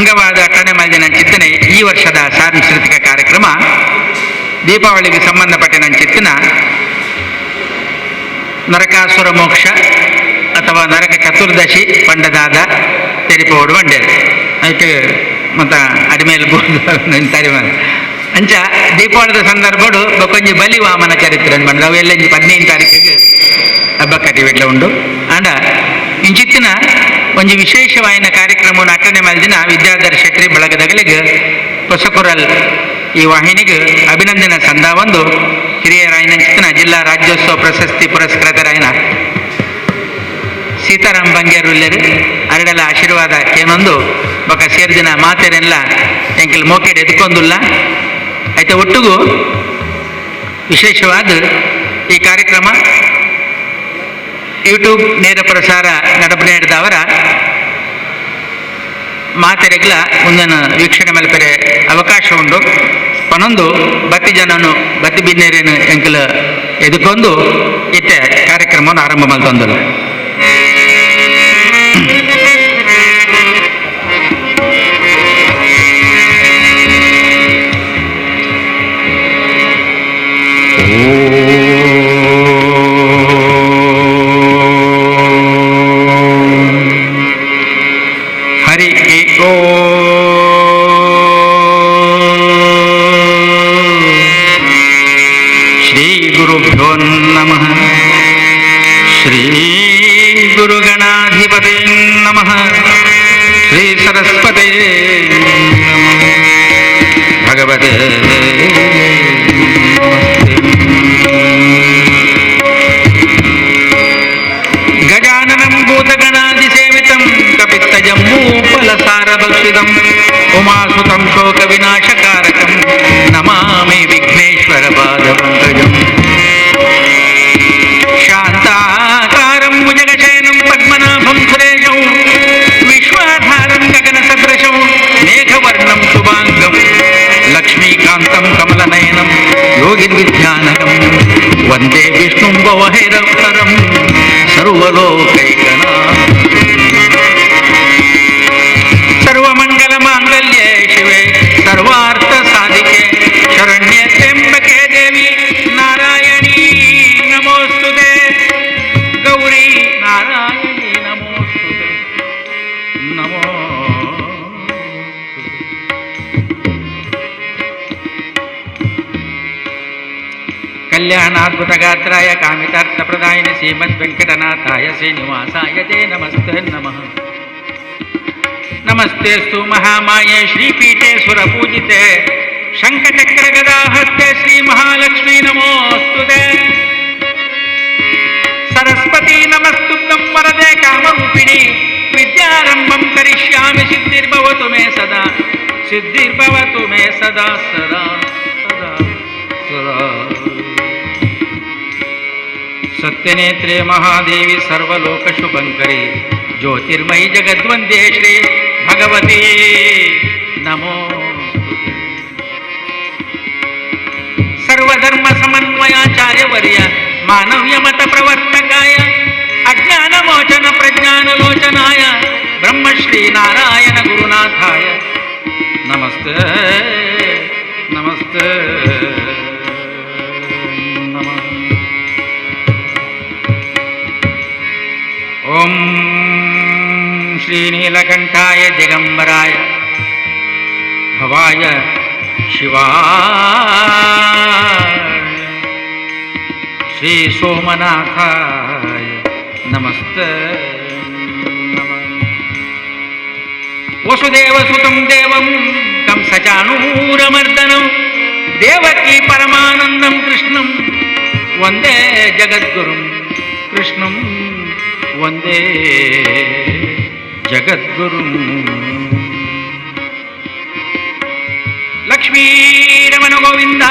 ಅಂಗವಾದ ಅಟ್ಟಣೆ ಮಲ್ದಿನ ಚಿತ್ತನೆ ಈ ವರ್ಷದ ಸಾಂಸ್ಕೃತಿಕ ಕಾರ್ಯಕ್ರಮ ದೀಪಾವಳಿಗೆ ಸಂಬಂಧಪಟ್ಟಿನ ಚಿತ್ತನ ನರಕಾಸುರ ಮೋಕ್ಷ ಅಥವಾ ನರಕ ಚತುರ್ದಶಿ ಪಂಡದಾದ ತೆರಿಪೋಡು ಬಂಡೇರು ಅದಕ್ಕೆ ಮತ್ತ ಅಡಿಮೇಲೆ ಅಂಚ ದೀಪಾವಳಿದ ಸಂದರ್ಭಡು ಬೊಕೊಂಜಿ ಬಲಿ ವಾಮನ ಚರಿತ್ರೆ ಬಂಡ ಅವು ಎಲ್ಲ 15 ತಾರೀಕಿಗೆ ಹಬ್ಬ ಕಟ್ಟಿವೆಟ್ಲ ಉಂಡು. ಆಂಡ ಇಂಚಿತ್ತಿನ ಒಂಜಿ ವಿಶೇಷವಾಯಿನ ಕಾರ್ಯಕ್ರಮವನ್ನು ಅಟ್ಟಣೆ ಮಲ್ದಿನ ವಿದ್ಯಾಧರ ಶೆಟ್ಟಿ ಬಳಗದಗಲಿಗೆ ಹೊಸಕುರಲ್ ಈ ವಾಹಿನಿಗೆ ಅಭಿನಂದನೆ ಸಂದ ಒಂದು ಹಿರಿಯರಾಯನಂಚಿತನ ಜಿಲ್ಲಾ ರಾಜ್ಯೋತ್ಸವ ಪ್ರಶಸ್ತಿ ಪುರಸ್ಕೃತರಾಯನ ಸೀತಾರಾಮ್ ಬಂಗೇರುಲ್ಲೇರು ಅರಡೆಲ ಆಶೀರ್ವಾದ ಏನೊಂದು ಬೊಕ ಸೇರ್ದಿನ ಮಾತೆರೆಲ್ಲ ಎಂಕಲ್ ಮೋಕೆಡ್ ಎದ್ಕೊಂದುಲ್ಲ. ಆಯ್ತ ಒಟ್ಟಿಗೂ ವಿಶೇಷವಾದ ಈ ಕಾರ್ಯಕ್ರಮ ಯೂಟ್ಯೂಬ್ ನೇರ ಪ್ರಸಾರ ನಡಪನೆ ಮಾತೆರೆಗ್ಲ ಒಂದನ್ನು ವೀಕ್ಷಣೆ ಮಲ್ಪೆರೆ ಅವಕಾಶ ಉಂಡು. ಪನೊಂದು ಬತ್ತಿ ಜನನು ಬತ್ತಿ ಬಿನ್ನೇರೇನು ಎಂಕಲ ಎದುಕೊಂದು ಇತ್ತೆ ಕಾರ್ಯಕ್ರಮವನ್ನು ಆರಂಭ ಮಲ್ತೊಂದಲ್ಲ. ಹರಿ ಶ್ರೀ ಗುರುಭ್ಯೋ ನಮಃ. ಶ್ರೀ ಗುರುಗಣಾಧಿಪತೇ ನಮಃ. ಶ್ರೀ ಸರಸ್ವತೇ ನಮಃ. ಭಗವತೆ ಗಜಾನನಂ ಭೂತಗಣಾದಿಸೇವಿತಂ ಕಪಿತ್ತಜಂಬೂಫಲಸಾರಭಕ್ಷಿತಂ ಉಮಾಸುತಂ ಶೋಕವಿನಾಶಕಾರಕಂ ನಮಾಮಿ ವಿಘ್ನೇಶ್ವರ ಪಾದಪಂಕಜಂ. ಶಾಂತಾಕಾರಂ ಭುಜಗಶಯನಂ ಪದ್ಮನಾಭಂ ಸುರೇಶಂ ವಿಶ್ವಾಧಾರಂ ಗಗನಸದೃಶಂ ಮೇಘವರ್ಣಂ ಶುಭಾಂಗಂ ಲಕ್ಷ್ಮೀಕಾಂತಂ ಕಮಲನಯನಂ ಯೋಗಿರ್ವಿಧ್ಯಾನಗಮ್ಯಂ ವಂದೇ ವಿಷ್ಣುಂ ಭವಹೈರವರಂ ಸರ್ವಲೋಕೈಕನಾಥಂ. ಸರ್ವಮಂಗಲ ಮಾಂಗಲ್ಯೆ ಶಿವೆ ಸರ್ವಾರ್ಥ ಸಾಧಿಕೆ ಶರಣ್ಯ ತ್ರ್ಯಂಬಕೆ ದೇವಿ ನಾರಾಯಣೀ ನಮೋಸ್ತುತೆ. ಗೌರಿ ನಾರಾಯಣಿ ನಮೋಸ್ತುತೆ. ನಮೋ ಕಲ್ಯಾಣಾದ್ಭುತಗಾತ್ರಾಯ ಕಾಮಿತಾರ್ಥಪ್ರದಾಯಿನಿ ಶ್ರೀಮದ್ ವೆಂಕಟನಾಥಾಯ ಶ್ರೀನಿವಾಸಾಯ ತೇ ನಮಸ್ತೆ ನಮಃ. ನಮಸ್ತೆಸ್ತು ಮಹಾಮಾಯೆ ಶ್ರೀಪೀಠೆ ಸುರಪೂಜಿತೆ ಶಂಖಚಕ್ರಗದಾಹಸ್ತೆ ಶ್ರೀ ಮಹಾಲಕ್ಷ್ಮೀ ನಮೋಸ್ತುತೆ. ಸರಸ್ವತಿ ನಮಸ್ತುಭ್ಯಂ ವರದೆ ಕಾಮರೂಪಿಣಿ ವಿದ್ಯಾರಂಭಂ ಕರಿಷ್ಯಾಮಿ ಸಿದ್ಧಿರ್ಭವತು ಮೇ ಸದಾ ಸಿದ್ಧಿರ್ಭವತು ಮೇ ಸದಾ ಸದಾ ಸದಾ ಸದಾ. ಸತ್ಯನೇತ್ರೆ ಮಹಾದೇವಿ ಸರ್ವಲೋಕ ಶುಭಂಕರಿ ಜ್ಯೋತಿರ್ಮಯಿ ಜಗದ್ವಂದೇ ಶ್ರೀ ಭಗವತಿ ನಮೋ. ಸರ್ವಧರ್ಮ ಸಮನ್ವಯಾಚಾರ್ಯವರ್ಯ ಮಾನವ್ಯ ಮತ ಪ್ರವರ್ತಕಾಯ ಅಜ್ಞಾನ ಮೋಚನ ಪ್ರಜ್ಞಾನ ಲೋಚನಾಯ ಬ್ರಹ್ಮಶ್ರೀ ನಾರಾಯಣ ಗುರುನಾಥಾಯ ನಮಸ್ತೆ ನಮಸ್ತೆ ನಮಃ. ಓಂ ಶ್ರೀನೀಲಕಂಠಾಯ ದಿಗಂಬರಾಯ ಭವಾಯ ಶಿವಾಯ ಶ್ರೀ ಸೋಮನಾಥಾಯ ನಮಸ್ತೆ ನಮಃ. Vasudeva ಸುತಂ ದೇವಂ ಕಂಸಚಾಣೂರಮರ್ದನಂ ದೇವಕಿ ಪರಮಾನಂದಂ ಕೃಷ್ಣಂ ವಂದೇ ಜಗದ್ಗುರುಂ ಕೃಷ್ಣಂ ವಂದೇ ಜಗದ್ಗುರುಂ. ಲಕ್ಷ್ಮೀರಮಣ ಗೋವಿಂದ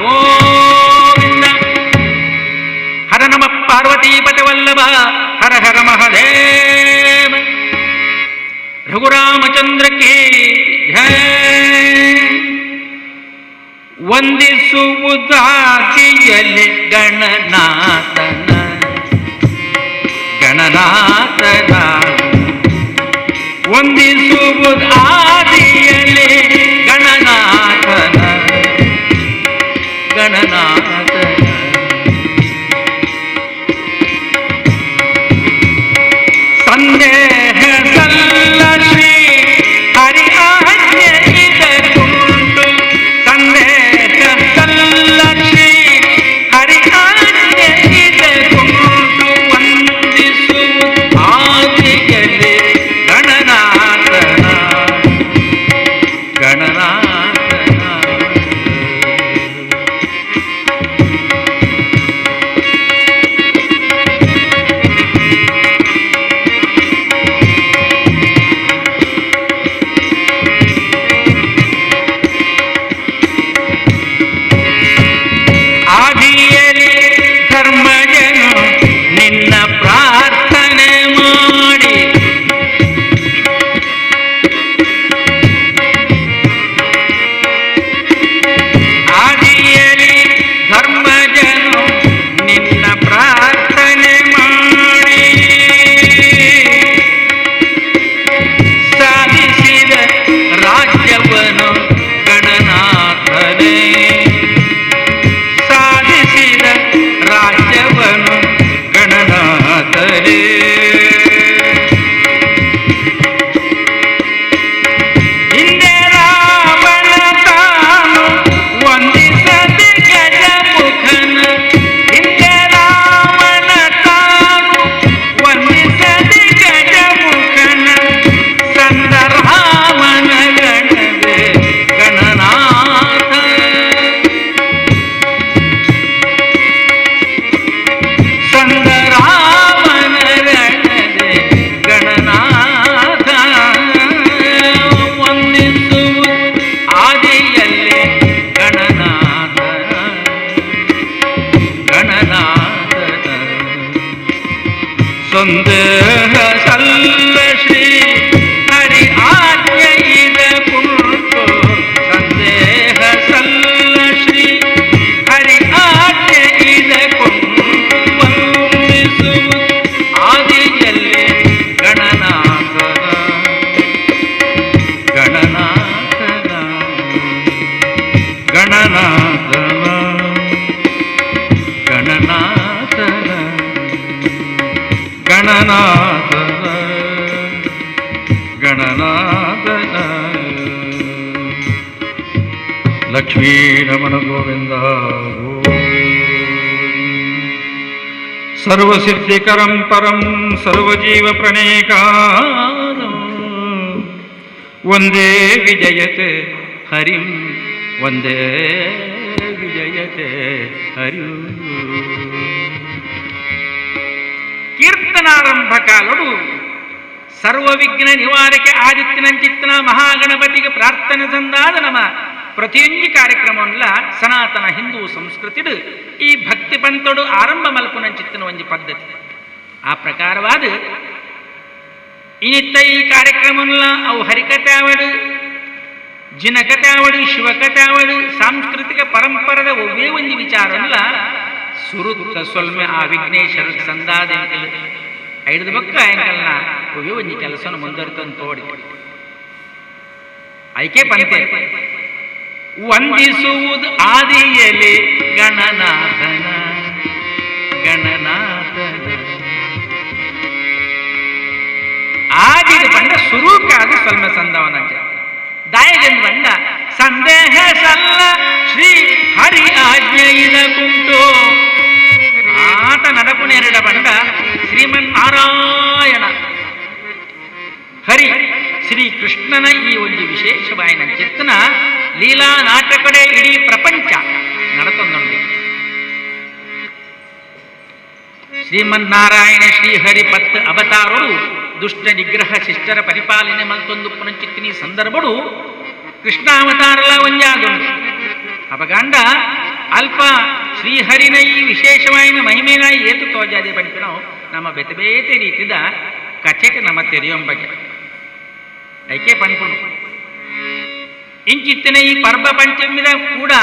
ಗೋವಿಂದ. ಹರ ನಮ ಪಾರ್ವತೀಪತಿ ವಲ್ಲಭ ಹರ ಹರ ಮಹಾದೇವ. ರಘುರಾಮಚಂದ್ರ ಕೀ ಜಯ. ವಂದಿಸುವುದಾದಿಯಲ್ಲಿ ಗಣನಾಥನ ಗಣನಾಥನ ವಂದಿಸುವುದಾದಿಯಲ್ಲಿ ಗಣನಾಥನ ಗಣನಾಥನ. ಸಂದೇಹ ಸಲ್ಲ ಶ್ರೀ ಹರಿ ಆಜ್ಞೆ ಇದಕ್ಕುಂಟು. ಸಂದೇಹ ಸಲ್ಲ ಶ್ರೀ ಹರಿ ಆಜ್ಞೆ ಇದಕ್ಕುಂಟು. ವಂದಿಸುವುದಾದಿಯಲ್ಲಿ ಗಣನಾಥನ ಗಣನಾಥನ. ಆದಿಯಲ್ಲಿ ಧರ್ಮಜನು ನಿನ್ನ ಪ್ರಾರ್ಥನೆ ಮಾಡಿ ಆದಿಯಲ್ಲಿ ಧರ್ಮಜನು ನಿನ್ನ ಪ್ರಾರ್ಥನೆ ಮಾಡಿ ಸಾಧಿಸಿದ ರಾಜ್ಯವನು ಗಣನಾಥನೇ ಸಾಧಿಸಿದ ರಾಜ್ಯವನು ಗಣನಾಥನೇ. ಹಿಂದೆ ರಾವಣ ತಾನು ವಂದಿಸದೆ ಗಜಮುಖನ. ಹಿಂದೆ ರಾವಣ ತಾನು ವಂದಿಸದೆ ಗಜಮುಖನ. ಸಂದ ರಾಮನ ಗಣದೆ ಗಣನಾಥ. ಸಂದ ರಾಮನ ರಣದೆ ಗಣನಾಥ. ವಂದಿಸುವ ಆದಿಯಲ್ಲೇ ಗಣನಾಥ ಗಣನಾಥನ. ಸಂದೇಹ ಸಲ್ಲ ಶ್ರೀ ಹರಿ ಆಜ್ಞೆ ಇದಕ್ಕುಂಟು. ಸಂದೇಹ ಸಲ್ಲ ಶ್ರೀ ಹರಿ ಆಜ್ಞೆ ಇದಕ್ಕುಂಟು. ವಂದಿಸುವ ಆದಿಯಲ್ಲೇ ಗಣನಾಥನ ಗಣನಾಥನ ಗಣನಾಥನ ಗಣನಾಥನ ಗಣನಾಥನ ಗಣನಾಥನ. ಲಕ್ಷ್ಮೀರಮಣ ಗೋವಿಂದ ಸರ್ವಸಿದ್ಧಿಕರಂ ಪರಂ ಸರ್ವಜೀವ ಪ್ರಣೇಕಾರಂ ವಂದೇ ವಿಜಯತೆ ಹರಿಂ ವಂದೇ ವಿಜಯತೆ ಹರಿಂ. ಕೀರ್ತನಾರಂಭ ಕಾಲಡು ಸರ್ವವಿಘ್ನ ನಿವಾರಕ್ಕೆ ಆದಿತ್ಯನಂಚಿತ್ತನ ಮಹಾಗಣಪತಿಗೆ ಪ್ರಾರ್ಥನೆ ಸಂದಾದ ನಮ್ಮ ಪ್ರತಿಯೊಂದು ಕಾರ್ಯಕ್ರಮವನ್ನೆಲ್ಲ ಸನಾತನ ಹಿಂದೂ ಸಂಸ್ಕೃತಿಡು ಈ ಭಕ್ತಿ ಪಂಥಡು ಆರಂಭ ಮಲ್ಪುನಂಚಿತ್ತನ ಒಂಜಿ ಪದ್ಧತಿ. ಆ ಪ್ರಕಾರವಾದ ಇನಿತ್ತ ಈ ಕಾರ್ಯಕ್ರಮವನ್ನೆಲ್ಲ ಅವು ಹರಿಕತೆ ಆವಡು, ಜಿನಕತೆ ಆವಡು, ಶಿವಕತೆ ಆವಡು, ಸಾಂಸ್ಕೃತಿಕ ಪರಂಪರದ ಒವ್ವೇ ಒಂಜಿ ವಿಚಾರವಲ್ಲ ಸುರುತ್ತ ಸೊಲ್ಮೆ ಆ ವಿಘ್ನೇಶ್ವರ ಸಂದಾದ ಐದು ಬಕ್ಕ ಎಂಕಲ್ನ ಒವ್ವೇ ಒಂಜಿ ಕೆಲಸನ ಮುಂದುವರಿತಂದು ತೋಡಿ ಐಕೆ ಪಂತೆ ವಂದಿಸುವುದು ಆದಿಯಲ್ಲಿ ಗಣನಾಥನ ಗಣನಾಥನ. ಆದಿಡು ಬಂಡ ಸುರೂಕಾದ ಸೊಲ್ಮೆ ಸಂದವನಂಚ ದಾಯಗೆಂದು ಬಂಡ ಸಂದೇಹ ಸಲ್ಲ ಶ್ರೀ ಹರಿ ಆಜ್ಞೆ ಇದಕ್ಕುಂಟು. ಆತ ನಡಪುನೇರಿಡ ಬಂಡ ಶ್ರೀಮನ್ನಾರಾಯಣ ಹರಿ ಶ್ರೀ ಕೃಷ್ಣನ ಈ ಒಂದು ವಿಶೇಷವಾಯಿನ ಚಿತ್ತನ ಲೀಲಾ ನಾಟಕಡೆ ಇಡೀ ಪ್ರಪಂಚ ನಡತೊಂದುಂಡು. ಶ್ರೀಮನ್ನಾರಾಯಣ ಶ್ರೀಹರಿ ಪತ್ ಅವತಾರರು ದುಷ್ಟ ನಿಗ್ರಹ ಶಿಷ್ಟರ ಪರಿಪಾಲನೆ ಮಲ್ತೊಂದು ಪುನಂಚಿತ್ತಿನಿ ಸಂದರ್ಭಡು ಕೃಷ್ಣಾವತಾರಲ ಒಂಜಾದುಂಡು. ಅಪಗಾಂಡ ಅಲ್ಪ ಶ್ರೀಹರಿನ ಈ ವಿಶೇಷವಾಯಿನ ಮಹಿಮೇನ ಏತು ತೋಜಾದೆ ಪಂಪಿನವು ನಮ್ಮ ಬೇತೆ ಬೇತೆ ರೀತಿದ ಕಥೆಗೆ ನಮ್ಮ ತೆರೆಯೊಂಬಗೆ ಐಕೆ ಪನ್ಪುನು. ಇಂಚಿತ್ತಿನ ಈ ಪರ್ವ ಪಂಚಮಿದ ಕೂಡ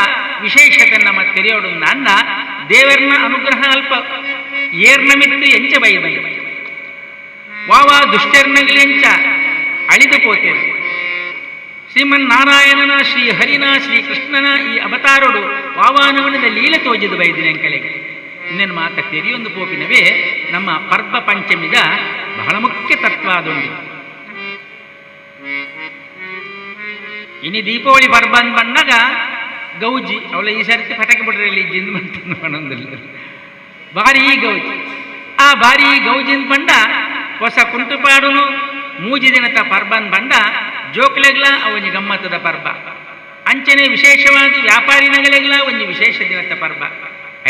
ವಿಶೇಷತೆ ನಮ್ಮ ತೆರೆಯೋಡು ನನ್ನ ದೇವರನ ಅನುಗ್ರಹ ಅಲ್ಪ ಏರ್ನಮಿತ್ತು ಎಂಚ ಬೈಬಲಿ ವಾವಾ ದುಷ್ಟರ್ನಗಲಿ ಎಂಚ ಅಳಿದು ಪೋತೇರು. ಶ್ರೀಮನ್ನಾರಾಯಣನ ಶ್ರೀ ಹರಿನ ಶ್ರೀ ಕೃಷ್ಣನ ಈ ಅವತಾರಡು ವಾವಾನವನದ ಲೀಲೆ ತೋಜಿದು ಬೈದಿನ ಅಂಕಲೆಗೆ ಇನ್ನೇನು ಮಾತ ತೆರೆಯೊಂದು ಪೋಪಿನವೇ ನಮ್ಮ ಪರ್ವ ಪಂಚಮಿದ ಬಹಳ ಮುಖ್ಯ ತತ್ವ ಅದುಂಡು. ಇನಿ ದೀಪಾವಳಿ ಪರ್ವ ಅಂದ್ ಬಂದಾಗ ಗೌಜಿ ಅವಳ ಈ ಸರ್ತಿ ಪಟಾಕಿ ಬಿಡ್ರಲ್ಲಿ ಇಜ್ಜಿಂದ ಬಂತ ಪಣೊಂದಿಲ್ಲ ಭಾರಿ ಗೌಜಿ. ಆ ಭಾರಿ ಗೌಜಿಂದ ಬಂಡ ಹೊಸ ಕುಂಟುಪಾಡುನು ಮೂಜಿ ದಿನದ ಪರ್ಬನ್ ಬಂಡ ಜೋಕ್ಲೆಗ್ಲ ಅವನಿ ಗಮ್ಮತ್ತದ ಪರ್ಬ, ಅಂಚನೆ ವಿಶೇಷವಾದ ವ್ಯಾಪಾರಿ ನಗಲೆಗ್ಲ ಒಂಜಿ ವಿಶೇಷ ದಿನದ ಪರ್ಬ,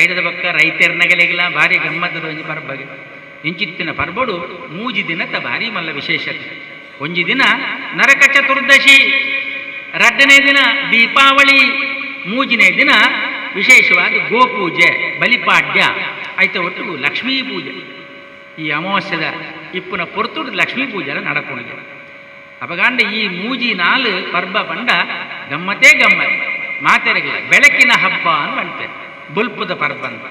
ಐಡದ ಬಕ್ಕ ರೈತರ ನಗಲೆಗ್ಲ ಭಾರಿ ಗಮ್ಮತ್ತದ ಒಂಜಿ ಪರ್ಬಗೆ. ಇಂಚಿತ್ತಿನ ಪರ್ಬಡು ಮೂಜಿ ದಿನದ ಭಾರಿ ಮಲ್ಲ ವಿಶೇಷತೆ. ಒಂಜಿ ದಿನ ನರಕ ಚತುರ್ದಶಿ, ರಡ್ಡನೇ ದಿನ ದೀಪಾವಳಿ, ಮೂಜಿನೇ ದಿನ ವಿಶೇಷವಾದ ಗೋಪೂಜೆ ಬಲಿಪಾಡ್ಯ ಆಯ್ತ ಒಟ್ಟು ಲಕ್ಷ್ಮೀ ಪೂಜೆ. ಈ ಅಮಾವಾಸ್ಯದ ಇಪ್ಪುನ ಪೊರ್ತುಡು ಲಕ್ಷ್ಮೀ ಪೂಜೆಲ ನಡಪುಣಿಗೆ. ಅಪಗಾಂಡ ಈ ಮೂಜಿ ನಾಲು ಪರ್ಬ ಪಂಡ ಗಮ್ಮತೇ ಗಮ್ಮತ್ ಮಾತೆರಗಿಲ್ಲ ಬೆಳಕಿನ ಹಬ್ಬ ಅಂತ ಅಂತೆ ಬೊಲ್ಪುದ ಪರ್ಬ ಅಂತ.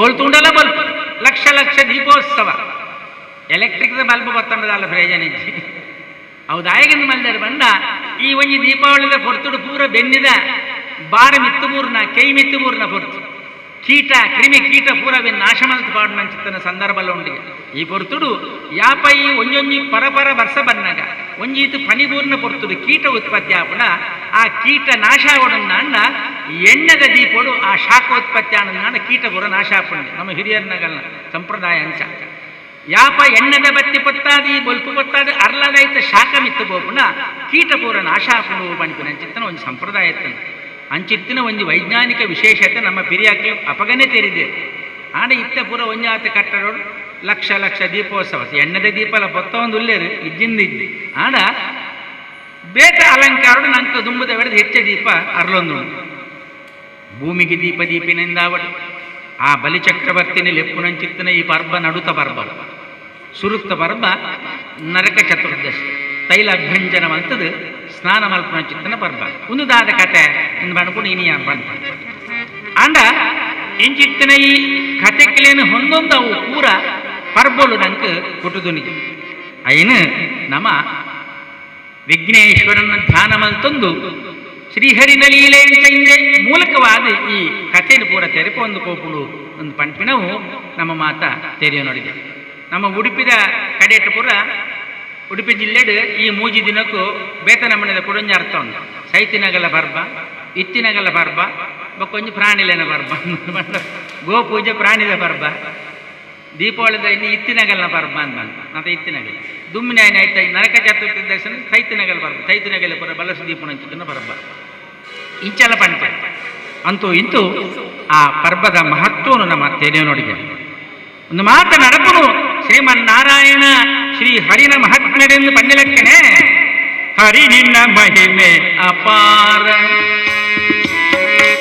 ಓಳ್ತುಂಡಲ bulb lakh Laksha Deepotsava electric bulb ಬತ್ತಂಡದಲ್ಲ ಪ್ರಯೋಜನ ಇಜ್ಜಿ. ಹೌದಾಯಗಿಂದ ಮಲ್ದಾರ ಬಂಡ ಈ ಒಂಜಿ ದೀಪಾವಳಿದ ಪೊರ್ತುಡು ಪೂರ ಬೆನ್ನಿದ ಬಾರ ಮಿತ್ತು ಬೂರ್ನ ಕೈ ಮಿತ್ತು ಬೂರ್ನ ಪೊರ್ತು ಕೀಟ ಕ್ರಿಮಿ ಕೀಟ ಪೂರ ನಾಶ ಮಲ್ತು ಪಾಡು ನಂಚಿತ್ತನ ಸಂದರ್ಭಲ ಉಂಡಿಗೆ. ಈ ಪೊರ್ತುಡು ಯಾಪ ಈ ಒಂಜೊಂಜಿ ಪರಪರ ವರ್ಷ ಬನ್ನಾಗ ಒಂಜೀತು ಪನಿಬೂರ್ನ ಪೊರ್ತುಡು ಕೀಟ ಉತ್ಪತ್ತಿ ಆಪುಣ ಆ ಕೀಟ ನಾಶ ಆಗೋಡನ್ನ ಎಣ್ಣೆದ ದೀಪೋಡು ಆ ಶಾಖೋತ್ಪತ್ತಿ ಆನಂದ ಕೀಟ ಪೂರ ನಾಶ ಆಪುಂಡು ನಮ್ಮ ಹಿರಿಯರ್ನಗಲ್ನ ಸಂಪ್ರದಾಯ ಅಂಚ. ಯಾಪ ಎಣ್ಣೆದ ಬತ್ತಿ ಪತ್ತಾದಿ ಬೊಲ್ಪು ಪತ್ತಾದಿ ಅರ್ಲದೈತ ಶಾಖ ಮಿತ್ತು ಬೋಪುಣ ಕೀಟ ಪೂರ ನಾಶ ಆಪುಂಡು ಪನ್ಪಿನ ಅಂಚಿತ್ತನ ಒಂಜಿ ಸಂಪ್ರದಾಯ ಇತ್ತನ. ಅಂಚಿತ್ತಿನ ಒಂಜಿ ವೈಜ್ಞಾನಿಕ ವಿಶೇಷತೆ ನಮ್ಮ ಪಿರಿಯಾಕ್ಲು ಅಪಗನೆ ತೆರಿದೆ. ಆಡ ಇತ್ತ ಪೂರ ಒಂಜಾತ ಕಟ್ಟಡೋಡು ಲಕ್ಷ ಲಕ್ಷ ದೀಪೋತ್ಸವ ಎಣ್ಣೆದ ದೀಪಲ ಪೊತ್ತ ಒಂದು ಉಲ್ಲೇರು ಇಜ್ಜಿಂದ ಇಜ್ಜಿ ಆಡ ಬೇಟ ಅಲಂಕಾರಡು ನಂಕ ದುಂಬುದ ಬೆಳೆದು ಹೆಚ್ಚ ದೀಪ ಅರ್ಲೊಂದು ಭೂಮಿಗೆ ದೀಪ ದೀಪಿನಿಂದಾವಡು ಆ ಬಲಿಚಕ್ರವರ್ತಿನ ಲೆಪ್ಪುನಂಚಿತ್ತನ ಈ ಪರ್ಬ ನಡುತ ಪರ್ಬ ಸುರುತ್ತ ಪರ್ಬ ನರಕ ಚತುರ್ದಶಿ ತೈಲ ಅಭ್ಯಂಜನ ಅಂತದು ಸ್ನಾನ ಮಲ್ಪುನಂಚಿತ್ತನ ಪರ್ಬ ಒಂದು ದಾದ ಕತೆ ಎಂದು ಬಣ್ಕೊಂಡು ಇನಿಯ ಬಂತ ಆಂಡ ಇಂಚಿತ್ತಿನ ಈ ಕತೆಕ್ಲೇನು ಹೊಂದೊಂದು ಅವು ಪೂರ ಪರ್ಬಲು ನಂಗೆ ಕುಟುದುನಿಗೆ ಐನು ನಮ್ಮ ವಿಘ್ನೇಶ್ವರನ ಧ್ಯಾನ ಮಲ್ತೊಂದು ಶ್ರೀಹರಿನ ಲೀಲೆ ಅಂತ ಹಿಂದೆ ಮೂಲಕವಾದ ಈ ಕಥೆಯನ್ನು ಪೂರ ತೆರೆಪೊಂದು ಪೋಪುಡು ಒಂದು ಪಂಪಿನವು ನಮ್ಮ ಮಾತ ತೆರೆಯ ನೋಡಿದೆ. ನಮ್ಮ ಉಡುಪಿದ ಕಡೆಟ ಪೂರ ಉಡುಪಿ ಜಿಲ್ಲೆಡು ಈ ಮೂಜಿ ದಿನಕ್ಕೂ ಬೇತನಮ್ಮನೆದ ಕೊಡೊಂಜಿ ಅರ್ಥ ಉಂಟು. ಸೈತಿನಗಲ ಪರ್ಬ, ಇತ್ತಿನಗಲ ಪರ್ಬ, ಬೊಕ್ಕೊಂಜಿ ಪ್ರಾಣಿಲೇನ ಪರ್ಬ, ಗೋಪೂಜೆ ಪ್ರಾಣಿದ ಪರ್ಬ, ದೀಪಾವಳಿದ ಇನ್ನು ಇತ್ತಿನಗಲ್ನ ಪರ್ಬ ಅಂತ ಬಂತ ಮತ್ತೆ ಇತ್ತಿನಗಲ ದುಮ್ಮಿನ ಆಯ್ತ ನರಕ ಚತುರ್ಥಿ ದರ್ಶನ ಸೈತಿನಗಲ ಪರ್ಬ, ಸೈತಿನಗಲ ಪರ ಬಲಸ ದೀಪನಂಚಿತನ ಪರ್ಬ ಇಂಚಲ ಪಂಪ ಅಂತೂ ಇಂತೂ ಆ ಪರ್ಬದ ಮಹತ್ವವನ್ನು ನಮ್ಮ ತೆರೆಯ ನೋಡಿದೆ. ಒಂದು ಮಾತ ನಡಪುನು ಶ್ರೀಮನ್ನಾರಾಯಣ ಶ್ರೀ ಹರಿನ ಮಹಾತ್ಮ್ಯರೆಂದು ಪಂಡಿಲಕ್ಕನೆ ಹರಿ ನಿನ್ನ ಮಹಿಮೆ ಅಪಾರ,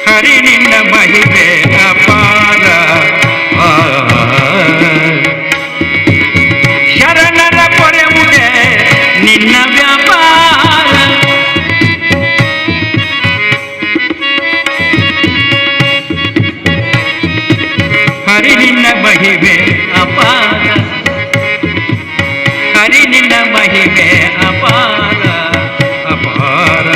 ಹರಿ ನಿನ್ನ ಮಹಿಮೆ ಅಪಾರ, ಶರಣರ ಪೊರೆವುದೇ ನಿನ್ನ ವ್ಯಾಪಾರ. ಹರಿ ನಿನ್ನ ಮಹಿಮೆ ಅಪಾರ, ಹರಿ ನಿನ್ನ ಮಹಿಮೆ ಅಪಾರ ಅಪಾರ.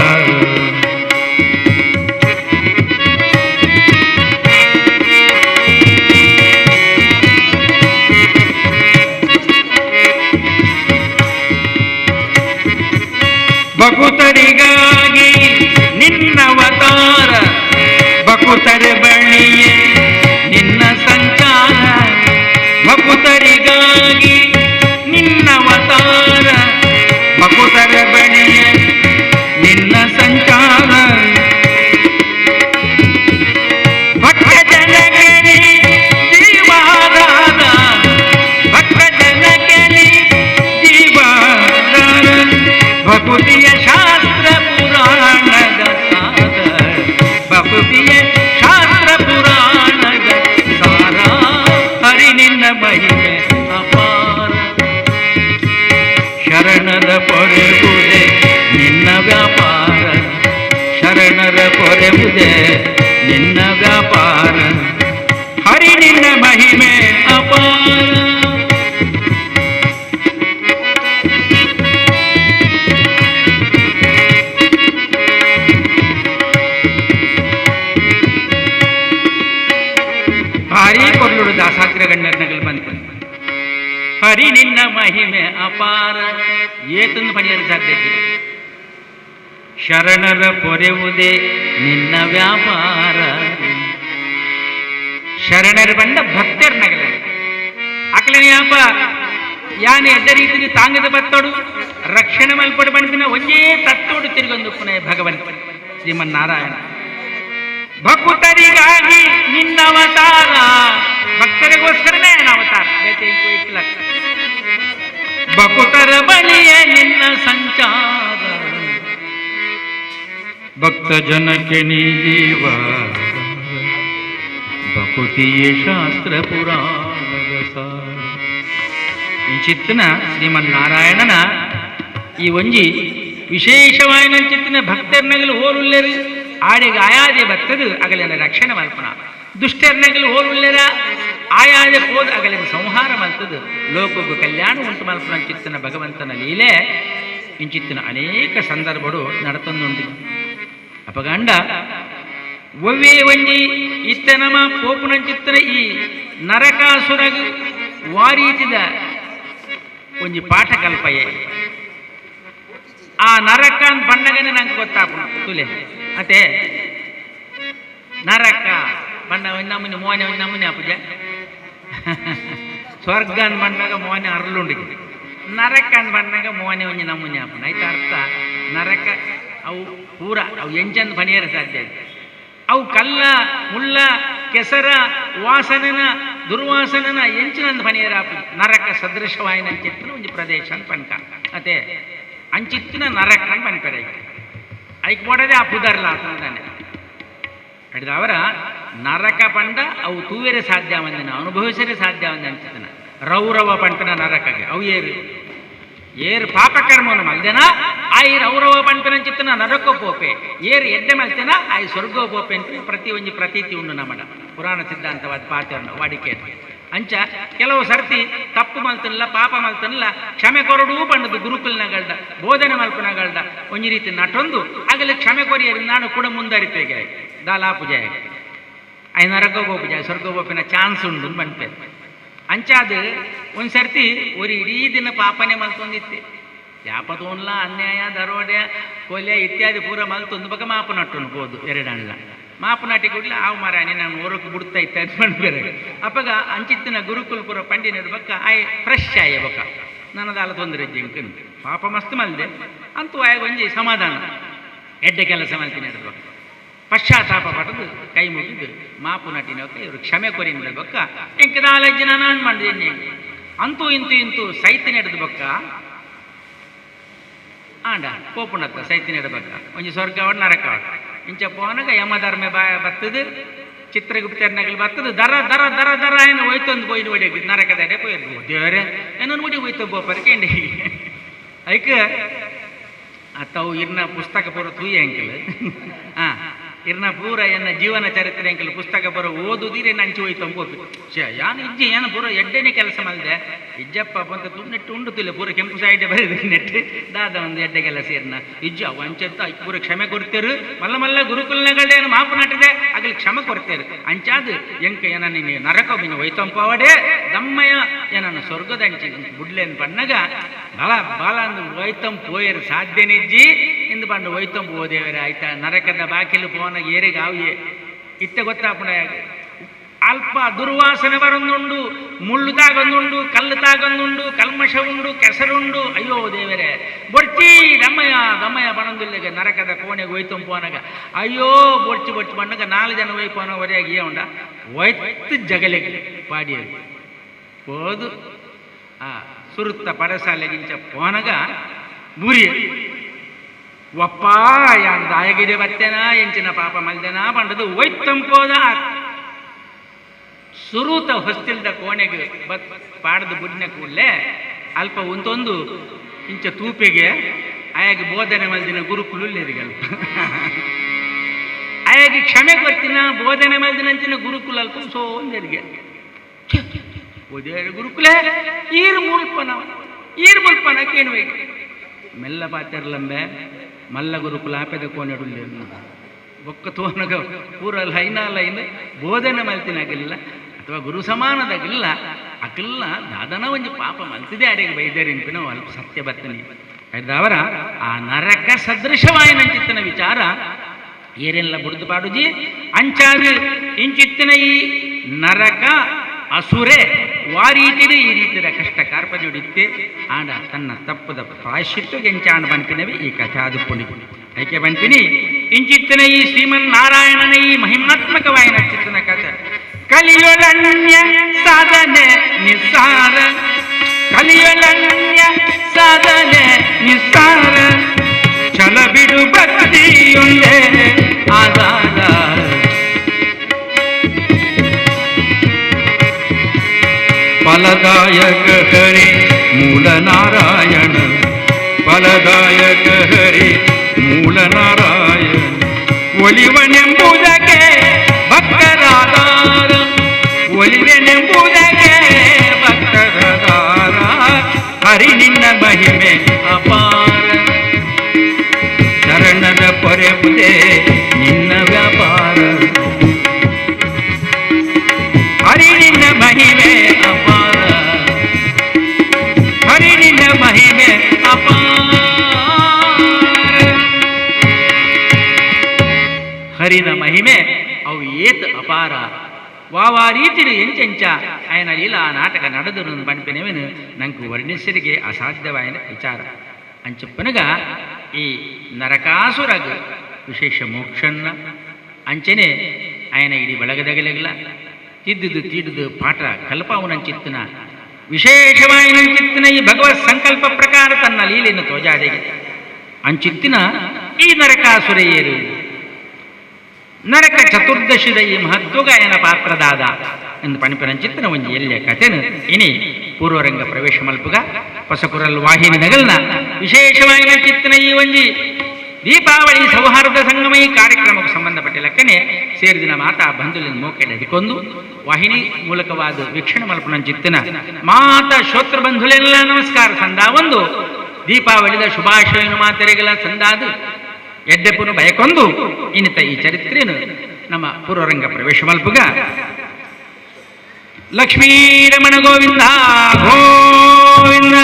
ಶರಣರ ಪೊರೆವುದೇ ನಿನ್ನ ವ್ಯಾಪಾರ, ಶರಣರ ಪೊರೆವುದೇ ನಿನ್ನ ವ್ಯಾಪಾರ, ಹರಿ ನಿನ್ನ ಮಹಿಮೆ ಅಪಾರ. ಭಾರೀ ಕೊರ್ಲುಡು ದಾಸಾಗ್ರ ಗಣ್ಯರ್ನಗಲ್ ಬಂತು. ಹರಿ ನಿನ್ನ ಮಹಿಮೆ ಅಪಾರ ಏತಂದು ಪಣಿಯಲು ಸಾಧ್ಯ ಇಲ್ಲ. ಶರಣರ ಪೊರೆವುದೇ ನಿನ್ನ ವ್ಯಾಪಾರ. ಶರಣರು ಬಂದ ಭಕ್ತರ್ ನಗಲ ಅಕ್ಲನಿಯಪ್ಪ ಯಾನೆ ಎಡ್ಡ ರೀತಿಯಲ್ಲಿ ತಾಂಗದ ಬತ್ತೋಡು ರಕ್ಷಣೆ ಮಲ್ಪಡು ಬಣ್ಪಿನ ಒಂದೇ ತತ್ತೋಡು ತಿರುಗೊಂದು ಪುನಃ ಭಗವಂತ ಶ್ರೀಮನ್ನಾರಾಯಣ. ಭಕ್ತರಿಗಾಗಿ ನಿನ್ನ ಅವತಾರ, ಭಕ್ತರಿಗೋಸ್ಕರನೇ ಅವತಾರ, ಭಕ್ತರ ಬಳಿಯೇ ನಿನ್ನ ಸಂಚಾರ, ಭಕ್ತ ಜನಕ್ಕೆ ನೀ ಜೀವ, ಭಕುತಿಯೇ ಶಾಸ್ತ್ರ ಪುರಾಣದ ಸಾರ. ಈ ಚಿತ್ತನ ಶ್ರೀಮನ್ನಾರಾಯಣನ ಈ ಒಂಜಿ ವಿಶೇಷವಾಯಿನ ಚಿತ್ತನ ಭಕ್ತರ್ನಗಲು ಹೋರುಲ್ಲೇರು ಆಡಿಗೆ ಆಯಾದೆ ಭಕ್ತದು ಅಗಲಿನ ರಕ್ಷಣೆ ಮಲ್ಪನ, ದುಷ್ಟರ್ನಗಲು ಹೋರುಲ್ಲೇರ ಆಯಾದೆ ಪೋದು ಅಗಲಿನ ಸಂಹಾರ ಮಲ್ತದು ಲೋಕಕ್ಕೂ ಕಲ್ಯಾಣ ಉಂಟು ಮಲ್ಪನ ಚಿತ್ತನ ಭಗವಂತನ ಲೀಲೆ ಇಂಚಿತ್ತಿನ ಅನೇಕ ಸಂದರ್ಭಗಳು ನಡತಂದುಂಟು. ಅಪಗಂಡ ಒವ್ವೇ ಒಂಜಿ ಇತ್ತನಮ ಪೋಪುನಂಚಿತ್ತನ ಈ ನರಕಾಸುರಗ್ ವಾರೀತಿದ ಒಂಜಿ ಪಾಠ ಕಲ್ಪಯೆ. ಆ ನರಕ ಬಣ್ಣಗನೆ ನಂಗೆ ಗೊತ್ತಾಪುಂಡು ತುಲೆ ಅತೆ ನರಕ ಬಣ್ಣ ಒಂಜಿ ನಮೂನೆ ಮೋನೆ ಒಂಜಿ ನಮೂನೆ ಆಪುಜ, ಸ್ವರ್ಗ ಅಂದ್ ಬಣ್ಣಗ ಮೋನೆ ಅರ್ಲುಂಡಿಗೆ, ನರಕ ಅಂದ್ ಬಣ್ಣಗ ಮೋನೆ ಒಂಜಿ ನಮೂನೆ ಆಪುಂಡು. ಐತ ಅರ್ಥ ನರಕ ಅವು ಪೂರ ಅವು ಎಂಚಂದ್ ಪಣಿಯರ ಸಾಧ್ಯ ಆಯ್ತು. ಅವು ಕಲ್ಲ ಮುಳ್ಳ ಕೆಸರ ವಾಸನನ ದುರ್ವಾಸನನ ಎಂಚಿನಂದ್ ಪಣಿಯರ ಆಪುಜಿ. ನರಕ ಸದೃಶವಾಯಿನ ಅಂಚಿತ್ತಿನ ಒಂಜಿ ಪ್ರದೇಶ ಅಂತ ಪನ್ಕ ಅತೆ ಅಂಚಿತ್ತಿನ ನರಕ ಅಂತ ಪನ್ಪೆರೆ ಐಕ್ ಬೋಡದೆ ಆ ಪುದರ್ಲ ಆತಂತಾನೆ ಹಿಡಿದವರ ನರಕ ಪಂಡ ಅವು ತೂವೆರೆ ಸಾಧ್ಯ ಒಂದಿನ ಅನುಭವಿಸರೆ ಸಾಧ್ಯ ಒಂದ ಅಂಚಿತ್ತಿನ ರೌರವ ಪಂಪನ ನರಕಗೆ ಅವು ಏರು ಏರು ಪಾಪಕರ್ಮವನ್ನು ಮಲ್ದೆನ ಆಯಿ ರೌರವ ಪಂಪನ ಚಿತ್ತನ ನರಕೋ ಪೋಪೆ, ಏರು ಎಡ್ಡೆ ಮಲ್ತೆನ ಆಯಿ ಸ್ವರ್ಗೋ ಪೋಪೆ ಅಂತ ಪ್ರತಿ ಒಂಜಿ ಪ್ರತೀತಿ ಉಂಡು ನಮ್ಮಡ ಪುರಾಣ ಸಿದ್ಧಾಂತವಾದ ಪಾತ್ರನ ವಾಡಿಕೆ. ಅಂಚ ಕೆಲವು ಸರ್ತಿ ತಪ್ಪು ಮಲ್ತನಲ್ಲ ಪಾಪ ಮಲ್ತನಲ್ಲ ಕ್ಷಮೆ ಕೊರಡು ಪಂಡದು ಗುರುಕುಲ್ನಗಳ್ದ ಬೋಧನೆ ಮಲ್ಪನಗಳ್ದ ಒಂಜಿ ರೀತಿ ನಟೊಂದು ಆಗಲೇ ಕ್ಷಮೆ ಕೊರಿಯರು ನಾನು ಕೂಡ ಮುಂದರಿಪೇಗೆ ದಾಲಾ ಪೂಜೆ ಆಯ್ ನರಕೋ ಪೂಜೆ ಸ್ವರ್ಗೋ ಪೋಪಿನ ಚಾನ್ಸ್ ಉಂಡು ಬಂಪೆ. ಅಂಚಾದ ಒಂದು ಸರ್ತಿ ಒಂದು ಇಡೀ ದಿನ ಪಾಪನೆ ಮಲ್ತೊಂದಿತ್ತೆ ಯಾಪತೋನ್ಲ ಅನ್ಯಾಯ ದರೋಡೆ ಕೊಲೆ ಇತ್ಯಾದಿ ಪೂರ ಮಲ್ತೊಂದು ಬಕ ಮಾಪು ನಟ್ಟುನು ಬೋದು ಎರಡಣ್ಣ ಮಾಪು ನಾಟಿ ಕೂಡಲೇ ಆವು ಮಾರಾಣಿ ನಾನು ಓರಕ್ಕೆ ಬಿಡ್ತಾ ಇತ್ತ ಅಂತ ಬೇರೆ. ಅಪ್ಪಗ ಅಂಚಿತ್ತಿನ ಗುರುಕುಲ್ ಪೂರ ಪಂಡಿ ಬಕ್ಕ ಆಯ್ ಫ್ರೆಶ್ ಆಯ ಬಕ್ಕ ನನ್ನದಾಲ ತೊಂದರೆ ಜಿಂಕ್ ಪಾಪ ಮಸ್ತ್ ಮಲ್ದೆ ಅಂತೂ ಆಯ ಒಂಜಿ ಸಮಾಧಾನ ಎಡ್ಡೆ ಕೆಲಸ ಮಲ್ತೀನಿ ಬಕ್ಕ ಪಶ್ಚಾತ್ತಾಪ ಪಡೆದು ಕೈ ಮುಗಿದು ಮಾಪು ನಟಿನೊಕ್ಕ ಇವರು ಕ್ಷಮೆ ಕೊರಿನ ಬಕ್ಕ ಎಂಕದಾಲಜ್ಜಿ ನಾನು ಮಾಡಿದ್ದೀನಿ ಅಂತೂ ಇಂತೂ ಇಂತೂ ಸೈತಿ ನಡೆದ ಬಕ್ಕ ಆಂಡ ಪೋಪುಣತ್ತ ಸೈತಿ ನೆಡಬಕ್ಕ ಒಂಜಿ ಸ್ವರ್ಗವಡ್ ನರಕವಡ್ ಇಂಚ ಪೋನಗ ಯಮಧರ್ಮೆ ಬಾ ಬತ್ತದು ಚಿತ್ರಗುಪ್ತರ್ನಗಲ್ ಬತ್ತದು ದರ ದರ ದರ ದರ ಏನು ಹೋಯ್ತೊಂದು ಪೋಯ್ದು ಒಡೆಗೆ ನರಕದಡೆ ಪೋಯ್ದು ದೇವರೇ ಏನೋ ನೋಡಿ ಹೋಯ್ತು ಬೋಪರ್ಕೆ ಎಂಡೆ ಐಕ ಅತ್ತವು ಇರ್ನ ಪುಸ್ತಕ ಪೂರ ತೂಯ ಅಂಕಲ್ ಇರ್ನ ಪೂರ ಎನ್ನ ಜೀವನ ಚರಿತ್ರೆ ಅಂಕಲ್ ಪುಸ್ತಕ ಪೂರ ಓದುದಿರೆ ನಂಚು ಹೋಯ್ತು ಅಂಬೋಪಿ ಛೇ ಯಾನು ಇಜ್ಜೆ ಏನು ಪೂರ ಎಡ್ಡೆನೆ ಕೆಲಸ ಮಲ್ದೆ ಇಜ್ಜಪ್ಪ ಬಂತ ತು ನೆಟ್ಟು ಉಂಡು ತುಲೆ ಪೂರ ಕೆಂಪು ಸೈಡೆ ಬರೆದು ನೆಟ್ಟು ದಾದ ಒಂದು ಎಡ್ಡೆ ಕೆಲಸ ಇರ್ನ ಇಜ್ಜ ವಂಚತ್ತ ಪೂರ ಕ್ಷಮೆ ಕೊಡ್ತೇರು ಮಲ್ಲ ಮಲ್ಲ ಗುರುಕುಲ್ನಗಳ್ಡೆ ಏನು ಮಾಪು ನಾಟಿದೆ ಆಗಲಿ ಕ್ಷಮೆ ಕೊಡ್ತೇರು ಅಂಚಾದು ಎಂಕ ಏನ ನೀನು ನರಕ ಬಿನ್ನು ಹೋಯ್ತಂಪವಡೆ ದಮ್ಮಯ್ಯ ಏನನ್ನ ಸ್ವರ್ಗದ ಅಂಚಿ ಬುಡ್ಲೇನ್ ಬಣ್ಣಗ ಬಲ ಬಲ ಅಂದು ಹೋಯ್ತಂ ಪೋಯರು ಸಾಧ್ಯನಿಜ್ಜಿ ಇಂದು ಬಂದು ಹೋಯ್ತಂ ಹೋದೇವರೇ ಆಯ್ತಾ ನರಕದ ಬಾಕಿಲು ಪೋನ ಏರಿಗಾವಿಯೇ ಇತ್ತೆ ಗೊತ್ತಾಪುಣ ಅಲ್ಪ ದುರ್ವಾಸನೆ ಬರೊಂದುಂಡು ಮುಳ್ಳು ತಾಗೊಂದುಂಡು ಕಲ್ಲು ತಾಗೊಂದುಂಡು ಕಲ್ಮಶ ಉಂಡು ಕೆಸರುಂಡು ಅಯ್ಯೋ ದೇವರೇ ಬೊಡ್ಚಿ ದಮ್ಮಯ್ಯ ದಮ್ಮಯ್ಯ ಬಣಂದುಲ್ಲೆಗೆ ನರಕದ ಕೋಣೆಗೆ ಹೋಯ್ತಂ ಪೋನಗ ಅಯ್ಯೋ ಬೊಡ್ಚಿ ಬೊಡ್ಚಿ ಬಣ್ಣಗ ನಾಲ್ಕು ಜನ ಒಯ್ಪೋನ ಒರೆಯಾಗಿ ಉಂಡ ಒಯ್ತು ಜಗಲೆಗೆ ಪಾಡಿಯರು ಹೋದು ಆ ಸುರುತ್ತ ಪಡಸಾಲೆಗಿಂಚ ಪೋನಗ ಮುರಿ ಒಪ್ಪ ಯಾನ್ ದಾಯಗಿಡೆ ಬತ್ತೇನಾ ಎಂಚಿನ ಪಾಪ ಮಲ್ದೆನಾ ಪಂಡದು ಒಯ್ತಂಪೋದ ಸುರೂತ ಹೊಸ್ತಿಲ್ದ ಕೋಣೆಗೆ ಬತ್ ಪಾಡ್ದು ಬುಡ್ನ ಕೂಡಲೇ ಅಲ್ಪ ಉಂತೊಂದು ಇಂಚ ತೂಪೆಗೆ ಆಯಾಗ ಬೋಧನೆ ಮಲ್ದಿನ ಗುರುಕುಲು ಲೇರಿಗಲ್ಪ ಆಯಾಗಿ ಕ್ಷಮೆ ಕೊರ್ತಿನ ಬೋಧನೆ ಮಲ್ದಿನಂಚಿನ ಗುರುಕುಲ ಅಲ್ಪ ಸೋಂದರಿಗೆ ಓದೇ ಗುರುಕುಲೇ ಈರು ಮುಲ್ಪನ ಈರು ಮುಲ್ಪನ ಕೇಣುವೆ ಮೆಲ್ಲ ಪಾತೆರ್ಲಂಬೆ ಮಲ್ಲ ಗುರುಕುಲ ಆಪೆದ ಕೋನೆಡುಲ್ಲೇನು ಬೊಕ್ಕ ತೋನಗ ಪೂರ ಲೈನ ಲೈನ್ ಬೋಧನೆ ಮಲ್ತಿನಾಗಿಲ್ಲ ಅಥವಾ ಗುರು ಸಮಾನದಾಗಿಲ್ಲ ಅಕಲ್ಲ ದಾದನ ಒಂಜಿ ಪಾಪ ಮಲ್ತಿದೆ ಯಾರಿಗೆ ಬೈದೇರಿನ್ಪಿನ ಅಲ್ಪ ಸತ್ಯ ಬತ್ತನಿ ಅವರ ಆ ನರಕ ಸದೃಶವಾಯಿನಂಚಿತ್ತನ ವಿಚಾರ ಏರೆಲ್ಲ ಬುಡ್ದು ಪಾಡುಜಿ ಅಂಚಾದ ಇಂಚಿತ್ತಿನ ಈ ನರಕ ಅಸುರೆ ವಾರೀತಿಡು ಈ ರೀತಿಯ ಕಷ್ಟ ಕಾರ್ಪಣ್ಯಡಿತ್ತೆ ಆಂಡ ತನ್ನ ತಪ್ಪದ ಪ್ರಾಯಶ್ಚಿತ್ತು ಎಂಚಾಣ ಬಂಪಿನವಿ ಈ ಕಥಾದು ಪುಣಿ ಐಕೆ ಬಂಪಿನಿ ಇಂಚಿತ್ತಿನ ಈ ಶ್ರೀಮನ್ನಾರಾಯಣನ ಈ ಮಹಿಮಾತ್ಮಕವಾಯಿನ ಚಿತ್ತನ ಕಥೆ ಕಲಿಯೊಳನ್ಯ ಸಾಧನೆ ನಿಸ್ಸಾರ ಕಲಿಯೊಳನ್ಯ ಸಾಧನೆ ನಿಸ್ಸಾರ ಛಲ ಬಿಡು ಭಕ್ತಿಯೊಂದೇ ಆಧಾರ ಫಲದಾಯಕ ಹರಿ ಮೂಲ ನಾರಾಯಣ ಫಲದಾಯಕ ಹರಿ ಮೂಲ ನಾರಾಯಣ ಒಲಿವನೆಂಬುದಕ್ಕೆ ಭಕ್ತರಾಧಾರ ಒಲಿವೆನೆಂಬುದಕ್ಕೆ ಭಕ್ತರಾಧಾರ ಹರಿ ನಿನ್ನ ಮಹಿಮೆ ಅಪಾರ ಶರಣರ ಪೊರೆವುದೇ ನಿನ್ನ ವ್ಯಾಪಾರ ಹರಿ ನಿನ್ನ ಮಹಿಮೆ ಅಪಾರ ಹರಿ ನಿನ್ನ ಮಹಿಮೆ ಅಪಾರ ಹರಿನ ಮಹಿಮೆ ಅವು ಏತ್ ಅಪಾರ ವಾವಾ ರೀತಿಡು ಎಂಚೆಂಚ ఆయన లీలా నాటక ನಡೆದನು పనిపినవిను నాకు వర్ణిసరికి అసాధ్యమైన విచార అని చెప్పనగా ఈ నరకాసురగు ವಿಶೇಷ ಮೋಕ್ಷನ್ನ ಅಂಚನೆ ఆయన ಇಡೀ ಬೆಳಗದಗಲೆಗಲ ತಿದ್ದುದು ತೀಡುದು ಪಾಠ ಕಲ್ಪಾವನಂಚಿತ್ತಿನ ವಿಶೇಷವಾಯಿನಂಚಿತ್ತಿನ ಈ ಭಗವತ್ ಸಂಕಲ್ಪ ಪ್ರಕಾರ ತನ್ನ ಲೀಲೆಯನ್ನು ತೋಜಾದೆಗೆ ಅಂಚಿತ್ತಿನ ಈ ನರಕಾಸುರೆಯರು ನರಕ ಚತುರ್ದಶಿದ ಈ ಮಹತ್ವಗಾಯನ ಪಾತ್ರದಾದ ಎಂದು ಪಣಿಪನಂಚಿತ್ತಿನ ಒಂಜಿ ಎಲ್ಯ ಕಥೆನು ಇನಿ ಪೂರ್ವರಂಗ ಪ್ರವೇಶ ಮಲ್ಪುಗ ಹೊಸಕುರಲ್ ವಾಹಿನಿ ನಗಲ್ನ ವಿಶೇಷವಾಗಿ ಚಿತ್ತಿನ ಈ ಒಂಜಿ ದೀಪಾವಳಿ ಸೌಹಾರ್ದ ಸಂಗಮ ಈ ಕಾರ್ಯಕ್ರಮಕ್ಕೆ ಸಂಬಂಧಪಟ್ಟ ಲೆಕ್ಕನೆ ಸೇರಿದಿನ ಮಾತಾ ಬಂಧುಲಿನ ಮೋಕೆಡೆ ಅದಿಕೊಂದು ವಾಹಿನಿ ಮೂಲಕವಾದ ವೀಕ್ಷಣೆ ಮಲ್ಪನಂಚಿತ್ತಿನ ಮಾತಾ ಶ್ರೋತೃ ಬಂಧುಲೆಲ್ಲ ನಮಸ್ಕಾರ ಸಂದಾ ಒಂದು ದೀಪಾವಳಿದ ಶುಭಾಶಯನು ಮಾತರೆಗಳ ಸಂದಾದು ಎಡ್ಡೆಪುನು ಬಯಕೊಂದು ಇನ್ನಿತ ಈ ಚರಿತ್ರೆನು ನಮ್ಮ ಪೂರ್ವರಂಗ ಪ್ರವೇಶ ಮಲ್ಪುಗ ಲಕ್ಷ್ಮೀರಮಣ ಗೋವಿಂದ ಗೋವಿಂದ.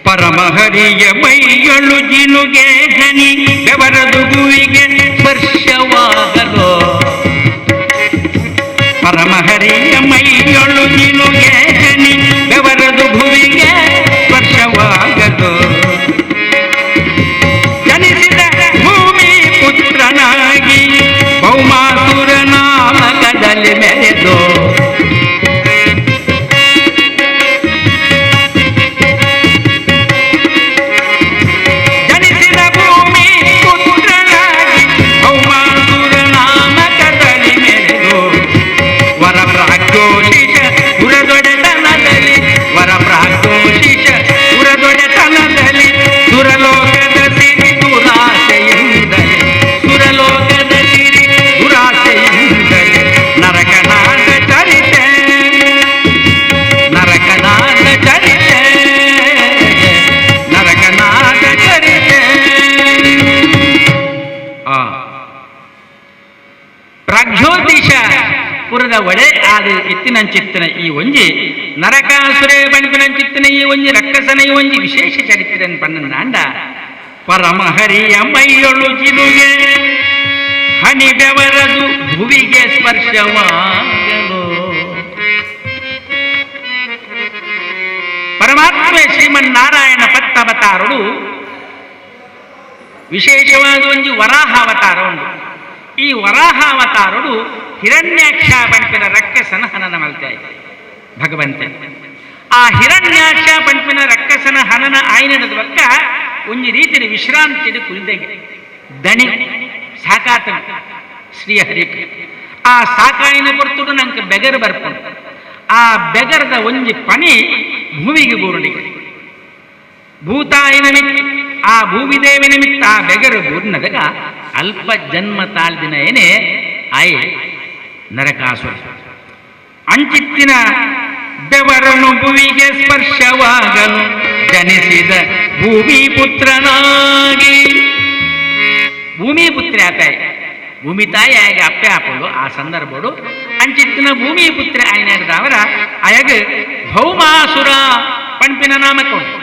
ಪರಮಹರಿಯ ಮೈಯಳು ಜಿನುಗೆ ಹನಿ ಬೆವರದು ಗುವಿಗೆ ಸ್ಪರ್ಶವಾಗಲೋ ಪರಮಹರಿಯ ಮೈಯಳು ಜಿನುಗೆ ಹನಿ ಬೆವರದು ಭುವಿಗೆ ಸ್ಪರ್ಶವಾಗಲು ಜನಿಸಿದ ಭೂಮಿ ಪುತ್ರನಾಗಿ ಕುಲದ ಒಡೆ ಆದ ಇತ್ತಿನಂಚಿತ್ತಿನ ಈ ಒಂಜಿ ನರಕಾಸುರೆ ಪಣ್ಪಿನಂಚಿತ್ತಿನ ಈ ಒಂಜಿ ರಕ್ಕಸನ ಈ ಒಂಜಿ ವಿಶೇಷ ಚರಿತ್ರೆ ಪಣ್ಣಂದಾಂಡ ಪರಮಹರಿಯ ಮೈಯೊಳು ಜಿನುಗೆ ಹನಿ ಬೆವರದು ಭುವಿಗೆ ಸ್ಪರ್ಶವಾಗಲು. ಪರಮಾತ್ಮ ಶ್ರೀಮನ್ನಾರಾಯಣ ಪತ್ತವತಾರಡು ವಿಶೇಷವಾದ ಒಂಜಿ ವರಾಹ ಅವತಾರ ಉಂಡು. ಈ ವರಾಹ ಅವತಾರಡು ಹಿರಣ್ಯಾಕ್ಷ ಪಂಪಿನ ರಕ್ಕಸನ ಹನನ ಮಲ್ತೆ ಭಗವಂತೆ. ಆ ಹಿರಣ್ಯಾಕ್ಷ ಪಂಪಿನ ರಕ್ಕಸನ ಹನನ ಆಯ್ನದ ಬಕ್ಕ ಒಂಜಿ ರೀತಿಯ ವಿಶ್ರಾಂತಿ ಕುಲ್ದೆಗೆ ದಣಿ ಸಾಕಾತನ ಶ್ರೀಹರಿ. ಆ ಸಾಕಾಯಿನ ಪೊರ್ತುಡು ನಂಗೆ ಬೆಗರು ಬರ್ಪುಂಡು. ಆ ಬೆಗರದ ಒಂಜಿ ಪನಿ ಭೂಮಿಗೆ ಬೂರುಣಿಗೆ ಭೂತಾಯಿ ನಿಮಿತ್ತ ಆ ಭೂಮಿದೇವಿ ನಿಮಿತ್ತ ಆ ಬೆಗರು ಬೂರ್ನದಾಗ ಅಲ್ಪ ಜನ್ಮ ತಾಳ್ದಿನ ಏನೇ ಆಯ್ ನರಕಾಸುರ ಅಂಚಿತ್ತಿನ ಬೆವರನು ಭುವಿಗೆ ಸ್ಪರ್ಶವಾಗಲು ಜನಿಸಿದ ಭೂಮಿ ಪುತ್ರನಾಗಿ. ಭೂಮಿ ಪುತ್ರ ಆತಾಯಿ ಭೂಮಿ ತಾಯಿ ಆಯಗ ಅಪ್ಪೆ ಆಪುಂಡು ಆ ಸಂದರ್ಭಡು ಅಂಚಿತ್ತಿನ ಭೂಮಿ ಪುತ್ರ ಆಯನಾಡ್ದವರ ಅಯಗ ಭೌಮಾಸುರ ಪಣ್ಪಿನ ನಾಮಕ ಉಂಟು.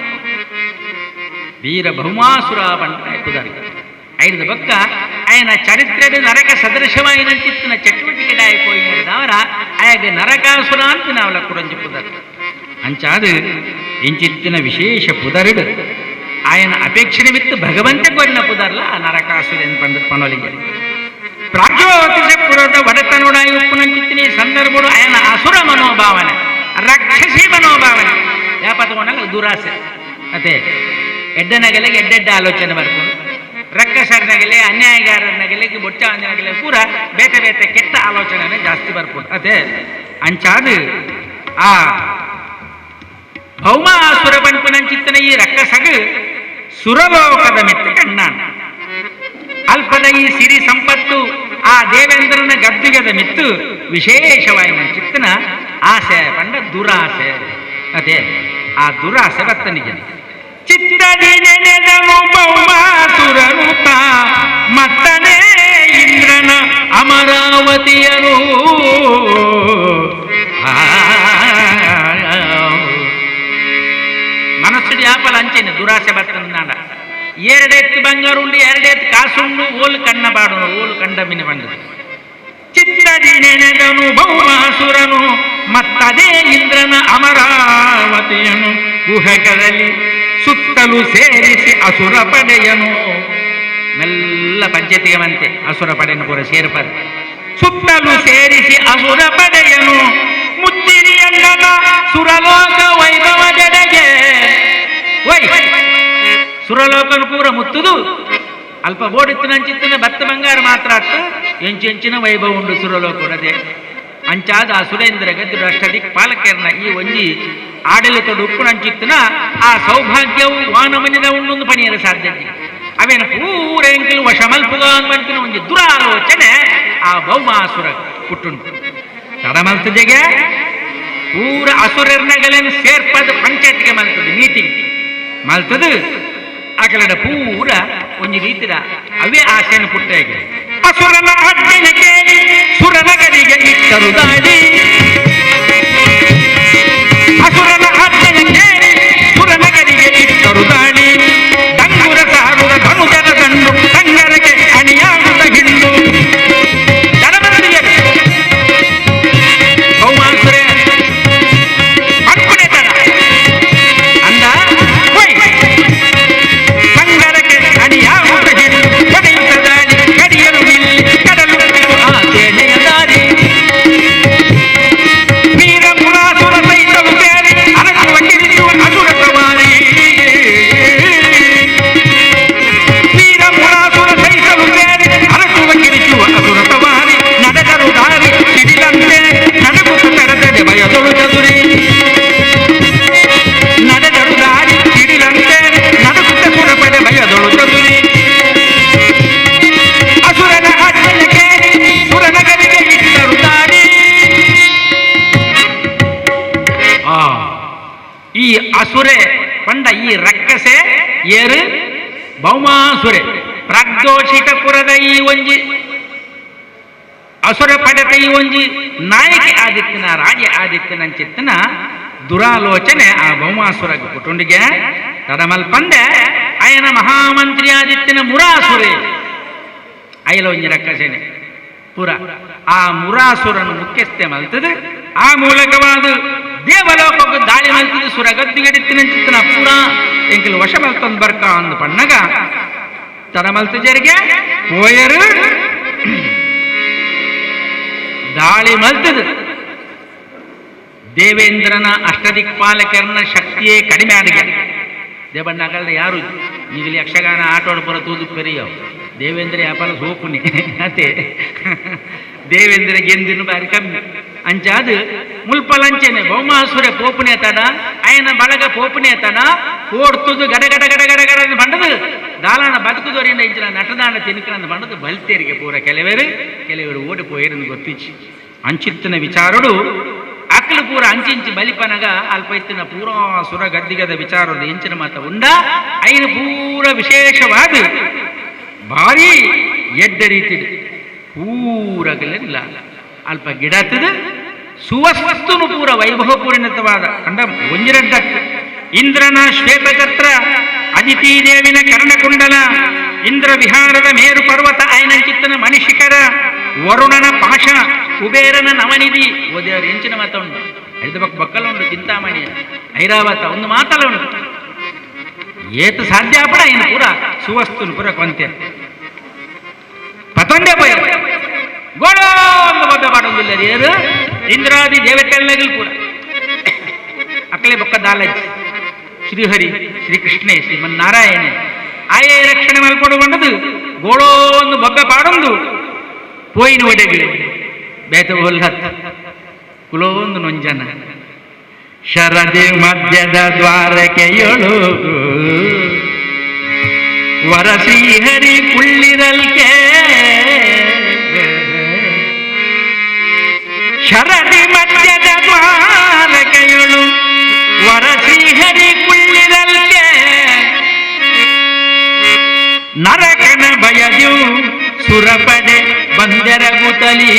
ವೀರ ಭೌಮಾಸುರ ಪಂಡ ಪುದರ್ ಐದು ಬಕ್ಕ ఆయన ಚರಿತ್ರೆಡು ನರಕ ಸದೃಶವಾಯಿನಂಚಿತ್ತಿನ ಚಟುವಟಿಕೆ ಪೋಯಿನವರ ಆಯಗ ನರಕಾಸುರ ಅಂತ ನಾವಲ ಕುಡಂಜಿ ಪುದರ್ ಅಂಚಾದು ಇಂಚಿತ್ತಿನ ವಿಶೇಷ ಪುದರುಡು ఆయన ಅಪೇಕ್ಷೆ ನಿಮಿತ್ತ ಭಗವಂತ ಕೊರಿನ ಪುದರ್ಲ ಆ ನರಕಾಸುರ ಎಂದು ಪಂಡ ಪಣೋಲಿಗೆ ಪ್ರಾಗ್ಜ್ಯೋತಿಷಪುರದ ಒಡೆತನುಡಾಯಿ ಉಪ್ಪುನಂಚಿತ್ತಿನ ಈ ಸಂದರ್ಭಡು ఆయన ಅಸುರ ಮನೋಭಾವನೆ ರಕ್ಷಸಿ ಮನೋಭಾವನೆ ಯಾಪತ್ಕೊಂಡಾಗ ದುರಾಸೆ ಅದೇ ಎಡ್ಡನಗಲೆಗೆ ಎಡ್ಡೆಡ್ಡ ಆಲೋಚನೆ ಬರ್ಕೊಂಡು ರಕ್ಕಸರ್ನಗಲೆ ಅನ್ಯಾಯಗಾರನಗಲೆ ಬೊಟ್ಟ ಅಂಜನಗಲೆ ಪೂರ ಬೇತೆ ಬೇತೆ ಕೆಟ್ಟ ಆಲೋಚನೆ ಜಾಸ್ತಿ ಬರ್ಕೊಂಡು ಅದೇ ಅಂಚಾದು ಆ ಭೌಮಾಸುರ ಪನ್ಪಿನಂಚಿತ್ತನ ಈ ರಕ್ಕಸಗು ಸುರಲೋಕದ ಮೆತ್ತ ಕಣ್ಣಾನ ಅಲ್ಪದ ಈ ಸಿರಿ ಸಂಪತ್ತು ಆ ದೇವೇಂದ್ರನ ಗದ್ದುಗೆದ ಮಿತ್ತು ವಿಶೇಷವಾಯಿನ ಚಿತ್ತನ ಆಸೆ ಪಂಡ ದುರಾಸೆ ಅದೇ ಆ ದುರಾಸೆ ಬತ್ತನಿಗೆ. ಚಿತ್ತದಿ ನೆನೆದನು ಭೌಮಾಸುರನು ತಾ ಮತ್ತನೇ ಇಂದ್ರನ ಅಮರಾವತಿಯನು. ಮನಸ್ಸು ಯಾಪಲ ಅಂಚೆನೆ ದುರಾಸೆ ಬತ್ತನ ಎರಡೆತ್ತು ಬಂಗಾರ ಉಂಡು ಎರಡೆತ್ತು ಕಾಸುಂಡು ಓಲು ಕಣ್ಣ ಬಾಡುನು ಓಲು ಕಂಡ ಮಿನಿ ಬಂಡದು. ಚಿತ್ತದಿ ನೆನೆದನು ಭೌಮಾಸುರನು ಮತ್ತದೇ ಇಂದ್ರನ ಅಮರಾವತಿಯನು ಗುಹೆಗಳಲ್ಲಿ ಸುತ್ತಲೂ ಸೇರಿಸಿ ಅಸುರ ಪಡೆಯನು. ಮೆಲ್ಲ ಪಂಚಾಯತಿಗೆ ಮಂತೆ ಅಸುರ ಪಡೆಯನ್ನು ಪೂರ ಸೇರ್ಪದ ಸುತ್ತಲೂ ಸೇರಿಸಿ ಅಸುರ ಪಡೆಯನು ಮುತ್ತಿರಿಯಣ್ಣನ ಸುರಲೋಕ ವೈಭವದೆಡೆಗೆ. ಓಯ್ ಸುರಲೋಕನು ಪೂರ ಮುತ್ತುದು ಅಲ್ಪ ಬೋಡಿತ್ತಿನ ಭತ್ತ ಬಂಗಾರ ಮಾತ್ರ ಅತ್ತ ಎಂಚೆಂಚಿನ ವೈಭವ ಉಂಡು ಸುರಲೋಕಡದೆ ಅಂಚಾದ ಆ ಸುರೇಂದ್ರ ಗದ್ದು ಅಷ್ಟದಿಕ್ ಪಾಲಕರ್ನ ಈ ಒಂಜಿ ಆಡಳಿತದ ಉಪ್ಪುನಂಚಿತ್ತಿನ ಆ ಸೌಭಾಗ್ಯವು ವಾನಮನಿದ ಉಂಡೊಂದು ಪಣಿಯರ ಸಾಧ್ಯತೆ ಅವೇನ ಪೂರ ಎಂಕಲು ವಶಮಲ್ಪುಗ ಅನ್ವಂತಿನ ಒಂಜಿ ದುರಾಲೋಚನೆ ಆ ಭೌಮಾಸುರ ಪುಟ್ಟುಂಟು ತಡಮಲ್ತಜೆಗೆ ಪೂರ ಅಸುರರ್ನಗಲೇನು ಸೇರ್ಪದ ಪಂಚಾಯತ್ಗೆ ಮಲ್ತದೆ ಮೀಟಿಂಗ್ ಮಲ್ತದು ಅಕಲಡ ಪೂರ ಒಂಜಿ ರೀತಿದ ಅವೇ ಆಸೆಯನ್ನು ಪುಟ್ಟಾಗಿ ಅಸುರನ ಅಜ್ಜನ ಕೇಳಿ ಸುರನಗರಿಗೆ ಇಟ್ಟರು ದಾಳಿ. ಅಸುರನ ಅಜ್ಜನ ಕೇಳಿ ಸುರನಗರಿಗೆ ಇಟ್ಟರು ದಾಳಿ. ದಂಗುರ ಸಾರುರ ಧನುಜನ ದಂಡು ಸಂಗರಕ್ಕೆ ಅಣಿಯಾಗುತ್ತ ಹಿಂಡು. ದಡಮಲ್ತಿಗೆ ಭೌಮಾಸುರೆ ಅನ್ಕುನೆ ತಡ ಅಂದ ಹೊಯ್! ಸಂಗರಕ್ಕೆ ಅಣಿಯಾಗುತ್ತ ಹಿಂಡು ಹೊಡೆಯುತ್ತ ದಾಳಿ ಕಡಿಯಲು ಇಲ್ಲಿ ಕಡಲು ಆ ಸೇನೆಯ ದಾರಿ. ವೀರ ಮುರಾಸುರ ಸಹಿತವು ಸೇರಿ ಅರಸುವ ಕಿರಿಸುವ ಅಸುರ ಸವಾರಿ. ವೀರ ಮುರಾಸುರ ಸಹಿತವು ಸೇರಿ ಅರಸುವ ಕಿರಿಸುವ ಅಸುರ ಸವಾರಿ. ನಡೆದರು ದಾರಿ ಸಿಡಿಲಂತೆ ನಡುಗುತ್ತ ತಡತಡೆ ಭಯದೊಳು ಚದುರಿ. ನಡೆದರು ದಾರಿ ಸಿಡಿಲಂತೆ ನಡುಗುತ್ತ ಸುರಪಡೆ ಭಯದೊಳು ಚದುರಿ. ಅಸುರನ ಆಜ್ಞೆಯ ಕೇಳಿ ಸುರನಗರಿಗೆ ಇಟ್ಟರು ದಾರಿ. ಆ ಈ ಅಸುರೆ ಪಂಡ ಈ ರಕ್ಕಸೆ ಏರು ಭೌಮಾಸುರೆ ಪ್ರಾಗ್ದೋಷಿತಪುರದ ಈ ಒಂಜಿ ಅಸುರ ಪಡತೈ ಒಂಜಿ ನಾಯಕಿ ಆದಿತ್ಯನ ರಾಜ ಆದಿತ್ಯನ ಚಿತ್ತನ ದುರಾಲೋಚನೆ ಆ ಭೌಮಾಸುರ ಕುಟುಂಡಿಗೆ ತಡಮಲ್ಪಂದೆ ಅಯನ ಮಹಾಮಂತ್ರಿ ಆದಿತ್ಯನ ಮುರಾಸುರೆ ಅಯಲ ಒಂಜಿ ರಕ್ಕಸೇನೆ ಪುರ ಆ ಮುರಾಸುರನು ಮುಖ್ಯಸ್ಥೆ ಮಲ್ತದೆ ಆ ಮೂಲಕವಾದ ದೇವಲೋಕಕ್ಕೆ ದಾಳಿ ಮಲ್ತದೆ ಸುರ ಗದ್ದಿಗಡಿತ್ತಿನ ಚಿತ್ತನ ಪುರ ಎಂಕಲ್ ವಶ ಮಲ್ತಂದು ಬರ್ಕ ಅಂದು ಪಣ್ಣಗ ತಡಮಲ್ತ ಜರಿಗೆ ಪೋಯರು ದಾಳಿ ಮಲ್ತದೆ ದೇವೇಂದ್ರನ ಅಷ್ಟದಿಕ್ಪಾಲಕರನ ಶಕ್ತಿಯೇ ಕಡಿಮೆ ಆದಿಗೆ ದೇವಣ್ಣಾಗಲ್ದ ಯಾರು ಈಗಲಿ ಯಕ್ಷಗಾನ ಆಟೋಡ ಪುರ ತೂದು ಪೆರಿಯವು ದೇವೇಂದ್ರ ವ್ಯಾಪಾರ ಸೋಪುನಿ ಅತೆ ದೇವೇಂದ್ರ ಗೆಂದಿನ ಬಾರಿ ಕಮ್ಮಿ ಅಂಚಾದು ಮುಲ್ಪಲಂಚೆನೆ ಭೌಮಾಸುರ ಪೋಪುನೆ ತಡ ಅಯನ ಬಳಗ ಪೋಪುನೆ ತಡ ಓಡ್ತುದು ಗಡ ಗಡ ಗಡ ಗಡ ಗಡ ಬಂಡದು ದಾಲಾನ ಬದುಕುದೋರಿಂದ ಇಂಚಿನ ನಟದಾನ ತಿನ್ಕರಂದು ಬಂಡದು ಬಲ್ತೇರಿಗೆ ಪೂರ ಕೆಲವರು ಕೆಲವರು ಓಡಿ ಪೋಯಿರಂದು ಗೊತ್ತಿಚ್ಚಿ ಅಂಚಿತ್ತಿನ ವಿಚಾರಡು ಅಕ್ಕಲು ಪೂರ ಅಂಚಿಂಚಿ ಬಲಿಪನಗ ಅಲ್ಪ ಇತ್ತಿನ ಪೂರಾ ಸುರ ಗದ್ದಿಗದ ವಿಚಾರದ ಎಂಚಿನ ಮಾತ ಉಂಡ ಐನ ಪೂರ ವಿಶೇಷವಾದ ಭಾರಿ ಎಡ್ಡ ರೀತಿ ಪೂರಗಲಿಲ್ಲ ಅಲ್ಪ ಗಿಡತದ ಸುವಸ್ತುನು ಪೂರ ವೈಭವಪೂರ್ಣತವಾದ ಕಂಡ ಒಂಜಿರಡ್ಡ ಇಂದ್ರನ ಶ್ವೇತಛತ್ರ ಅದಿತಿ ದೇವಿನ ಕರ್ಣಕುಂಡಲ ಇಂದ್ರ ವಿಹಾರದ ಮೇರು ಪರ್ವತ ಆಯನಂಚಿತ್ತನ ಮಣಿಶಿಖರ ವರುಣನ ಪಾಶ ಕುಬೇರನ ನವನಿಧಿ ಓದೇವರು ಎಂಚಿನ ಮಾತ ಉಂಟು ಐದು ಬಕ್ಕ ಬಕ್ಕಲ ಉಂಟು ಚಿಂತಾಮಣಿ ಐರಾವತ ಒಂದು ಮಾತಲ್ಲ ಉಂಟು ಏತು ಸಾಧ್ಯ ಪಡ ಇನ್ನು ಪೂರ ಸುವಸ್ತುನು ಪೂರ ಕೊಂತೆ ಪತೊಂಡೆ ಪೋಯ ಗೋಡೋ ಒಂದು ಬೊಬ್ಬೆ ಪಾಡೊಂದಿಲ್ಲ ಏರು ಇಂದ್ರಾದಿ ದೇವತೆಲ್ಲಗಲ್ ಪೂರ ಅಕಲೆ ಬೊಕ್ಕ ದಾಲಜ್ ಶ್ರೀಹರಿ ಶ್ರೀಕೃಷ್ಣೇ ಶ್ರೀಮನ್ನಾರಾಯಣೆ ಆಯೇ ರಕ್ಷಣೆ ಮಲ್ಕೊಡುಗೊಂಡದು ಗೋಳೋ ಒಂದು ಬೊಬ್ಬೆ ಪಾಡೊಂದು ಪೋಯಿನ ಒಡೆಗೆ ಬೇತ ಒಲ್ಲತ್ ಕುಲೋಂದು ನೊಂಜನ ಶರದಿ ಮಧ್ಯದ ದ್ವಾರಕೆಯೊಳು ವರ ಶ್ರೀಹರಿ ಕುಳ್ಳಿರಲ್ಕೆ ಶರದಿ ಮಧ್ಯದ ದ್ವಾರಕೆಯೊಳು ವರ ಶ್ರೀಹರಿ ಕುಳ್ಳಿರಲ್ಕೆ ನರಕನ ಬಯದ್ಯು ಸುರಪಡೆ ಬಂದೆರಗುತ್ತಲಿ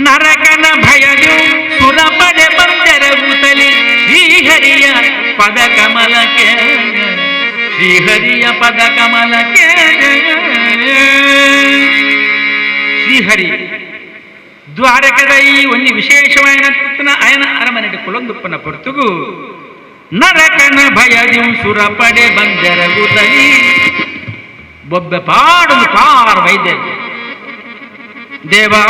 ನರಕನ ಭಯದು ಸುರಪಡೆ ಬಂದೆರಗುತ್ತಲಿ ಶ್ರೀಹರಿಯ ಪದ ಕಮಲಕ್ಕೆ ಶ್ರೀಹರಿಯ ಪದ ಕಮಲಕ್ಕೆ ಶ್ರೀಹರಿ ದ್ವಾರಕದ ಈ ಒಂದು ವಿಶೇಷವಾದ ಆಯನ ಅರಮನೆಗೆ ಕುಲೊಂದುಪ್ಪನ ಪೊರ್ತುಗು ನರಕನ ಭಯದಿ ಸುರಪಡೆ ಬಂದೆರಗುತ್ತಲಿ ಬೊಬ್ಬೆ ಪಾಡೊಂದು ಪಾರ್ ವೈದ್ಯ ದೇವಾ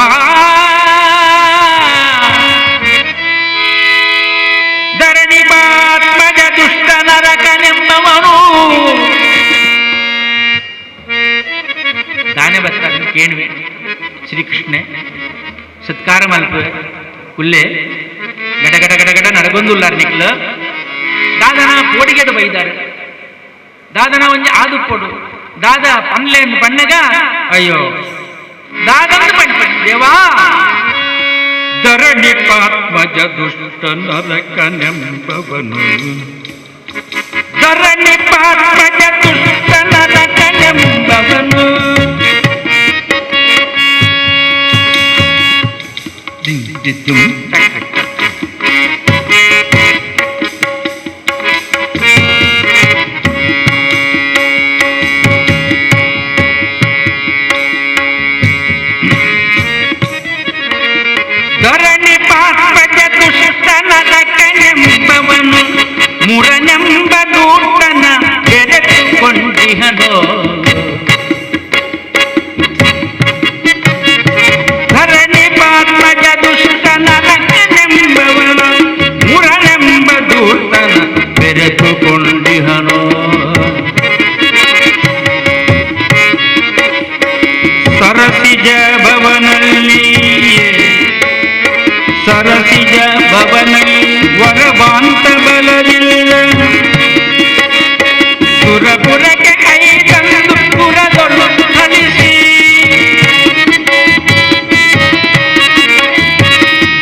ಧರಣಿ ಪಾತ್ಮಜ ದುಷ್ಟ ನರಕನೆಂಬವನು ದಾನೆ ಬರ್ತಾರೆ ಕೇಳುವೆ ಶ್ರೀಕೃಷ್ಣೆ ಸತ್ಕಾರ ಮಲ್ಪುವೆ ಕುಲ್ಲೆ ಗಡ ಗಡ ಗಡ ಗಡ ನಡಗೊಂದುಲ್ಲಾರ್ ನಿಕ್ಲು ದಾದನ ಪೋಡಿಗೆಡು ಬೈದಾರೆ ದಾದನ ಒಂಜಿ ಆದುಪ್ಪೊಡು ದಾದ ಪನ್ಲೇನ್ ಪಣ್ಣಗ ಅಯ್ಯೋ ದಾದಂದು ಪಣ್ ದೇವಾ ಧರಣಿ ಪಾತ್ಮಜ ದುಷ್ಟ ನರಕನೆಂಬವನು ಧರಣಿ ಪಾತ್ಮಜ ದುಷ್ಟ ನರಕನೆಂಬವನು ದಿಂಗ್ ದಿ ದುಂ ಟಕ್ ಟಕ್ ಟಕ್. ಧರಣಿ ಪಾತ್ಮಜ ದುಷ್ಟ ನರಕನೆಂಬವನು ಮುರನೆಂಬ ದೂತನ ಬೆರೆತುಕೊಂಡಿಹನೋ ಧರಣಿ ಪಾತ್ಮಜ ದುಷ್ಟ ನರಕನೆಂಬವನು ಮುರನೆಂಬ ದೂತನ ಬೆರೆತುಕೊಂಡಿಹನೋ ಸರಸಿಜ ಭವನಲ್ಲಿ ಸರಸಿಜ ಭವನಲ್ಲಿ ವರವಾಂತ ಬಲಲಿಲ್ಲ ಸುರಪುರಕ್ಕೆ ಕೈ ತಂದು ಪುರದೊಳು ಥಳಿಸಿ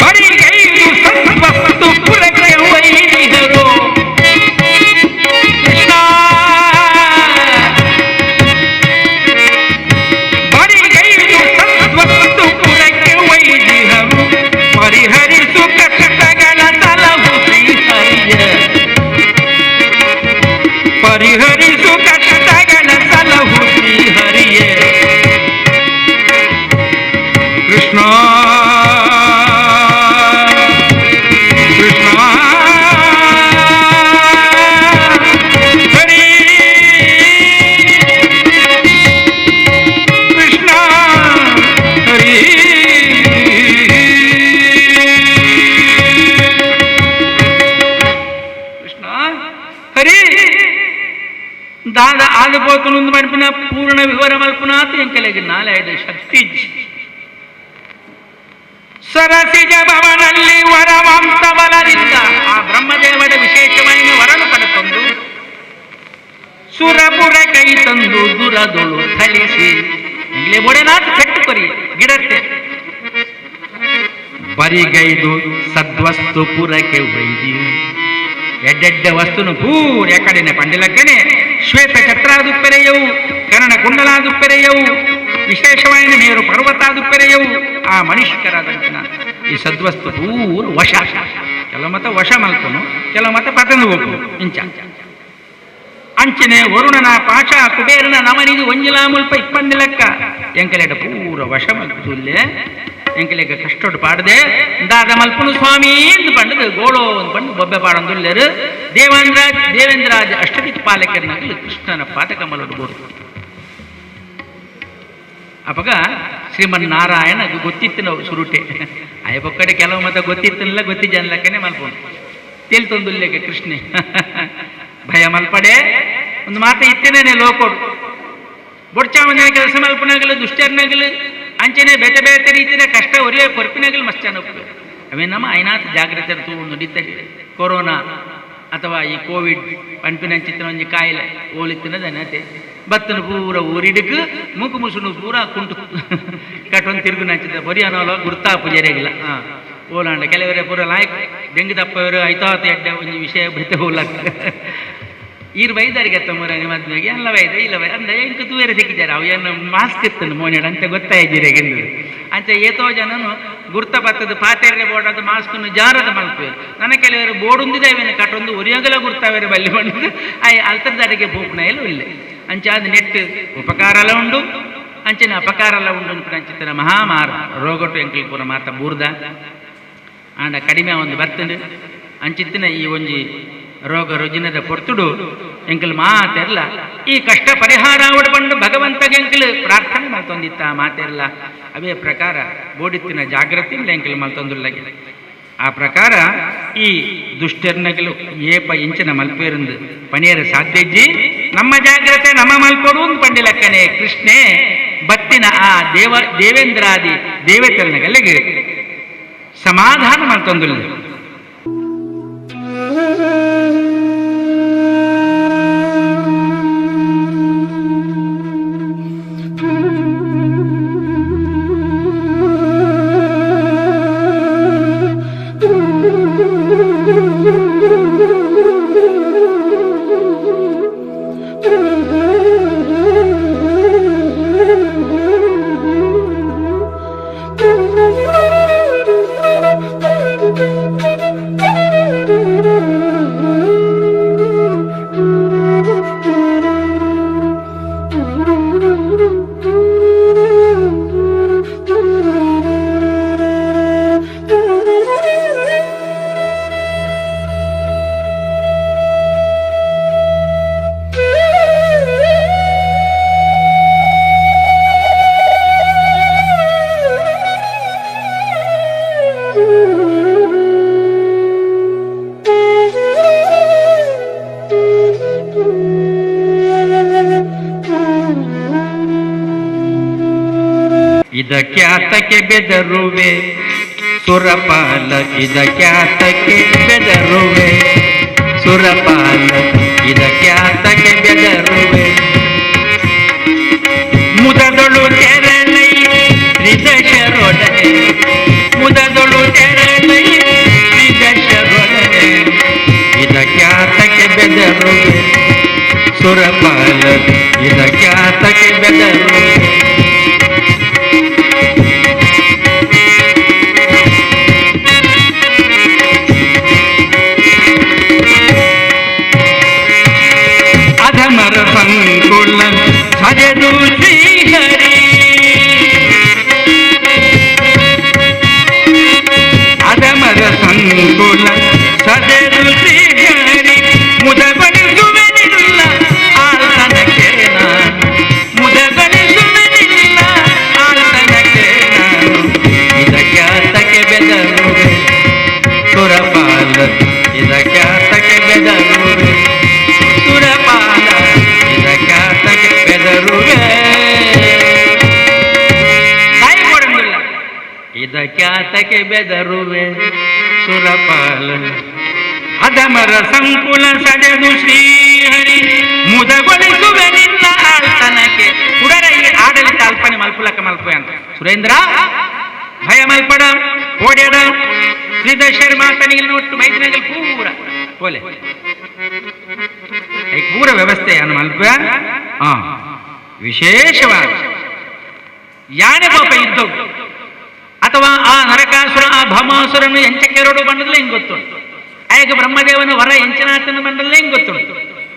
ಬರಿಗೈದು ಸತ್ವಸ್ತು ಪುರಕ್ಕೆ ಒಯ್ದಿದರು ಕೃಷ್ಣ ಬರಿಗೈದು ದಾದ ಆದು ಪನ್ಪಿನ ಪೂರ್ಣ ವಿವರ ಮಲ್ಪುನಾತ್ ಎಂಕಲೆಗ್ ನಾಲೆಡ್ ಶಕ್ತಿ ಸರಸಿಜ ಭವನಲ್ಲಿ ವರವಂತ ಬಲರಿಂದ ಆ ಬ್ರಹ್ಮದೇವರ ವಿಶೇಷమైన ವರನು ಪಡೆತಂದು ಸುರಪುರ ಕೈ ತಂದು ದುರದೊಳು ಥಳಿಸಿ ಇಂಗ್ಲೆ ಬೊಡೆನಾಥ್ ಕಟ್ಟು ಕೊರಿ ಗಿಡತ್ತೆ ಬರಿಗೈದು ಸದ್ವಸ್ತು ಪುರಕ್ಕೆ ಒಯ್ದಿ ಎಡ್ಡೆಡ್ಡ ವಸ್ತುನು ಪೂರ ಎಕಡಿನ ಪಂಡಿಲಕ್ಕನೆ ಶ್ವೇತ ಛತ್ರಾದುಪ್ಪೆರೆಯವು ಕರ್ಣ ಕುಂಡಲಾದುಪ್ಪೆರೆಯವು ವಿಶೇಷವಾಯಿನ ಮೇರು ಪರ್ವತಾದುಪ್ಪೆರೆಯವು ಆ ಮನುಷ್ಯರಾದಂತಿನ ಈ ಸದ್ವಸ್ತು ಪೂರ ವಶ ಕೆಲವು ಮತ ವಶ ಮಲ್ಪನು ಕೆಲವು ಮತ ಪತಂದು ಹೋಗು ಇಂಚ ಅಂಚನೆ ವರುಣನ ಪಾಶ ಕುಬೇರನ ನಮನಿದು ಒಂಜಿಲಾಮುಲ್ಪ ಇಪ್ಪಂದಿಲಕ್ಕ ಎಂಕಲೆಡ ಪೂರ ವಶ ಮಲ್ಪುಲ್ಲೇ ಎಂಕಲೆಗ ಕಷ್ಟೊಟ್ಟು ಪಾಡದೆ ದಾದ ಮಲ್ಪನು ಸ್ವಾಮಿ ಎಂದು ಪಂಡದು ಗೋಳೋ ಒಂದು ಪಂಡು ಬೊಬ್ಬೆ ಪಾಡೊಂದುಲ್ಲೇರು ದೇವೇಂದ್ರಾಜ್ ಅಷ್ಟದಿಕ್ಪಾಲಕರ್ನಗಲು ಕೃಷ್ಣನ ಪಾದಕಮಲೊಡು ಬೋಡು ಅಪಗ ಶ್ರೀಮನ್ನಾರಾಯಣ ಗೊತ್ತಿತ್ತಿನ ಸುರುಟೆ ಅಯ್ಯ ಕೆಲವು ಮತ ಗೊತ್ತಿತ್ತಿನಲ್ಲ ಗೊತ್ತಿಜನ್ಲಕ್ಕನೆ ಮಲ್ಪನು ತೇಲ್ತೊಂದುಲ್ಲೇಕ ಕೃಷ್ಣೆ ಭಯ ಮಲ್ಪಡೆ ಒಂದು ಮಾತ ಇತ್ತೇನೆ ಲೋಕೋಡು ಬೊಡ್ಚಾವಂಜನ ಕೆಲಸ ಮಲ್ಪನಾಗಲು ದುಷ್ಟರ್ನಾಗಲು ಅಂಚನೆ ಬೇತೆ ಬೇತೆ ರೀತಿಯ ಕಷ್ಟ ಒರಿಯ ಕೊರ್ಪಿನಾಗಲು ಮಸ್ತಾನ ಅವೇ ನಮ್ಮ ಐನಾಥ ಜಾಗ್ರತೆ ತೂ ಕೊರೋನಾ ಅಥವಾ ಈ ಕೋವಿಡ್ ಪನ್ಪಿನಂಚಿತ್ತಿನ ಒಂಜಿ ಕಾಯಿಲೆ ಓಲಿತ್ತಿನದನತೆ ಬತ್ತನ ಪೂರ ಊರಿಡಕ್ ಮೂಕು ಮುಸುನು ಪೂರ ಕುಂಟು ಕಟ್ಟೊಂದು ತಿರುಗು ನಂಚಿದ ಬರಿ ಅನ್ನೋಲ್ಲ ಗುರ್ತಾ ಪೂಜಾರಿಗಿಲ್ಲ. ಹಾಂ ಓಲಾಂಡ ಕೆಲವರೇ ಪೂರ ಲಾಯಕ್ ದೆಂಗ್ ತಪ್ಪವರು ಐತಾತ ಎಡ್ಡೆ ಒಂಜಿ ವಿಷಯ ಬೈತೆ ಹೋಲಕ್ ಈರ್ ಬೈದಾರಿಗೆ ತಮ್ಮರ ಮದ್ವೆಗೆ ಅಲ್ಲ ಬೈದ ಇಲ್ಲ ಬೈ ಅಂದ್ರೆ ಎಂಕ ತೂವೇರೆ ಸಿಕ್ಕಿದ್ದಾರೆ ಅವು ಏನು ಮಾಸ್ಕ್ ಇತ್ತು ಮೋನೆಡ್ ಅಂತ ಗೊತ್ತಾಯಿದ್ದೀರಿ ಅಂಚ ಏತೋ ಜನನು ಗುರ್ತ ಬತ್ತದ ಪಾತೆರೆ ಬೋರ್ಡ್ ಮಾಸ್ಕನ್ನು ಜಾರದ ಮಲ್ಪೆ ನನ್ನ ಕೆಲವರು ಬೋರ್ಡ್ ಇವೇನು ಕಟ್ಟೊಂದು ಒರಿಯೋಗಲ ಗುರ್ತಾವೇರೆ ಬಲ್ಲಿ ಬಂದು ಆಯ್ ಅಲ್ತರ್ದಾಡಿಗೆ ಪೋಪುನ ಎಲ್ಲ ಇಲ್ಲ ಅಂಚ ಅದು ನೆಟ್ ಉಪಕಾರ ಎಲ್ಲ ಉಂಡು ಅಂಚಿನ ಅಪಕಾರ ಎಲ್ಲ ಉಂಡು ಅಂಚಿನ ಮಹಾಮಾರ ರೋಗಟು ಎಂಕಲ್ ಪೂರ ಮಾತ ಬೂರ್ದ ಆಂಡ ಕಡಿಮೆ ಒಂದು ಬರ್ತಂಡು ಅಂಚಿತ್ತಿನ ಈ ಒಂಜಿ ರೋಗ ರುಜಿನದ ಪೊರ್ತುಡು ಎಂಕಲ್ ಮಾತೆರ್ಲ ಈ ಕಷ್ಟ ಪರಿಹಾರ ಪಂಡು ಭಗವಂತಗೆ ಎಂಕಲ್ ಪ್ರಾರ್ಥನೆ ಮಲ್ತೊಂದಿತ್ತ ಮಾತೆರ್ಲ ಅವೇ ಪ್ರಕಾರ ಬೋಡಿತ್ತಿನ ಜಾಗೃತಿ ಎಂಕಲ್ ಮಲ್ತೊಂದುಲ್ಲಗೆ ಆ ಪ್ರಕಾರ ಈ ದುಷ್ಟರ್ನಗಲು ಏಪ ಇಂಚಿನ ಮಲ್ಪೇರಂದು ಪಣಿಯರ ಸಾಧ್ಯಜ್ಜಿ ನಮ್ಮ ಜಾಗ್ರತೆ ನಮ್ಮ ಮಲ್ಪಡು ಪಂಡಿಲಕ್ಕನೆ ಕೃಷ್ಣೆ ಬತ್ತಿನ ಆ ದೇವೇಂದ್ರಾದಿ ದೇವತೆರನಗಲ್ಲಿಗೆ ಸಮಾಧಾನ ಮಲ್ತೊಂದುಲ್ಲ. ಇದಕ್ಯಾತಕ್ಕೆ ಬೆದರುವೆ ಸುರಪಾಲ, ಇದಕ್ಯಾತಕ್ಕೆ ಬೆದರುವೆ ಸುರಪಾಲ, ಇದಕ್ಯಾತಕ್ಕೆ ಬೆದರುವೆ ಮುದದೊಳು ತೆರಳೈ ತ್ರಿದಶರೊಡನೆ, ಮುದದೊಳು ತೆರಳೈ ತ್ರಿದಶರೊಡನೆ, ಇದಕ್ಯಾತಕ್ಕೆ ಬೆದರುವೆ ಸುರಪಾಲ, ಇದಕ್ಯಾತಕ್ಕೆ ಬೆದರುವೆ. ಅಧಮರ ಸಂಕುಲ ಸಜದು ಶ್ರೀಹರಿ, ಅಧಮರ ಸಂಕುಲ ಸಜದು ಶ್ರೀಹರಿ, ಮುದಗೊಳಿಸುವೆನಿಲ್ಲ ಆತನಕೇನ, ಮುದಗೊಳಿಸುವೆನಿಲ್ಲ ಇದಕ್ಯಾತಕ್ಕೆ ಬೆದರುವೆ ಸುರಪಾಲ ಅಧಮರ ಸಂಕುಲ ಸಡೆದು ಶ್ರೀಹರಿ ಮುದಗೊಳಿಸುವೆ ನಿನ್ನ ಆಳ್ತನಕ್ಕೆ ಕುಡರ ಈ ಆಡಳಿತ ಅಲ್ಪನೆ ಮಲ್ಪುಲಕ ಮಲ್ಪೆ ಅಂತ ಸುರೇಂದ್ರ ಭಯ ಮಲ್ಪಡ ಓಡ್ಯಾಡ ಶ್ರೀಧರ್ ಶರ್ಮಾ ತನಿಗಿನ ಒಟ್ಟು ಮೈದಿನಗಲ್ ಪೂರ ಪೋಲೆ ಪೂರ ವ್ಯವಸ್ಥೆ ಅನ್ನು ಮಲ್ಪ ವಿಶೇಷವಾದ ಯಾನೆ ಪಾಪ ಯುದ್ಧ ಅಥವಾ ಆ ನರಕಾಸುರ ಆ ಭಮಾಸುರನು ಎಂಚಕ್ಕೆರಡು ಬಂಡದಲ್ಲೇ ಹಿಂಗ್ ಗೊತ್ತುಂಟು. ಆಯಕ ಬ್ರಹ್ಮದೇವನ ವರ ಎಂಚನಾಥನ ಬಂಡದಲ್ಲೇ ಹಿಂಗ್ ಗೊತ್ತುಂಟು.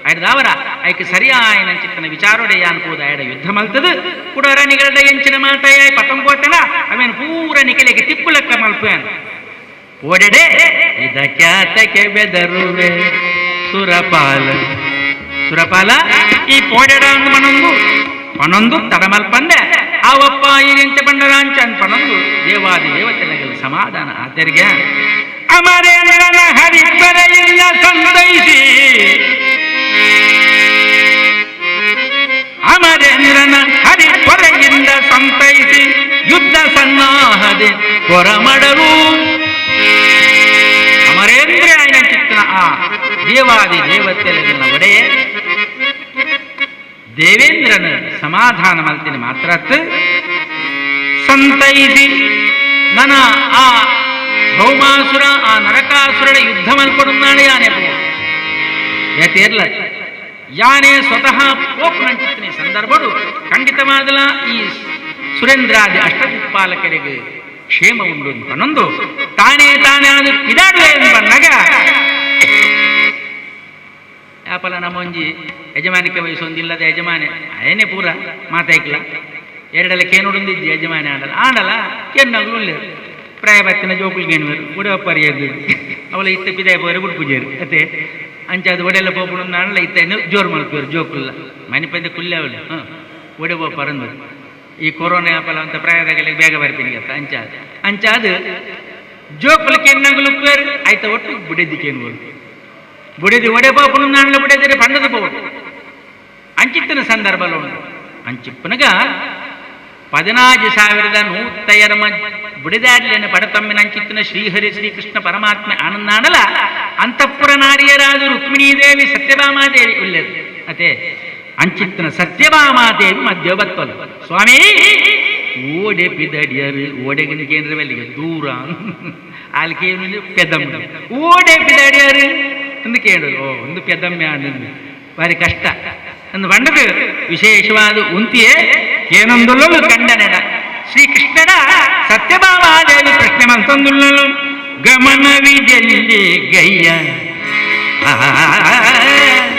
ಆಯ್ದಾವರ ಆಯ್ಕೆ ಸರಿಯಾಯನ ಚಿತ್ತನ ವಿಚಾರೋಡೆ ಅನ್ಕೋದ ಆಯಡ ಯುದ್ಧ ಮಲ್ತದ ಕುಡರ ನಿಗಡ ಎಂಚಿನ ಮಾತಾಯ ಪತಂಗೋತನ ಅವೇನು ಪೂರ ನಿಕಲೆಗೆ ತಿಪ್ಪುಲಕ್ಕ ಮಲ್ಪೇನು ಓಡೆಡೆ ಇದಕ್ಯಾತಕ್ಕೆ ಬೆದರುವೆ ಸುರಪಾಲ ಸುರಪಾಲ ಈ ಪೋಡೆಡ ಅಂದ್ ಮನೊಂದು ಪನೊಂದು ತಡಮಲ್ಪಂದೆ ಆವಪ್ಪ ಈ ಎಂಚ ಬಂಡರಾಂಚ ಅಂದ್ ಪನೊಂದು ದೇವಾದಿ ದೇವತೆಗಳ ಸಮಾಧಾನ ಆತರಿಗೆ ಅಮರೇಂದ್ರನ ಹರಿಪರೆಯಿಂದ ಸಂತೈಸಿ ಅಮರೇಂದ್ರನ ಹರಿಪೊರೆಯಿಂದ ಸಂತೈಸಿ ಯುದ್ಧ ಸನ್ನಾಹದೆ ಹೊರಮಡಲು ಅಮರೇಂದ್ರ ఆయన ಚಿತ್ತನ ಆ ದೇವಾದಿ ದೇವತೆಗಳ ಒಡೆಯ ದೇವೇಂದ್ರನ ಸಮಾಧಾನ ಮಲ್ತಿನ ಮಾತ್ರ ಸಂತೈಸಿ ನನ ಆ ಭೌಮಾಸುರ ಆ ನರಕಾಸುರನ ಯುದ್ಧ ಮಲ್ಪಡುನ್ನಾಳೆ ಯಾನೆ ಯಾತೇರ್ಲ ಯಾನೇ ಸ್ವತಃ ಪೋಪ್ ನಂಚಿತ್ತನೆ ಸಂದರ್ಭಡು ಖಂಡಿತವಾದಲ ಈ ಸುರೇಂದ್ರಾದಿ ಅಷ್ಟದಿಕ್ಪಾಲಕರಿಗೆ ಕ್ಷೇಮ ಉಂಡು ಅಂತನೊಂದು ತಾನೇ ತಾನೇ ಅದು ಪಿದಾಡುವೆ ಬಂದಾಗ ಯಾಪಲ ನಮ್ಮೊಂಜಿ ಯಜಮಾನಿಕೆ ವಯಸ್ಸೊಂದಿಲ್ಲದ ಯಜಮಾನೆ ಅಯನೇ ಪೂರ ಮಾತಾಯ್ಕಲ ಎರಡೆಲ್ಲ ಕೇನುಡುಂದಿದ್ದಿ ಯಜಮಾನೆ ಆಡಲ್ಲ ಆಡಲ್ಲ ಕೆನ್ನಗ್ಲು ಉಳ್ಳೇರು ಪ್ರಾಯ ಬತ್ತಿನ ಜೋಕುಲ್ಗೇನುವರು ಒಡೆ ಎದ್ದು ಅವಳ ಇತ್ತ ಪಿದಾಯ ಪೋರೆ ಬುಡ್ಪುಜೇರು ಅತ್ತೆ ಅಂಚಾದ ಒಡೆಲ್ಲ ಪೋಪುಡು ನಾಡಲ್ಲ ಇತ್ತ ಜೋರು ಮಲ್ಪೇರು ಜೋಕುಲ್ಲ ಮನೆ ಪಂದೆ ಕುಲ್ಲೆ ಅವಳು ಹಾಂ ಒಡೆ ಪೋಪರಂದು ಈ ಕೊರೋನಾ ಯಾಪಲ ಅಂತ ಪ್ರಾಯದಾಗಲಿ ಬೇಗ ಬರ್ತೀನಿ ಅಂತ ಅಂಚಾದ ಅಂಚಾದ ಜೋಕುಲ ಕೆನ್ನಗುಲು ಉಪ್ಪೇರು ಆಯ್ತ ಒಟ್ಟು ಬುಡೆದಿ ಕೇನುವರು ಬುಡೆದಿ ಒಡೆ ಪಾಪುನು ನಾಡಲ ಬುಡೆದಿರೆ ಪಂಡದ ಪೋವು ಅಂಚಿತ್ತನ ಸಂದರ್ಭలో ಉಂಟು ಅಂಚಿಪ್ಪನಗ 14,102 ಬುಡಿದಾಡ್ಲೇನ ಪಡತಮ್ಮಿನ ಅಂಚಿತ್ತಿನ ಶ್ರೀಹರಿ ಶ್ರೀಕೃಷ್ಣ ಪರಮಾತ್ಮ ಆನಂದಾಡಲ ಅಂತಃಪುರ ನಾರಿಯರಾದ ರುಕ್ಮಿಣೀದೇವಿ ಸತ್ಯಭಾಮಾದೇವಿ ಉಲ್ಲೇದು ಅದೇ ಅಂಚಿತ್ತಿನ ಸತ್ಯಭಾಮಾದೇವಿ ಮಧ್ಯ ಬತ್ತಲು ಸ್ವಾಮಿ ಓಡೆ ಪಿದಡಿಯರು ಓಡೆಗಿನ ಕೇಂದ್ರ ವೆಲ್ಲಿಗೆ ದೂರ ಆಲ್ಕೇನು ಪೆದಮ್ಮ ಓಡೆ ಪಿದಡಿಯರು ಎಂದು ಕೇಳು ಓ ಒಂದು ಪೆದಮ್ಮೆ ಆನಂದು ಭಾರಿ ಕಷ್ಟ ಅಂದು ಬಂಡದು ವಿಶೇಷವಾದ ಉಂತಿಯೇ ಏನೊಂದುಲ್ಲಲು ಕಂಡನೆಡ ಶ್ರೀಕೃಷ್ಣನ ಸತ್ಯಭಾಮಾದೇವಿ ಪ್ರಶ್ನೆ ಮಂತಂದುಲ್ಲಲು ಗಮನವಿದೆಲ್ಲಿ ಗಯ್ಯ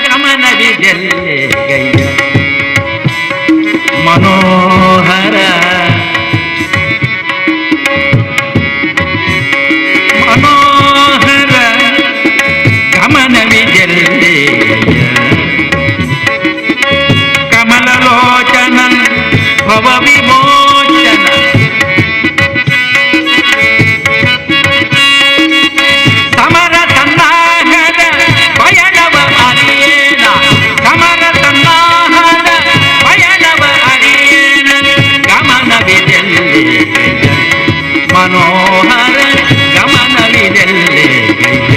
ಗಮನವಿದೆಲ್ಲಿ ಗಯ್ಯ ಮನೋಹರ ಮನೋಹರ ಗಮನವಿದೆಲ್ಲಿ ಗಯ್ಯ ಕಮಲಲೋಚನ ಭವ ವಿಮೋಚನ ಸಮರ ಸನ್ನಾಹದ ಪಯಣವ ಅರಿಯೇನ ಸಮರ ಸನ್ನಾಹದ ಪಯಣವ ಅರಿಯೇನ ಗಮನವಿದೆಲ್ಲಿ ಗಯ್ಯ ಮನೋಹರ ಗಮನವಿದೆಲ್ಲಿ ಗಯ್ಯ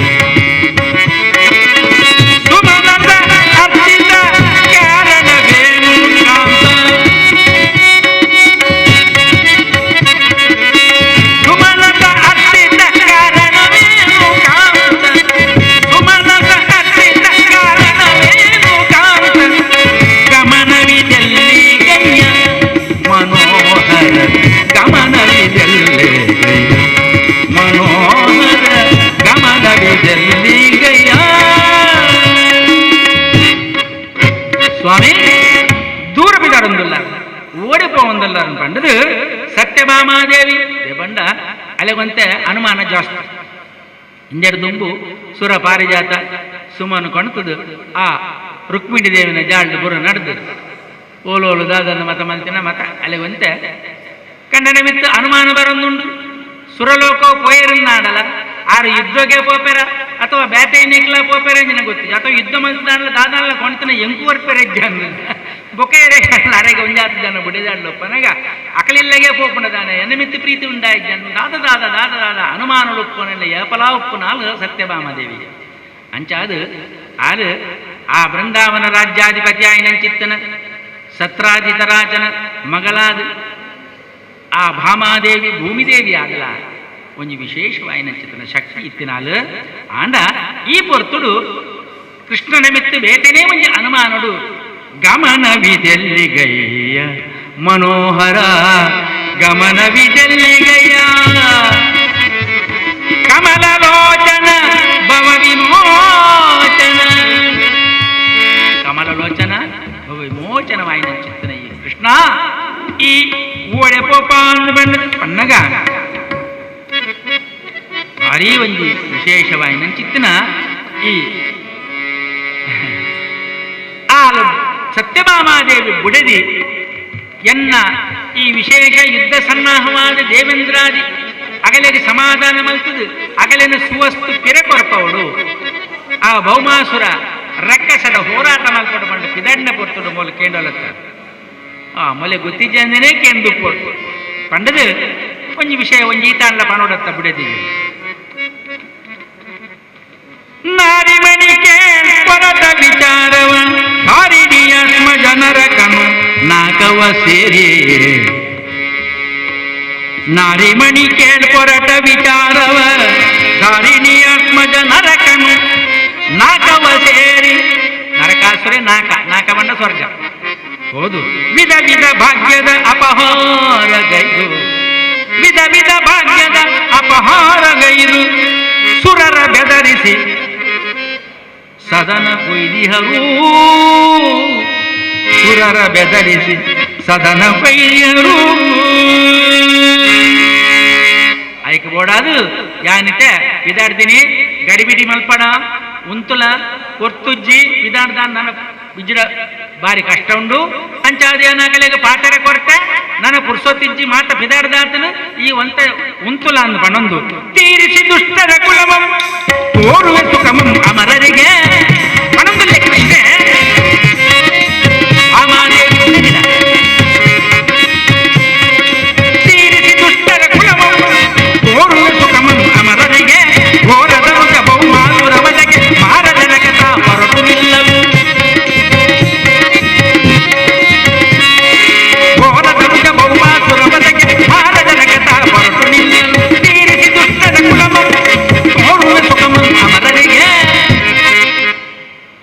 ಸುಮನದ ಅರ್ಪಿತ ಕಾರಣವೇನು ಕಾಂತ ಸುಮನದ ಅರ್ಪಿತ ಕಾರಣವೇನು ಕಾಂತ ಸುಮನದ ಅರ್ಪಿತ ಕಾರಣವೇನು ಕಾಂತ ಗಮನವಿದೆಲ್ಲಿ ಗಯ್ಯ ಮನೋಹರ ಗಮನವಿದೆಲ್ಲಿ ಗಯ್ಯ ಮನೋಹರ ಗಮನವಿದೆಲ್ಲಿ ಗಯ್ಯ ಸ್ವಾಮಿ ದೂರ ಬಿದ್ದಾರೊಂದಿಲ್ಲ ಓಡಿಪೋವಂದಿಲ್ಲ ಅನ್ಕಂಡದು ಸತ್ಯಭಾಮಾದೇವಿ ದೇಬಂಡ ಅಲೆಗೊಂತೆ ಅನುಮಾನ ಜಾಸ್ತಿ ಹಿಂದೆರಡು ದುಂಬು ಸುರ ಪಾರಿಜಾತ ಸುಮನು ಕಾಣ್ತದು ಆ ರುಕ್ಮಿಣಿ ದೇವಿನ ಜಾಳ್ದು ಬುರ ನಡೆದು ಓಲೋಲು ದಾದನ್ನು ಮತ ಮಲ್ತಿನ ಮತ ಅಲೆಗೊಂತೆ ಕಂಡನ ಮಿತ್ತು ಅನುಮಾನ ಬರೊಂದುಂಡು ಸುರಲೋಕ ಪೋಯರನ್ನಾಡಲ ಆರು ಯುದ್ಧಕ್ಕೆ ಪೋಪೆರ ಅಥವಾ ಬೇಟೆ ನಿಕ್ಲ ಪೋಪೆರ ನಿನಗೆ ಗೊತ್ತಿಲ್ಲ ಅಥವಾ ಯುದ್ಧ ಮಲ್ತಾಡಲ ದಾದಾಲ ಕೊಣ್ತನ ಎಂಕುವರ್ಪೆರ ಅಂದ ಬೊಕೇರೆ ಅರೆಗೆ ಒಂಜಾತ ಜನ ಬುಡಿದಾಡ್ಲೊಪ್ಪನಗ ಅಕಲಿಲ್ಲಗೆ ಪೋಪುಣದಾನೆ ಎನ್ನ ಪ್ರೀತಿ ಉಂಡಾಯಿ ಜನ ದಾದ ದಾದ ದಾದ ದಾದ ಅನುಮಾನೊಡುಪ್ಪನೆಲ್ಲ ಏಪಲಾ ಉಪ್ಪುನಾಲು ಸತ್ಯಭಾಮದೇವಿಗೆ ಅಂಚಾದು ಆರು ಆ ಬೃಂದಾವನ ರಾಜ್ಯಾಧಿಪತಿ ಆಯಿನಂಚಿತ್ತನ ಸತ್ರಾಜಿತರಾಜನ ಮಗಲಾದ ಆ ಭಾಮಾದೇವಿ ಭೂಮಿದೇವಿ ಆಗಲ ಒಂಜಿ ವಿಶೇಷವಾಯಿನಂಚಿತ್ತನ ಶಕ್ತಿ ಇತ್ತಿನಾಲು ಆಂಡ ಈ ಪೊರ್ತುಡು ಕೃಷ್ಣನ ಮಿತ್ತು ಬೇಟೆನೇ ಒಂಜಿ ಅನುಮಾನಡು ಗಮನವಿದೆಲ್ಲಿಗಯ್ಯ ಮನೋಹರ ಗಮನವಿದೆಲ್ಲಿಗಯ್ಯ ಕಮಲಲೋಚನ ಭವ ವಿಮೋಚನ ಕಮಲಲೋಚನ ಭವ ವಿಮೋಚನವಾಯಿನ ಚಿತ್ತನ ಈ ಕೃಷ್ಣ ಈ ಓಡೆ ಪೋಪಾನ್ ಪನ್ನಗ ಭಾರೀ ಒಂಜಿ ವಿಶೇಷವಾಯಿನ ಚಿತ್ತನ ಈ ಆಲು ಸತ್ಯಭಾಮಾದೇವಿ ಬುಡದಿ ಎನ್ನ ಈ ವಿಶೇಷ ಯುದ್ಧ ಸನ್ನಾಹವಾದ ದೇವೇಂದ್ರಾದಿ ಅಗಲೆಗೆ ಸಮಾಧಾನ ಮಲ್ತದು ಅಗಲೆನ ಸುವಸ್ತು ಪಿರೆ ಕೊರಪವಡು ಆ ಭೌಮಾಸುರ ರಕ್ಕಸದ ಹೋರಾಟ ಮಲ್ಪಡು ಬಂಡು ಪಿದಣ್ಣ ಪೊರ್ತುಡು ಮೂಲ ಕೇಂಡೊಲತ್ತ ಆ ಮೊಲೆ ಗೊತ್ತಿದ್ದೇನೆ ಕೇಂದು ಪೊರ್ತು ಪಂಡದು ಒಂಜಿ ವಿಷಯ ಒಂಜಿ ಈತಾಂಡ್ಲ ಪಣೋಡತ್ತ ಬಿಡದಿ ನಾರಿಮಣಿ ಕೇಳ್ ವಿಚಾರವ ಹಾರಿಡಿಯಾತ್ಮ ಜನರ ಕನು ನಾಕವ ಸೇರಿ ನಾರಿಮಣಿ ಕೇಳ್ ಪೊರಟ ವಿಚಾರವ ಧಾರಿಣಿಯಾತ್ಮ ಜನರ ಕನು ನಾಕವ ಸೇರಿ ನರಕಾಸುರೆ ನಾಕ ನಾಕ ಬಂಡ ಸ್ವರ್ಗ ಹೌದು ವಿಧ ವಿಧ ಭಾಗ್ಯದ ಅಪಹಾರಗೈದು ವಿಧ ವಿಧ ಭಾಗ್ಯದ ಅಪಹಾರಗೈದು ಸುರರ ಬೆದರಿಸಿ ಸದನ ಕೊಯ್ದಿಹರು ಸುರರ ಬೆದರಿಸಿ ಸದನ ಕೊಯ್ದಿಹರು ಆಯ್ಕೆ ಬೋಡಾದು ಯಾನಿತೆ ವಿದಾಡ್ತೀನಿ ಗಡಿಬಿಡಿ ಮಲ್ಪಣ ಉಂತುಲ ಕೊರ್ತುಜ್ಜಿ ವಿದಾಡ್ದಾನ್ ನನ್ನ ಬಿಜ್ಜಡ ಬಾರಿ ಕಷ್ಟ ಉಂಡು ಅಂಚಾದೇನಾಗಲೇಗ ಪಾತರೆ ಕೊರತೆ ನನ್ನ ಪುರ್ಸೊತ್ತಿಜ್ಜಿ ಮಾತ ಬಿದಾಡ್ದಾತನು ಈ ಒಂತ ಉಂತುಲ ಅಂದ್ ಪಣೊಂದು ತೀರಿಸಿ ದುಷ್ಟರ ಕುಲಮಂ ತೋರುವ ಸುಖಮಂ ಅಮರರಿಗೆ ಪಣೊಂದು ಲೆಕ್ಕವಿದೆ ತೀರಿಸಿ ದುಷ್ಟರ ಕುಲಮಂ ತೋರುವ ಸುಖಮಂ ಅಮರರಿಗೆ ಘೋರದ ಮುಖ ಬಹುಮಾಸುರವದಗೆ ಮಾರದ ರಗತ ಹೊರಟು ನಿಲ್ಲವು ಘೋರದ ಮುಖ ಬಹುಮಾಸುರವದಗೆ ಮಾರದ ರಗತ ಹೊರಟು ನಿಲ್ಲಲು ತೀರಿಸಿ ದುಷ್ಟರ ಕುಲಮಂ ತೋರುವ ಸುಖಮಂ ಅಮರರಿಗೆ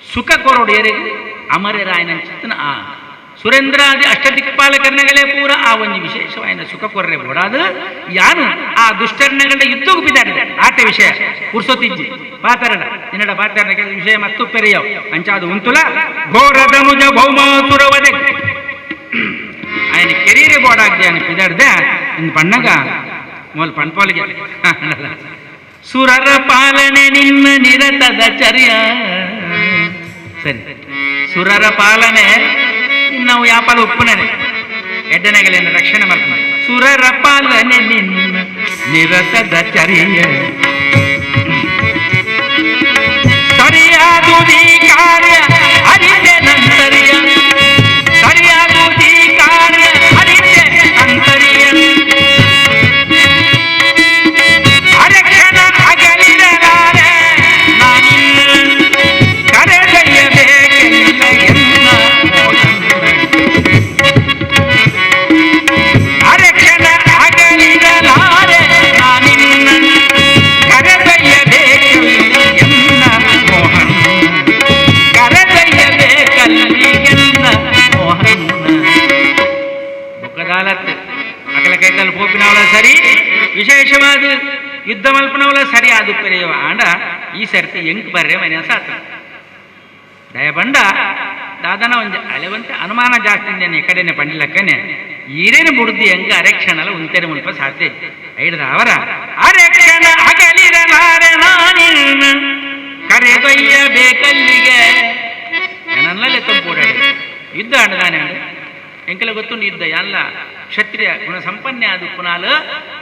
ಸುಖ ಕೊರೋಡು ಏರಿಗೆ ಅಮರರಾಯನ ಚಿತ್ತನ ಆ ಸುರೇಂದ್ರಾದಿ ಅಷ್ಟದಿಕ್ಪಾಲಕರ್ಣಗಳೇ ಪೂರ ಆ ಒಂಜಿ ವಿಶೇಷವಾಯಿನ ಸುಖ ಕೊರ್ರೆ ಬೋಡಾದು ಯಾನು ಆ ದುಷ್ಟರ್ಣಗಳ ಯುದ್ಧಕ್ಕೂ ಬಿದ್ದಾಡಿದೆ ಆಟ ವಿಷಯ ಪುರ್ಸೊತ್ತಿಜ್ಜಿ ಪಾತರಡ ನಿನ್ನಡ ಪಾತರಣ ವಿಷಯ ಮತ್ತು ಪೆರಿಯವ್ ಅಂಚಾದು ಉಂತುಲ ಘೋರಧನುಜ ಭೌಮಾಸುರವದೆ ఆయన కెరీరే ಬೋಡಾಗ್ದೆ అని పిದಾಡ್ದೆ ಇನ್ ಪಣ್ಣಗ ಮೂಲ ಪಣ್ಪೋಲಿಗೆ ಸುರರ ಪಾಲನೆ ನಿನ್ನ ನಿರತದ ಚರ್ಯ ಸರಿ ಸುರರ ಪಾಲನೆ ನಾವು ಯಾಪಾಲ ಉಪ್ಪುನನೆ ಎಡ್ಡನೆಗಲೇನು ರಕ್ಷಣೆ ಮಾಡ್ತಾನೆ ಸುರರ ಪಾಲನೆ ನಿನ್ನ ನಿರತದ ಚರ್ಯ ಸರಿಯಾದುದೀ ಕಾರ್ಯ ಅರಿತೆ ನಂತರಿಯ ಸರಿಯಾದುದೀ ಕಾರ್ಯ ಅರಿತೆ ಅಂತರಿಯ ಅರಕ್ಷಣ ಅಗಲಿರಲಾರೆ ನಾನಿನ್ನ ಕರೆದೊಯ್ಯಬೇಕೆಲ್ಲ ಎನ್ನ ಅರಕ್ಷಣ ಅಗಲಿರಲಾರೆ ನಾನಿನ್ನ ಕರೆದೊಯ್ಯಬೇಕೆಲ್ಲ ಎನ್ನ ಮೋಹನ ಕರೆದೊಯ್ಯಬೇಕಲ್ಲಿಗೆನ್ನ ಮೋಹನ ಬೊಕ್ಕದಾಲತ್ತು ಅಕಲ ಕೈತಲ್ ಪೋಪಿನವಳ ಸರಿ ವಿಶೇಷವಾದ ಯುದ್ಧ ಮಲ್ಪನವಳ ಸರಿ ಅದು ಪೆರೆಯವ ಆಂಡ ಈ ಸರ್ತಿ ಎಂಕ್ ಬರ್ರೆ ಮನೆ ಸಾತ ದಯಬಂಡ ದಾದನ ಒಂಜ ಅಲೆವಂತೆ ಅನುಮಾನ ಜಾಸ್ತಿ ಇಂದೇನೆ ಕಡೆನೆ ಪಂಡಿಲಕ್ಕನೆ ಈರೇನು ಬುಡ್ದಿ ಎಂಗ ಅರೆಕ್ಷಣಲ ಉಂತೆರೆ ಮುಲ್ಪ ಸಾಧ್ಯ ಐಡ್ದ ಅವರ ಅರೆಕ್ಷಣ ಅಗಲಿರಲಾರೆ ನಾನಿನ್ನ ಕರೆದೊಯ್ಯಬೇಕಲ್ಲಿಗೆ ಏನನ್ನಲೇ ತಂಪೋಡಾಡಿ ಯುದ್ಧ ಅಂಡದಾನೆ ಅಂಡ ಎಂಕಲ ಗೊತ್ತುಂಡು ಯುದ್ಧ ಎಲ್ಲ ಕ್ಷತ್ರಿಯ ಗುಣ ಸಂಪನ್ನೆ ಅದು ಪುನಾಲು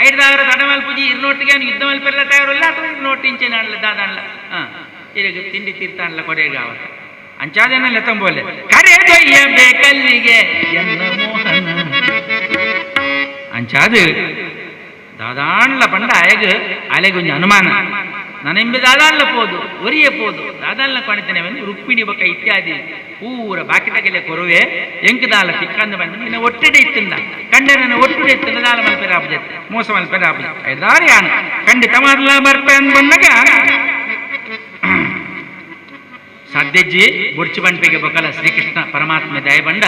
ಐಡ್ದಾವರ ತಡಮಲ್ ಪೂಜಿ ಇರ್ನೋಟ್ಟಿಗೆ ಅವ್ನು ಯುದ್ಧ ಮಲ್ಪೆಲ್ಲ ತಯಾರಿಲ್ಲ ಅಥವಾ ಇರ್ನೋಟಿ ಇಂಚೆ ನಾಡ್ಲ ದಾದಾನ್ಲ ಹಾಂ ಈಗ ತಿಂಡಿ ತೀರ್ಥ ಅನ್ಲ ಕೊಡೆಗೆ ಆವತ್ತ ಅಂಚಾದೇನ ಲೆತ್ತಂಬೋಲೆ ಕರೆದೊಯ್ಯಬೇಕಲ್ಲಿಗೆ ಎನ್ನ ಮೋಹನ. ಅಂಚಾದು ದಾದಾಣ್ಲ ಪಂಡ ಆಯಗ್ ಅಲೆಗೊಂಜಿ ಅನುಮಾನ, ನನಂಬಿ ದಾದಾಣ್ಲ ಪೋದು ಒರಿಯೇ ಪೋದು ದಾದಾಣ್ಲ ಕಾಣ್ತೇನೆ ರುಕ್ಮಿಣಿ ಬೊಕ್ಕ ಇತ್ಯಾದಿ ಪೂರ ಬಾಕಿ ತಗಲೆ ಕೊರುವೆ ಎಂಕದಾಲ ತಿಕ್ಕಂದ ಬಂದ ನಿನ್ನ ಒಟ್ಟೆಡೆ ಇತ್ತಿಂದ ಕಂಡ ನನ್ನ ಒಟ್ಟುಡೆ ಇತ್ತಿಂದ ದಾಲ ಮಲ್ಪೆರ ಆಪುಜೆ ಮೋಸ ಮಲ್ಪೆರ ಆಪುಜೆ ಐದಾರು ಯಾನು ಖಂಡಿತ ಮಾರ್ಲ ಬರ್ಪೆ ಅಂದ್ ಬಂದಾಗ ಸಾಧ್ಯಜ್ಜಿ ಬೊಡ್ಚು ಬಂಪೆಗೆ ಬೊಕಲ ಶ್ರೀಕೃಷ್ಣ ಪರಮಾತ್ಮ ದಯಬಂಡ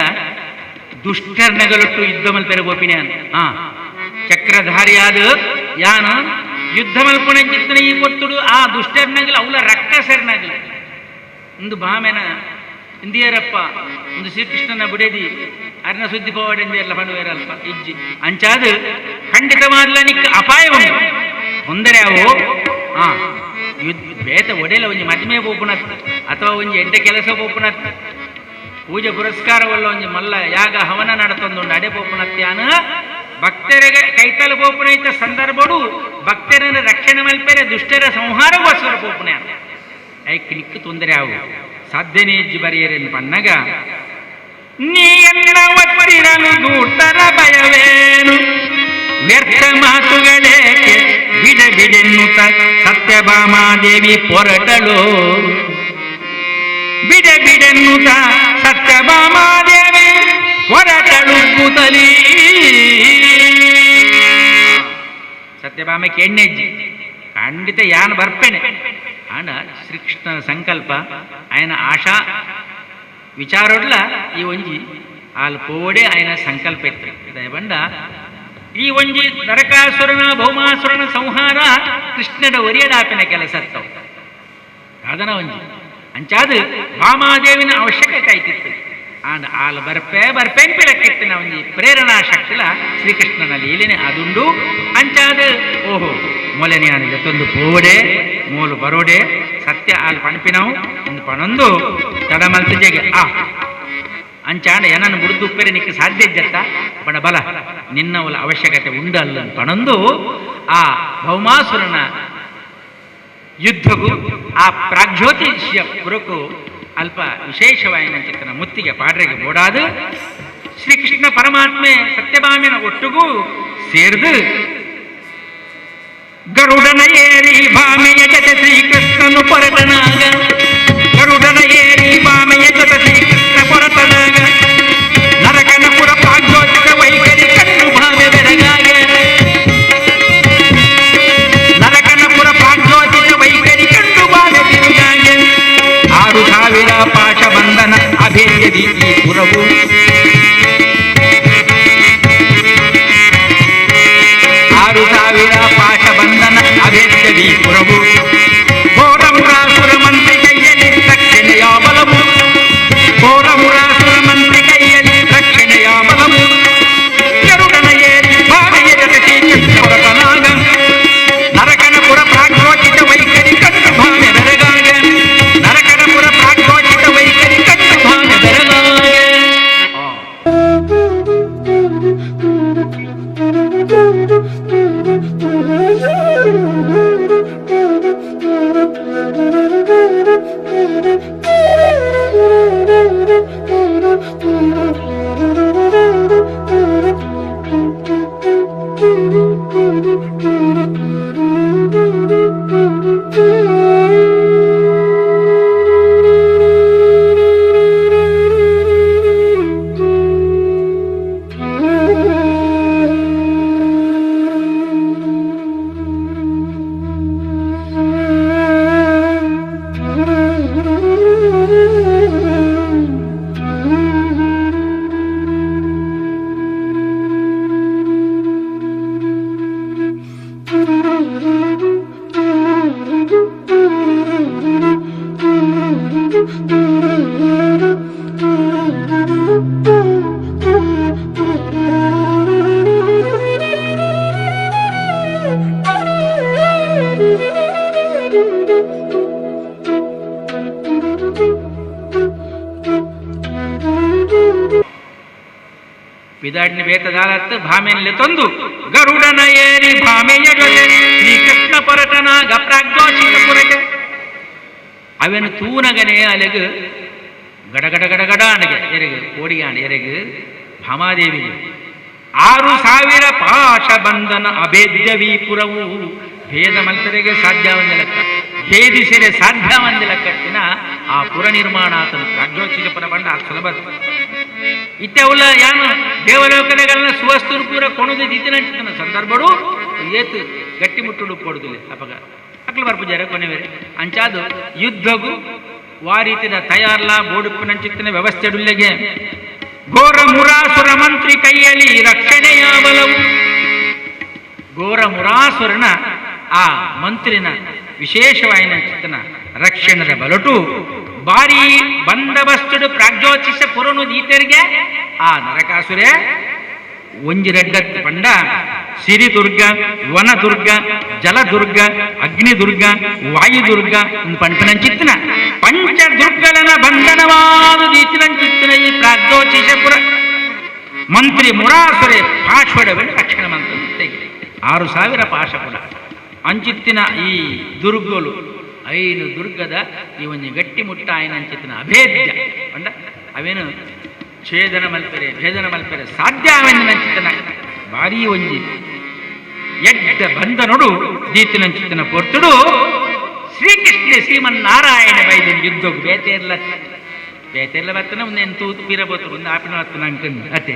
ದುಷ್ಟರ್ನಗಲೊಟ್ಟು ಯುದ್ಧ ಮಲ್ಪೆರ ಗೋಪಿನ್ಯಾನ್. ಹಾ ಚಕ್ರಧಾರಿಯಾದ ಯಾನು ಯುದ್ಧ ಮಲ್ಪುಣಂಚಿತ್ತನ ಈ ಕೊತ್ತುಡು ಆ ದುಷ್ಟರ್ನಗಲ ಅವಲ ರಕ್ಕಸರ್ನಗಲ ಇಂದು ಭಾಮೆನ ಇಂದಿಯರಪ್ಪ ಒಂದು ಶ್ರೀಕೃಷ್ಣನ ಬುಡೇದಿ ಅರ್ನ ಸುದ್ದಿ ಪವಾಡೆಂದಿಯಲ್ಲ ಪಣುವೇರಲ್ಪ ಇಜ್ಜಿ ಅಂಚಾದ ಖಂಡಿತ ಮಾಡಲ ನಿಕ್ಕ ಅಪಾಯ ಉಂಟು ತೊಂದರೆ ಅವು. ಹಾ ಯುದ್ಧ ಬೇತ ಒಡೆಯಲ ಒಂಜಿ ಮದ್ಮೆ ಪೋಪುನತ್ ಅಥವಾ ಒಂಜಿ ಎಡ್ಡೆ ಕೆಲಸ ಪೋಪುನತ್ ಪೂಜೆ ಪುರಸ್ಕಾರವಲ್ಲ ಒಂಜಿ ಮಲ್ಲ ಯಾಗ ಹವನ ನಡತೊಂದುಂಡು ಅಡೆ ಪೋಪುನತ್ಯಾನ ಭಕ್ತರಿಗೆ ಕೈತಲ ಪೋಪುನೈತ ಸಂದರ್ಭಡು ಭಕ್ತರನ್ನ ರಕ್ಷಣೆ ಮಲ್ಪೆರೆ ದುಷ್ಟರ ಸಂಹಾರಗೋಸ್ಕರ ಪೋಪುನ ಐಕ್ ನಿಕ್ಕು ತೊಂದರೆ ಆವು ಸಾಧ್ಯನೇ ಇಜ್ಜಿ ಬರಿಯರೆನ್ನು ಪನ್ನಗ ನೀ ಎನ್ನ ಒತ್ತಿರಲು ದೂತರ ಭಯವೇನು ವ್ಯರ್ಥ ಮಾತುಗಳೇಕೆ ಬಿಡ ಬಿಡೆನ್ನುತ್ತ ಸತ್ಯಭಾಮಾದೇವಿ ಪೊರಟಳು ಬಿಡ ಬಿಡೆನ್ನುತ್ತ ಸತ್ಯಭಾಮಾದೇವಿ ಹೊರಟಳು ಕೂತಲಿ. ಸತ್ಯಭಾಮಕ್ಕೆ ಎಣ್ಣೆಜ್ಜಿ ಖಂಡಿತ ಯಾನು ಬರ್ಪೇನೆ ಆಂಡ ಶ್ರೀಕೃಷ್ಣನ ಸಂಕಲ್ಪ ఆయన ಆಶಾ ವಿಚಾರೊಡ್ಲ ಈ ಒಂಜಿ ಆಲ್ ಪೋಡೆ ఆయన ಸಂಕಲ್ಪ ಇತ್ತು ದಯಬಂಡ ಈ ಒಂಜಿ ನರಕಾಸುರನ ಭೌಮಾಸುರನ ಸಂಹಾರ ಕೃಷ್ಣನ ಒರಿಯಡಾಪಿನ ಕೆಲಸ ಸಾಧನ ಒಂಜಿ ಅಂಚಾದ ಭಾಮಾದೇವಿನ ಅವಶ್ಯಕತೆ ಆಯ್ತಿತ್ತು. ಆಂಡ ಆಲ್ ಬರ್ಪೆ ಬರ್ಪೆಂಪಿಲಕ್ಕಿತ್ತಿನ ಒಂಜಿ ಪ್ರೇರಣಾ ಶಕ್ತಿಲ ಶ್ರೀಕೃಷ್ಣನ ಲೀಲೆನೆ ಅದುಂಡು. ಅಂಚಾದ ಓಹೋ ಮೊಲೆನೆ ಆನಿಲ್ಲ ತೊಂದು ಪೋಡೆ ಮೂಲು ಬರೋಡೆ ಸತ್ಯ ಆಲ್ ಪಣಪಿನವು ಒಂದು ಪಣೊಂದು ತಡಮಲ್ತಜೆಗೆ ಆ ಅಂಚಾಂಡ ಏನನ್ನು ಬುಡ್ದು ಉಪ್ಪೆರೆ ನಿಕ್ಕೆ ಸಾಧ್ಯ ಇಜ್ಜತ್ತ ಬಣ ಬಲ ನಿನ್ನವಲ ಅವಶ್ಯಕತೆ ಉಂಡಲ್ಲ ಪಣೊಂದು ಆ ಭೌಮಾಸುರನ ಯುದ್ಧಗೂ ಆ ಪ್ರಾಗ್ಜ್ಯೋತಿಷ್ಯ ಪುರಕ್ಕೂ ಅಲ್ಪ ವಿಶೇಷವಾಯಿನ ಚಿತ್ತನ ಮುತ್ತಿಗೆ ಪಾಡ್ರೆಗೆ ಬೋಡಾದು ಶ್ರೀಕೃಷ್ಣ ಪರಮಾತ್ಮೆ ಸತ್ಯಭಾಮಿನ ಒಟ್ಟುಗೂ ಸೇರ್ದು ಗರುಡನ ಏರಿ ಭಾಮೆಯ ಜೊತೆ ಶ್ರೀಕೃಷ್ಣನು ಪೊರಟನಾಗ ಗರುಡನ ಏರಿ ಭಾಮೆಯ ಜೊತೆ ಶ್ರೀಕೃಷ್ಣ ಪೊರಟನಾಗ ನರಕನ ಪುರ ಪ್ರಾಗ್ಜ್ಯೋತಿಷ ವೈಖರಿ ಕಣ್ಣು ಭಾಮೆ ಬೆರಗಾಗೆ ನರಕನ ಪುರ ಪ್ರಾಗ್ಜ್ಯೋತಿಷ ವೈಖರಿ ಕಣ್ಣು ಭಾಮೆ ತಿರುಗಾಗೆ 6000 ಪಾಶ ಬಂಧನ ಅಭೇದ್ಯದಿ ಈ ಪುರವು 6000 ಪಾಶ ಬಂಧನ ಅಭೇದ್ಯದಿ ಪುರವು ಘೋರಮುರಾಸುರ ಮಂತ್ರಿ ಕೈಯಲ್ಲಿ ರಕ್ಷಣೆಯ ಬಲವು ಘೋರಮುರಾಸುರ ಮಂತ್ರಿ ಕೈಯಲ್ಲಿ ರಕ್ಷಣೆಯ ಬಲವು ಗರುಡನ ಏರಿ ಭಾಮೆಯ ಜೊತೆ ಶ್ರೀಕೃಷ್ಣ ಹೊರಟನಾಗ ನರಕನ ಪುರ ಪ್ರಾಗ್ಜ್ಯೋತಿಷ ವೈಖರಿ ಕಣ್ಣು ಭಾಮೆ ಬೆರಗಾಗೆ ನರಕನ ಪುರ ಪ್ರಾಗ್ಜ್ಯೋತಿಷ ವೈಖರಿ ಕಣ್ಣು ಭಾಮೆ ಬೆರಗಾಗೆ. ಪಿದಾಡಿನ ಬೇತದಾಲತ್ತು ಭಾಮೆನಲ್ಲಿ ತಂದು ಗರುಡನ ಏರಿ ಭಾಮೆಯ ಜೊತೆ ಶ್ರೀಕೃಷ್ಣ ಪೊರಟನಾಗ ಪ್ರಾಗ್ಜ್ಯೋತಿಷ ಪುರಟೆ ಅವೆನು ತೂನಗನೇ ಅಲೆಗು ಗಡಗಡ ಗಡಗಡ ಅಣಗೆ ಎರೆಗೆ ಕೋಡಿಗಾಣ ಎರೆಗೆ ಭಾಮಾದೇವಿಗೆ 6000 ಪಾಶ ಬಂಧನ ಅಭೇದ್ಯ ವೀಪುರವು ಭೇದ ಮಲ್ತರೆಗೆ ಸಾಧ್ಯವಂದ ಲೆಕ್ಕ ಭೇದಿಸಿರೆ ಸಾಧ್ಯವಂದ ಲೆಕ್ಕತ್ತಿನ ಆ ಪುರ ನಿರ್ಮಾಣ ಆತನು ಪ್ರಾಗ್ಜ್ಯೋತಿಷಪುರ ಬಂಡ ಆ ಸುಲಭ ಇತ್ತೆವುಲ್ಲ ಯಾನು ದೇವಲೋಕದಗಳನ್ನ ಸುವಸ್ತುರು ಪೂರ ಕೊಣದು ದಿತ್ತಿನಂಚಿತನ ಸಂದರ್ಭಡು ಏತು ಗಟ್ಟಿ ಮುಟ್ಟುಡು ಕೊಡುದಿಲ್ಲ ಅಪಗ ಅಕ್ಲು ಬರ್ಪುಜಾರೆ ಕೊನೆ ಬೇರೆ ಅಂಚಾದು ಯುದ್ಧಗು ವಾರೀತಿನ ತಯಾರ್ಲ ಬೋಡುಪ್ಪುನಂಚಿತ್ತಿನ ವ್ಯವಸ್ಥೆಡುಲ್ಲೆಗೆ ಘೋರ ಮುರಾಸುರ ಮಂತ್ರಿ ಕೈಯಲ್ಲಿ ರಕ್ಷಣೆಯ ಬಲವು ಘೋರ ಮುರಾಸುರನ ಆ ಮಂತ್ರಿನ ವಿಶೇಷವಾಯಿನ ಚಿತ್ತನ ರಕ್ಷಣದ ಬಲಟು ಬಾರಿ ಬಂದಬಸ್ತುಡು ಪ್ರಾಗ್ಜ್ಯೋತಿಷ ಪುರನು ದೀತರಿಗೆ ಆ ನರಕಾಸುರೆ ಒಂಜಿರೆಡ್ಡತ್ ಪಂಡ ಸಿರಿದುರ್ಗ ವನದುರ್ಗ ಜಲದುರ್ಗ ಅಗ್ನಿದುರ್ಗ ವಾಯುದುರ್ಗ ಪಂಪನಂಚಿತ್ತನ ಪಂಚದುರ್ಗಲನ ಬಂಧನವಾದ ದೀತಿನಂಚಿತ್ತನ ಈ ಪ್ರಾಗ್ಜ್ಯೋತಿಷಪುರ ಮಂತ್ರಿ ಮುರಾಸುರೆ ಪಾಶ್ವಡವೆಂದು ರಕ್ಷಣೆ ಮಂತ್ರ 6000 ಪಾಶಪುರ ಅಂಚಿತ್ತಿನ ಈ ದುರ್ಗಲು ಐನು ದುರ್ಗದ ಈ ಒಂದು ಗಟ್ಟಿ ಮುಟ್ಟ ಆಯ್ನ ಅಂಚಿತ್ತಿನ ಅಭೇದ್ಯ ಅಂಡ ಅವೇನು ಛೇದನ ಮಲ್ಪೆರೆ ಭೇದನ ಮಲ್ಪೆರೆ ಸಾಧ್ಯ ಅವೆಂದು ಭಾರೀ ಒಂಜಿ ಎಡ್ಡ ಬಂಧನೊಡು ದೀತಿನಂಚಿತ್ತಿನ ಪೊರ್ತುಡು ಶ್ರೀಕೃಷ್ಣ ಶ್ರೀಮನ್ನಾರಾಯಣ ಬೈದಿನ ಯುದ್ಧಕ್ಕೆ ಬೇತೇರ್ಲ ಬೇತೆಲ್ಲ ಬರ್ತನ ಒಂದೇನು ತೂತು ಪೀರಬೋತು ಒಂದು ಆಪಿನ ಬರ್ತನ ಅಂಕಂದು ಅತ್ತೆ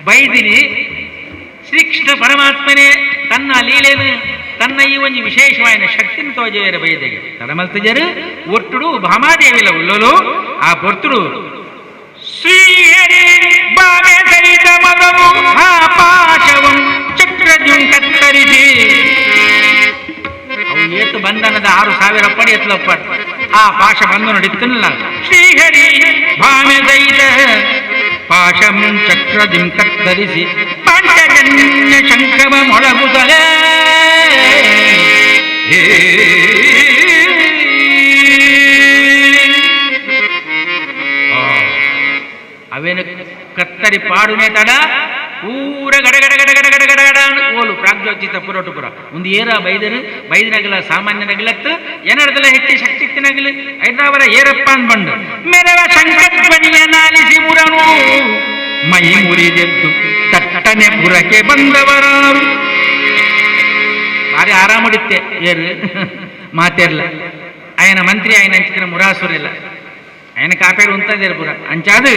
ಬೈದಿನಿ ಶ್ರೀಕೃಷ್ಣ ಪರಮಾತ್ಮನೇ ತನ್ನ ಲೀಲೇನು ತನ್ನ ಈ ಒಂದು ವಿಶೇಷವಾದ ಶಕ್ತಿನ ತೋಜವೇರ ಬೈದೆಗೆ ತಡಮಲ್ತಜರು ಒಟ್ಟುಡು ಭಾಮಾದೇವಿಲ ಉಲ್ಲಲು ಆ ಪೊರ್ತುಡು ಶ್ರೀಹರಿ ಬಾವೆ ಸಹಿತ ಮದವು ಆ ಪಾಶವಂ ಚಕ್ರದ್ಯುಂ ಕತ್ತರಿಸಿ ಅವು ಏತು ಬಂಧನದ 6000 ಪಡಿ ಎತ್ತಲಪ್ಪ ಆ ಪಾಶ ಬಂಧನ ಹಿಡಿತನಲ್ಲ ಶ್ರೀಹರಿ ಭಾಮೆ ಸಹಿತ ಪಾಶಂ ಚಕ್ರದಿಂ ಕತ್ತರಿಸಿ ಪಂಚಜನ್ಯ ಶಂಖವ ಮೊಳಗುತ್ತಲೇ ಅವೇನು ಕತ್ತರಿ ಪಾಡುನೆ ತಡ ಪೂರ ಗಡಗಡ ಗಡಗಡ ಗಡಗಡ ಗಡ ಓಲು ಪ್ರಾಗ್ಜ್ಯೋತಿತ ಪುರೋಟು ಪುರ ಒಂದು ಏರ ಬೈದರು ಬೈದಿನಗಲ ಸಾಮಾನ್ಯನಗಲತ್ತು ಏನರ್ದಲ್ಲ ಹೆಚ್ಚು ಶಕ್ತಿ ತಿನಗಲು ಐದಾವರ ಏರಪ್ಪ ಅಂದ್ಬಂಡು ಮೆರವ ಶಂಕಧ್ವನಿಯ ನಾಲಿಸಿ ಮುರನು ಮೈ ಮುರಿದೆದ್ದು ತಟ್ಟನೆ ಪುರಕ್ಕೆ ಬಂದವರಾರು ಭಾರಿ ಆರಾಮಡಿತ್ತೆ ಏರು ಮಾತೇರ್ಲ ఆయన ಮಂತ್ರಿ ఆయన ಅಂಚಿನ ಮುರಾಸುರಿಲ್ಲ ఆయన ಕಾಪೇರು ఉంತದೇರು ಪುರ ಅಂಚಾದು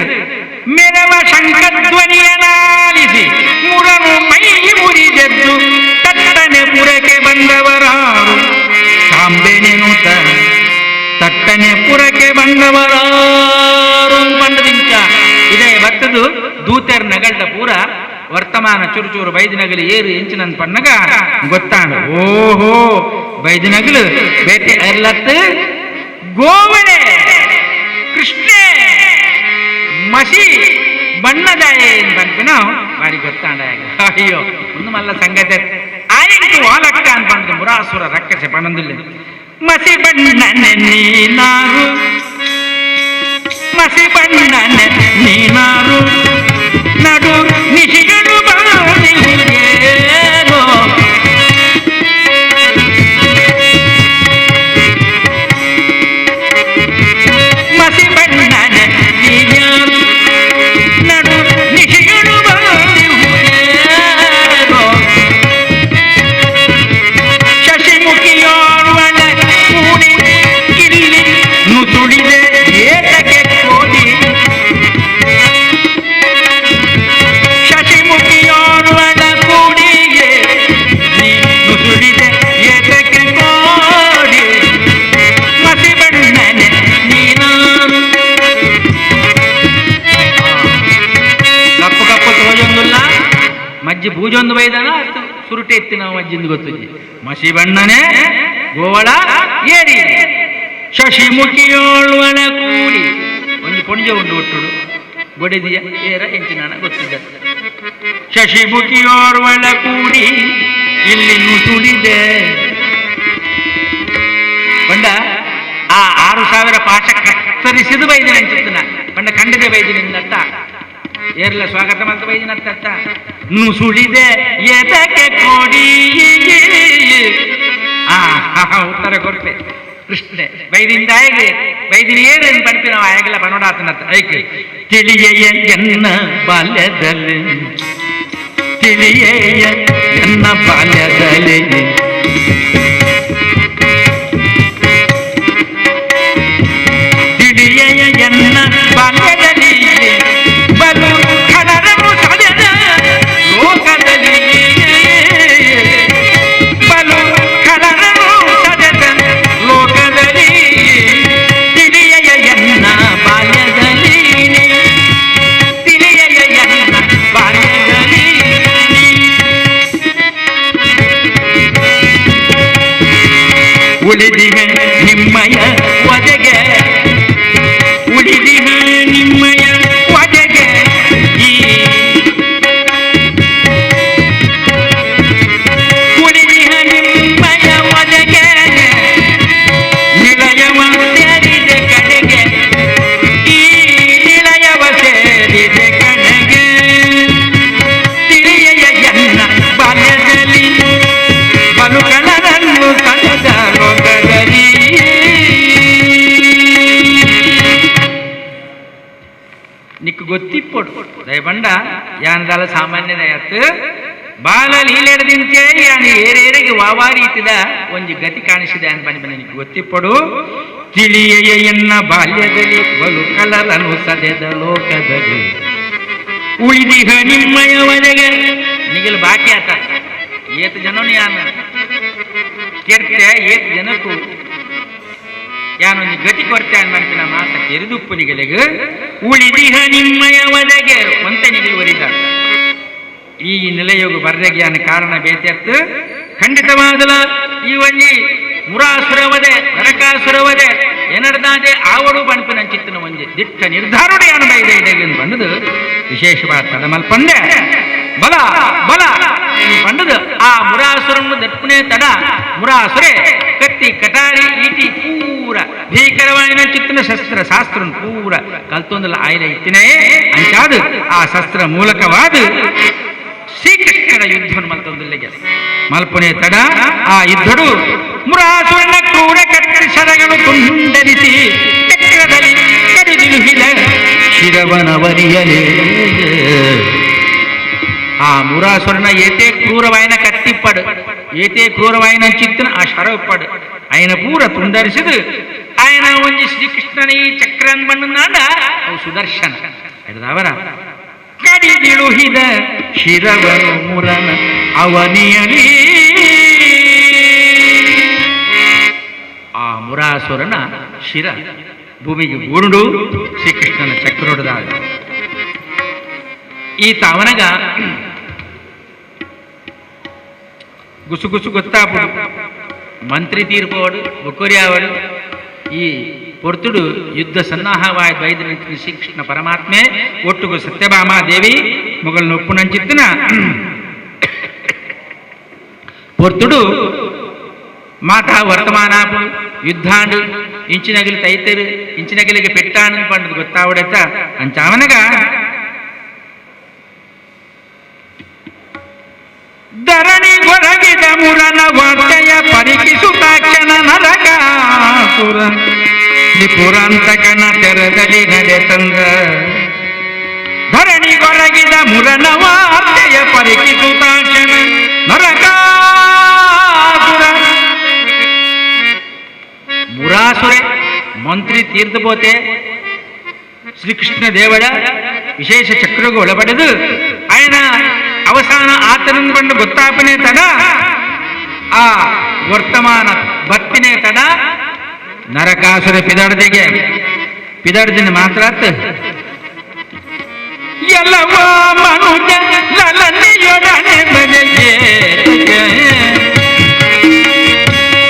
ಮೆರವ ಶಂಖಧ್ವನಿಯನಾಲಿಸಿ ಮುರನು ಮೈ ಮುರಿದೆದ್ದು ತಟ್ಟನೆ ಪುರಕ್ಕೆ ಬಂದವರಾರು ತಾಂಬೆನೆನುತ ತಟ್ಟನೆ ಪುರಕ್ಕೆ ಬಂದವರಾರು ಪಂಡದಿಂಚ ಇದೇ ಬತ್ತದು ದೂತೆರ್ ನಗಳ್ದ ಪೂರ ವರ್ತಮಾನ ಚೂರು ಚೂರು ಬೈದಿನಗಲು ಏರು ಎಂಚಿನನ್ ಪನ್ನಗ ಗೊತ್ತಾಂಡ ಓಹೋ ಬೈದಿನಗಲು ಬೇಟೆ ಎರ್ಲತ್ತು ಗೋವಳೆ ಕೃಷ್ಣೆ ಮಸಿ ಬಣ್ಣದಾಯ ಪನ್ಪಿನ ಬಾರಿ ಗೊತ್ತಾಂಡ ಅಯ್ಯೋ ಒಂದು ಮಲ್ಲ ಸಂಗತಿ ಆಯ್ತು ವಾಲಕ್ಕ ಅನ್ಪಂಡು ಮುರಾಸುರ ರಕ್ಕಸೆ ಪಣಂದಿಲ್ಲ ಮಸಿ ಬಣ್ಣನೆ ನೀನಾರು ಮಸಿ ಬಣ್ಣನೆ ನೀನಾರು ನಡು ನಿಶಿಗಳು ಬಾನಿಗೇನೋ ಮಸಿ ಬಣ್ಣನೆ ನೀನಾರು ನಡು ನಿಶಿಗಳು ಬಾನಿಗೇನೋ ಶಶಿಮುಖಿಯೋರ್ವಳ ಕೂಡಿ ಕಿಲ್ಲಿ ನುಸುಳಿದೆ ಏತಕ್ಕೆ ಕೋಡಿ ಶಶಿಮುಖಿಯೋರ್ವಳ ಕೂಡಿಗೆ ನುಸುಳಿದೆ ಏತಕ್ಕೆ ಕೋಡಿ ಮಸಿ ಬಣ್ಣನೆ ನೀನಾರು ಕಪ್ಪು ಕಪ್ಪು ತೋಜೊಂದುಲ್ಲ ಮಜ್ಜಿ ಬೂಜೊಂದು ಬೈದಾನ ಸುರುಟೆ ಎತ್ತಿ ನಾವು ಮಜ್ಜಿಂದು ಗೊತ್ತಿದ್ವಿ ಮಸಿ ಬಣ್ಣನೆ ಗೋವಳ ಏರಿ ಶಶಿಮುಖಿಯೋಳ್ವಳ ಕೂಡಿ ಒಂದು ಪೊಂಜೆ ಉಂಡು ಒಟ್ಟುಡು ಬೊಡೆದಿಯ ಏರ ಎಂಚಿನಾನ ಗೊತ್ತಿದ್ದ ಶಶಿಮುಖಿಯೋರ್ವಳ ಕೂಡಿ ಇಲ್ಲಿ ನುಸುಳಿದೆ ಬಂಡ ಆ 6000 ಪಾಶ ಕತ್ತರಿಸಿದು ಬೈದಿನ ಅಂಚಿತ್ತನ ಬಂಡ ಕಂಡದೆ ಬೈದಿನಿಂದತ್ತ ಏರ್ಲ ಸ್ವಾಗತ ಮಂತ ಬೈದಿನತ್ತ ನುಸುಳಿದೆ ಏತಕ್ಕೆ ಕೋಡಿ ಆ ಉತ್ತರ ಕೊಡ್ತೆ ಕೃಷ್ಣೆ ಬೈದಿಂದಾಯಗೆ ಬೈದಿನ ಏನು ಪನ್ಪಿನ ಆಯಗಲ ಪನೋಡಾತನತ್ತ ಐಕ್ ತಿಳಿಯೆಯ ಎನ್ನ ಬಾಲ್ಯದಲ್ಲಿ ತಿಳಿಯೆಯ ಎನ್ನ ಬಾಲ್ಯದಲ್ಲಿ ತಿಳಿಯೆಯ ಎನ್ನ ಬಾಲ್ಯದಲ್ಲಿ ಬಲು ಖಳರನು ಸದನ ಲೋಕದಲ್ಲಿ ಬಲು ಖಳರನು ಸದನ ಲೋಕದಲ್ಲಿ ತಿಳಿಯೆಯ ಎನ್ನ ಬಾಲ್ಯದಲ್ಲಿ ತಿಳಿಯೆಯ ಎನ್ನ ಬಾಲ್ಯದಲ್ಲಿ ಉಳಿದಿಹ ನಿಮ್ಮಯ ಒದೆಗೆ ಉಳಿದಿಹ ನಿಮ್ಮಯ ಒದೆಗೆ ಈ ಉಳಿದಿಹ ನಿಮ್ಮಯ ಒದೆಗೆ ನಿಲಯವ ಸೇರಿದೆ ಕಡೆಗೆ ಈ ನಿಲಯವ ಸೇರಿದೆ ಕಡೆಗೆ ತಿಳಿಯೆಯ ಎನ್ನ ಬಾಲ್ಯದಲ್ಲಿ ಬಲುಕಳರನ್ನು ಕಳೆದ ಲೋಕದಲ್ಲಿ ನಿಕ್ಕು ಗೊತ್ತಿಪ್ಪೊಡು ದಯಬಂಡ ಯಾನದಾಲ ಸಾಮಾನ್ಯದಯತ್ತು ಬಾಲ ಲೀಲೆಡದಿಂತೆ ಯಾನು ಏರೇರಿಗೆ ವಾವಾ ರೀತಿದ ಒಂಜಿ ಗತಿ ಕಾಣಿಸಿದೆ ಅನ್ ಬನ್ನಿ ಬನ್ನಿ ನಿಕ್ಕು ಗೊತ್ತಿಪ್ಪೊಡು ತಿಳಿಯೆಯ ಎನ್ನ ಬಾಲ್ಯದಲ್ಲಿ ಬಲು ಕಲರನು ಸದೆದ ಲೋಕದಲ್ಲಿ ಉಳಿದಿಹ ನಿಮ್ಮಯವರೆಗೆ ನಿಗಲು ಬಾಕಿ ಆತ ಏತು ಜನನು ಯಾನು ಕೆರ್ತೆ ಏತು ಜನಕ್ಕೂ ಯಾನೊಂದು ಗತಿ ಕೊರ್ತೆ ಅನ್ಮನ್ಪಿನ ಮಾತ ಕೆರಿದುಪ್ಪು ನಿಗಲಿಗ ಉಳಿದಿಹ ನಿಮ್ಮಯವರೆಗೆ ಒಂತೆ ನಿಗಲು ಒರಿದ ಈ ನಿಲಯೋಗ ಬರ್ರೆಗೆ ಯಾನ ಕಾರಣ ಬೇತೆತ್ತು ಖಂಡಿತವಾದಲ ಈ ಒಂಜಿ ಮುರಾಸುರವದೆ ನರಕಾಸುರವದೆ ಏನಡ್ದಾದೆ ಆವಡು ಬಣ್ಪಿನ ಚಿತ್ತನ ಒಂಜಿ ದಿಟ್ಟ ನಿರ್ಧಾರುಡು ಯಾನು ಬೈದೆ ಇದೆ ಬಂದದು ವಿಶೇಷವಾದ ತಡಮಲ್ಪಂಡೆ ಬಲ ಬಲ ಬಂದದು ಆ ಮುರಾಸುರನ್ನು ದಪ್ಪುನೇ ತಡ ಮುರಾಸುರೆ ಕತ್ತಿ ಕಟಾರಿ ಈಟಿ ಪೂರ ಭೀಕರವಾಯಿನ ಚಿತ್ತನ ಶಸ್ತ್ರ ಶಾಸ್ತ್ರ ಪೂರ ಕಲ್ತೊಂದಲ ಆಯ್ದ ಇತ್ತಿನೇ ಅಂಚಾದು ಆ ಶಸ್ತ್ರ ಮೂಲಕವಾದ ಶ್ರೀಕೃಷ್ಣನ ಯುದ್ಧವನ್ನು ಮಲ್ತೊಂದಿಲ್ಲಿಗೆ ಮಲ್ಪುನೆ ತಡ ಆ ಯುದ್ಧಡು ಮುರಾಸುರನ ಕ್ರೂರ ಕತ್ತಿ ಶರಗಳು ತುಂಡರಿಸಿ ಚಕ್ರದಲ್ಲಿ ಕಡಿದಿರುಹಿದ ಶಿರವನವರಿಯಲೇ ಆ ಮುರಾಸುರನ ಏತೆ ಕ್ರೂರವಾಯಿನ ಕತ್ತಿಪ್ಪಡು ಏತೆ ಕ್ರೂರವಾಯಿನ ಚಿತ್ತನ ಆ ಶರವಪ್ಪಡು ಆಯನ ಪೂರ ತುಂಡರಿಸಿದು ಆಯನ ಒಂಜಿ ಶ್ರೀಕೃಷ್ಣನ ಈ ಚಕ್ರನ್ ಬಣ್ಣನಾಡ ಅವು ಸುದರ್ಶನ ಹಿಡಿದವರ ಕಡಿದಿಳುಹಿದ ಶಿರವನು ಮುರನ ಅವನಿಯಲಿ ಆ ಮುರಾಸುರನ ಶಿರ ಭೂಮಿಗೆ ಗುರುಡು ಶ್ರೀಕೃಷ್ಣನ ಚಕ್ರೊಡೆದಾಗ ಈ ತಾವನಗ ಗುಸುಗುಸು ಗೊತ್ತಾಪುಡು ಮಂತ್ರಿ ತೀರ್ಪೋಡು ಬೊಕ್ಕುರಿಯಾವಡು ಈ ಪೊರ್ತುಡು ಯುದ್ಧ ಸನ್ನಾಹವಾಯ ಬೈದ ಶ್ರೀಕೃಷ್ಣ ಪರಮಾತ್ಮೆ ಒಟ್ಟುಗು ಸತ್ಯಭಾಮಾದೇವಿ ಮೊಗಲ್ನ ಒಪ್ಪುನಂಚಿತ್ತಿನ ಪೊರ್ತುಡು ಮಾತಾ ವರ್ತಮಾನಾಪುಡು ಯುದ್ಧಾಂಡು ಇಂಚಿನಗಿಲಿ ತೈತರು ಇಂಚಿನಗಿಲಿಗೆ ಪೆಟ್ಟಾನು పండుగ ಗೊತ್ತಾವಡೆತ್ತ ಅಂಚಾವನಗ ಧರಣಿ ಗೊರಗಿದ ಮುರನ ವಾರ್ತೆಯ ಪರಿಕಿಸುತ್ತಾಕ್ಷಣ ನರಕಾಸುರ ತ್ರಿಪುರಾಂತಕನ ತೆರದಲ್ಲಿ ನಡೆ ತಂದ ಧರಣಿ ಗೊರಗಿದ ಮುರನ ವಾರ್ತೆಯ ಪರಿಕಿಸುತ್ತಾಕ್ಷಣ ನರಕಾಸುರ ಮುರಾಸುರೆ ಮಂತ್ರಿ ತೀರ್ಧಬೋತೆ ಶ್ರೀಕೃಷ್ಣ ದೇವಳ ವಿಶೇಷ ಚಕ್ರಗೂ ಒಳಪಡೆದು ಆಯನ ಅವಸಾನ ಆತನನ್ನು ಬಂದು ಗೊತ್ತಾಪನೆ ತಡ ಆ ವರ್ತಮಾನ ಬತ್ತಿನೇ ತಡ ನರಕಾಸುರ ಪಿದಾಡದಿಗೆ ಪಿದಾಡದಿನ ಮಾತ್ರ ಎಲ್ಲವ ಮನುಜ ಲಲನೆಯೊಡನೆ ಬರೆಯೇ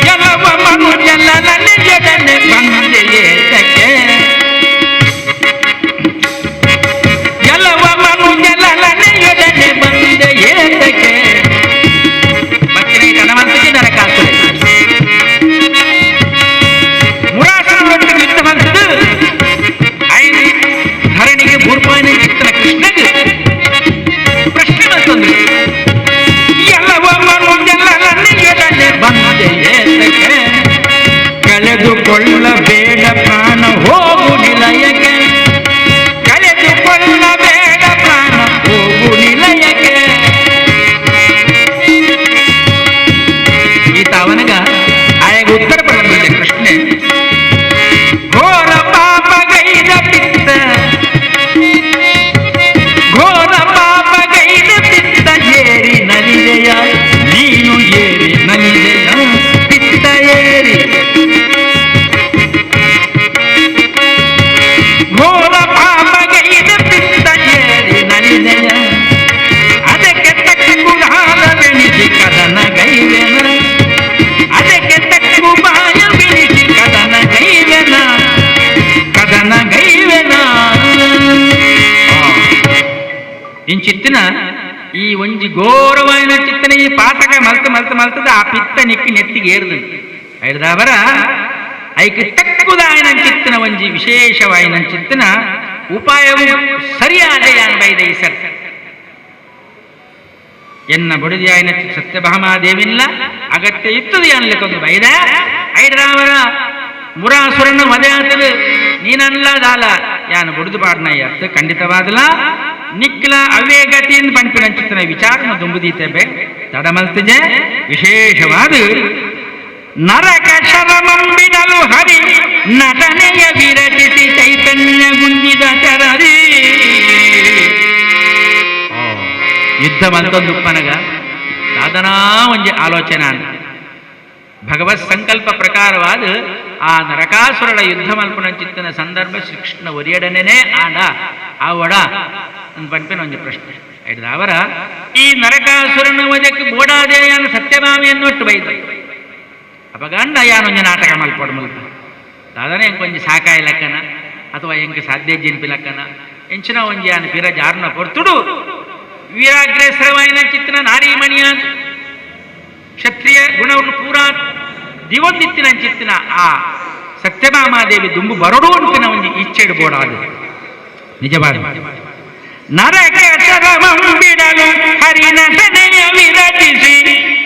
ಎಲ್ಲವ ಮನುಜ ಲಲನೆಯೊಡನೆ ಬಂದೆಯೇತಕ್ಕೆ ಎಲ್ಲವ ಮನುಜ ಲಲನೆಯೊಡನೆ ಬಂದೆಯೇತಕ್ಕೆ ಬತ್ತಿನ ತಡಮಂತಿಗೆ ನರಕಾಸುರ ಮುರಾಸುರನೊಟ್ಟಿಗೆ ಯುದ್ಧ ಬಂದದ್ದು ಆಯನ ಧರಣಿಗೆ ಭೂರ್ಪಾಯನ ಚಿತ್ತನ ಕೃಷ್ಣಗೆ ಪ್ರಶ್ನೆ ಬಂತಂದ್ರು ಇಂಚಿತ್ತಿನ ಈ ಒಂಜಿ ಘೋರವಾಯಿನ ಚಿತ್ತನ ಈ ಪಾತಕ ಮಲ್ತ ಮಲ್ತ ಮಲ್ತದ ಆ ಪಿತ್ತ ನಿಕ್ಕಿ ನೆತ್ತಿಗೆ ಏರ್ದು ಐದಾವರ ಐಕೆ ತಕ್ಕುದಾಯನ ಚಿತ್ತನ ಒಂಜಿ ವಿಶೇಷವಾಯಿನ ಚಿತ್ತನ ಉಪಾಯವು ಸರಿಯಾದ ಯಾನ್ ಬೈದ ಈ ಸರ್ ಎನ್ನ ಬುಡದಿಯಾಯಿನ ಸತ್ಯಭಾಮಾದೇವಿಲ್ಲ ಅಗತ್ಯ ಇತ್ತದು ಅನ್ಲಿಕ್ಕೊಂದು ಬೈದ ಐದರಾವರ ಮುರಾಸುರನ ವಧೆಯಾತಲು ನೀನಲ್ಲ ದಾಲ ಯಾನು ಬುಡುದು ಪಾಡ್ನಯ್ಯ ಖಂಡಿತವಾದಲ ನಿಕ್ಲ ಅವೇ ಗತಿಯಿಂದ ಪಂಪಿನ ಚಿತ್ತನ ವಿಚಾರನ ದುಂಬುದೀತೆ ಬೆ ತಡಮಲ್ತಿಜೆ ವಿಶೇಷವಾದ ನರಕ ಶರಮಂಬಿಡಲು ಹರಿ ನಟನೆಯ ವಿರಚಿಸಿ ಚೈತನ್ಯ ಗುಂಜಿದ ಚರರಿ. ಯುದ್ಧ ಮಲ್ತೊಂದು ಉಪ್ಪನಗ ದಾದನಾ ಒಂಜಿ ಆಲೋಚನೆ ಅಂದ ಭಗವತ್ ಸಂಕಲ್ಪ ಪ್ರಕಾರವಾದ ಆ ನರಕಾಸುರಳ ಯುದ್ಧ ಮಲ್ಪನ ಚಿತ್ತನ ಸಂದರ್ಭ ಶ್ರೀಕೃಷ್ಣ ಒರಿಯಡನೇ ಆಂಡ ಆವಡ ಪಂಪಿನ ಒಂಜಿ ಪ್ರಶ್ನೆ ಅವರ ಈ ನರಕಾಸುರನ ವಜಕ್ಕೆ ಬೋಡಾದೇಯಾನ ಸತ್ಯಭಾಮಿಯನ್ನು ಬೈದ ಅಪಗಂಡ ಯಾನೊಂಜಿ ನಾಟಕ ಮಲ್ಪಡು ಮಲ್ಪ ದಾದನೆ ಎಂಕೊಂಜಿ ಸಾಕಾಯ ಲೆಕ್ಕನ ಅಥವಾ ಎಂಕ ಸಾಧ್ಯ ಜಿನ್ಪಿ ಲೆಕ್ಕನ ಎಂಚಿನ ಒಂಜಿ ಯಾನ ಪಿರ ಜಾರ್ನ ಪೊರ್ತುಡು ವೀರಾಗ್ರೇಸರವಾಯಿನ ಚಿತ್ತನ ನಾರೀಮಣಿಯ ಕ್ಷತ್ರಿಯ ಗುಣವನ್ನು ಪೂರಾ ದಿವೊಂದಿತ್ತಿನ ಚಿತ್ತಿನ ಆ ಸತ್ಯಭಾಮಾದೇವಿ ದುಂಬು ಬರಡು ಅಂತಿನ ಒಂಜಿ ಇಚ್ಛೆಡು ಬೋಡಾದು ನಿಜವಾದ ನರಕ ಶರಮಂಬಿಡಲು ಹರಿನಟನೆಯ ವಿರಚಿಸಿ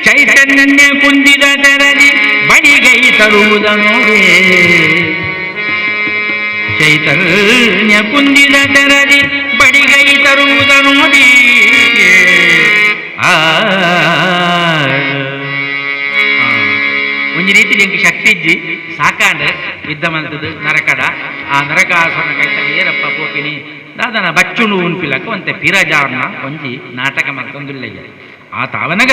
ಚೈತನ್ಯ ಕುಂದಿದ ತೆರಲಿ ಬಳಿಗೈ ತರುವುದನೋಡೇ ಚೈತನ್ಯ ಕುಂದಿದ ತೆರಲಿ ಬಡಿಗೈ ತರುವುದನೋಡಿ. ಆ ಒಂಜಿ ರೀತಿ ಎಂಕ್ ಶಕ್ತಿ ಇಜ್ಜಿ ಸಾಕಾಂಡ ಯುದ್ಧ ಮಂತದ್ದು ನರಕಡ ಆ ನರಕಾಸುರನ ಕೈತಲ್ಲಿ ಏರಪ್ಪ ಪೋಪಿನಿ ದಾದನ ಬಚ್ಚುಣು ಉನ್ಪಿಲಕ್ಕ ಒಂತೆ ಪಿರಜಾರ್ನ ಒಂಜಿ ನಾಟಕ ಮಲ್ತೊಂದುಲ್ಲೆಗೆ ಆ ತಾವನಗ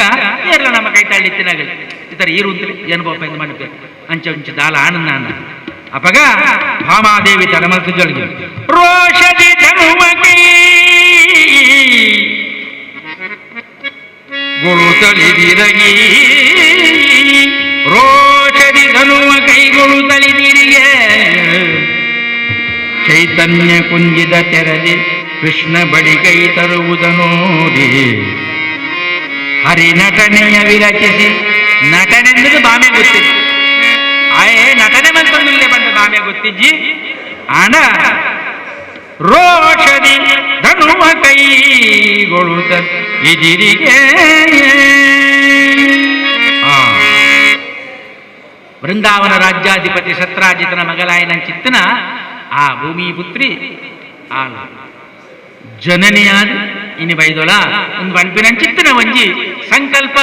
ಏರ್ಲ ನಮ್ಮ ಕೈತಾಳಿ ಇತ್ತಿನಾಗಲಿ ಇತರ ಈರು ಅಂತಲೇ ಏನು ಬೋಪ ಎಂದು ಮನುಪೆ ಅಂಚೆ ಒಂಚೆ ದಾಲ ಆನಂದ ಅನ್ನ ಅಪಗ ಭಾಮಾದೇವಿ ತಡಮಲ್ತು ಜೊಳಗಿ ರೋಷದಿ ಧನುಮಕೈ ಗುಳು ತಳಿದಿರಗಿ ರೋಷದಿ ಧನುವ ಕೈಗಳು ತಳಿದಿರಿಗೆ ಚೈತನ್ಯ ಕುಂಜಿದ ತೆರಲಿ ಕೃಷ್ಣ ಬಳಿ ಕೈ ತರುವುದ ನೋಡಿ ಹರಿನಟನೆಯ ವಿರಚಿಸಿ ನಟನೆಂಬುದು ಬಾಮೆ ಗೊತ್ತಿತ್ತು ಆಯೇ ನಟನೆ ಮಂತೊಂದುಲ್ಲೇ ಬಂದ ಬಾಮೆ ಗೊತ್ತಿಜ್ಜಿ ಆಣ ರೋಷದಿ ಧನುವ ಕೈಗೊಳುತ್ತ ಇದಿರಿಗೆ. ಬೃಂದಾವನ ರಾಜ್ಯಾಧಿಪತಿ ಸತ್ರಾಜಿತನ ಮಗಲಾಯನ ಚಿತ್ತನ ಆ ಭೂಮಿ ಪುತ್ರಿ ಆ ಜನನಿಯಾದ ಇನಿ ಬೈದೊಲ ಒಂದು ಬಣ್ಪಿನ ಚಿತ್ತನ ಒಂಜಿ ಸಂಕಲ್ಪ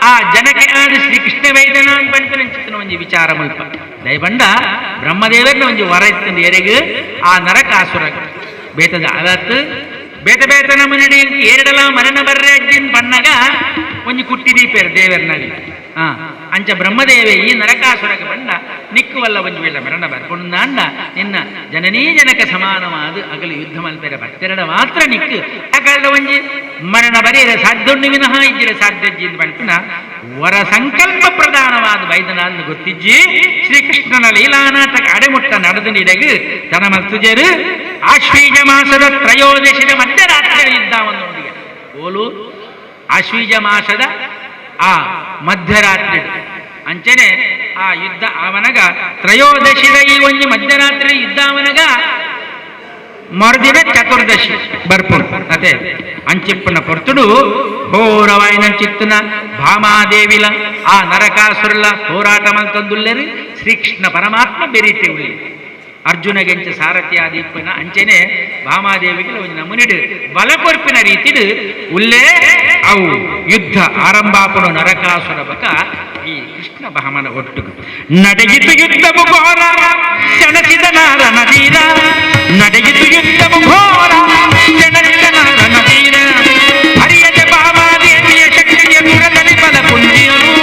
ಆ ಜನಕ್ಕೆ ಆದ ಶ್ರೀಕೃಷ್ಣ ವೈದನ ಬಣ್ಪಿನ ಚಿತ್ತನ ಒಂಜಿ ವಿಚಾರ ಮುಲ್ಪ ದಯಬಂಡ ಬ್ರಹ್ಮದೇವರನ್ನ ಒಂಜಿ ವರ ಇತ್ತಂದು ಎರೆಗು ಆ ನರಕಾಸುರ ಬೇತದ ಅವತ್ತು ಬೇತ ಬೇತ ನಮ್ಮನಡಿ ಏರಡಲ ಮರಣ ಬರ್ರೆ ಅಜ್ಜಿನ್ ಬಣ್ಣಗ ಒಂಜಿ ಕುಟ್ಟಿ ದೀಪೇರು ದೇವರ್ನಲ್ಲಿ ಅಂಚ ಬ್ರಹ್ಮದೇವೆ ಈ ನರಕಾಸುರಗೆ ಬಣ್ಣ ನಿಕ್ಕುವಲ್ಲ ಒಂಜಿ ವೇಳೆ ಮರಣ ಬರ್ಕೊಂಡಾಂಡ ನಿನ್ನ ಜನನೀ ಜನಕ ಸಮಾನವಾದ ಅಗಲು ಯುದ್ಧ ಮಲ್ಪೆರೆ ಬರ್ತಿರಡ ಮಾತ್ರ ನಿಕ್ಕು ಅಕಲ್ದ ಒಂಜಿ ಮರಣ ಬರೆಯರೆ ಸಾಧ್ಯುಣ್ಣು ವಿನಃ ಇಜ್ಜಿರ ಸಾಧ್ಯಜ್ಜಿ ಬಣ್ಪಿನ ವರ ಸಂಕಲ್ಪ ಪ್ರಧಾನವಾದ ವೈದ್ಯನಾದ ಗೊತ್ತಿಜ್ಜಿ ಶ್ರೀಕೃಷ್ಣನ ಲೀಲಾನಾಟಕ ಅಡೆಮುಟ್ಟ ನಡೆದು ನೀಡಗು ತನ ಮಲ್ತುಜರು ಆಶ್ವೀಜ ಮಾಸದ ತ್ರಯೋದಶಿದ ಮಧ್ಯರಾತ್ರಿ ಯುದ್ಧವನ್ನು ನೋಡಿಗೆ ಓಲು ಆಶ್ವೀಜ ಮಾಸದ ಆ ಮಧ್ಯರಾತ್ರಿ ಅಂಚನೆ ಆ ಯುದ್ಧ ಆವನಗ ತ್ರಯೋದಶಿದ ಈ ಒಂಜಿ ಮಧ್ಯರಾತ್ರಿ ಯುದ್ಧ ಅವನಗ ಮರುದಿನ ಚತುರ್ದಶಿ ಬರ್ಪುಣ್ ಅದೇ ಅಂಚಿಪ್ಪನ ಪೊರ್ತುಡು ಘೋರವಾಯಿನ ಚಿತ್ತನ ಭಾಮಾದೇವಿಲ ಆ ನರಕಾಸುರಲ ಹೋರಾಟ ಮಲ್ತಂದುಲ್ಲೆರು ಶ್ರೀಕೃಷ್ಣ ಪರಮಾತ್ಮ ಬೆರೀತೆ ಉಳ್ಳಿ ಅರ್ಜುನಗೆಂಚ ಸಾರಥಿಯಾದಿಪ್ಪನ ಅಂಚೆನೆ ಭಾಮಾದೇವಿಗೆ ಒಂಜಿ ನಮುನಿಡು ಬಲಕೊರ್ಪಿನ ರೀತಿಡು ಉಲ್ಲೇ ಅವು ಯುದ್ಧ ಆರಂಭಾಪುಣ ನರಕಾಸುರ ಬಕ ಈ ಕೃಷ್ಣ ಭಾಮನ ಒಟ್ಟುಗು ನಡೆಯಿತು ಯುದ್ಧವು ಘೋರ ಸೆಣಸಿದ ನಾರನ ಧೀರ ನಡೆಯಿತು ಯುದ್ಧವು ಘೋರ ಸೆಣಸಿದ ನಾರನ ಧೀರ ಹರಿಯದೆ ಭಾಮಾದೇವಿಯ ಶಕ್ತಿಯ ಗುಣದಲ್ಲಿ ಬಲ ಪುಂಜಿಯರು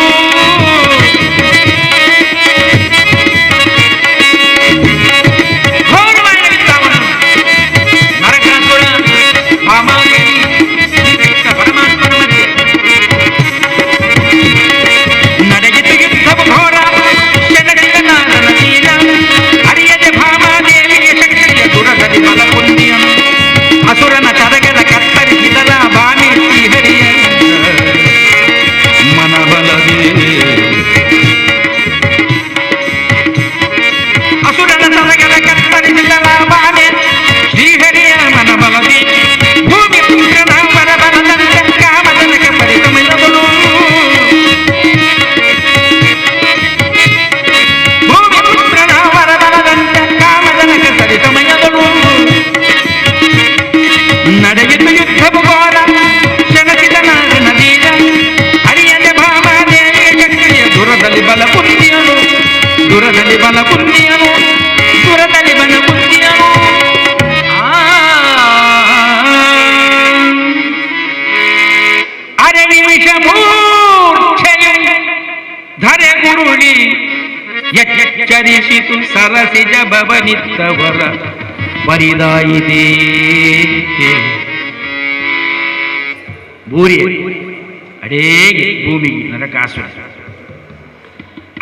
ಮೂರ್ಛೆಯು ಧರೆ ಗುರುಳಿ ಎಚ್ಚರಿಸಿತು ಸರಸಿಜ ಭವನಿತ್ತವರ ಬರಿದಾಯಿತೇ. ಬೂರಿ ಅಡೇಗೆ ಭೂಮಿಗೆ ನರಕಾಸುರ.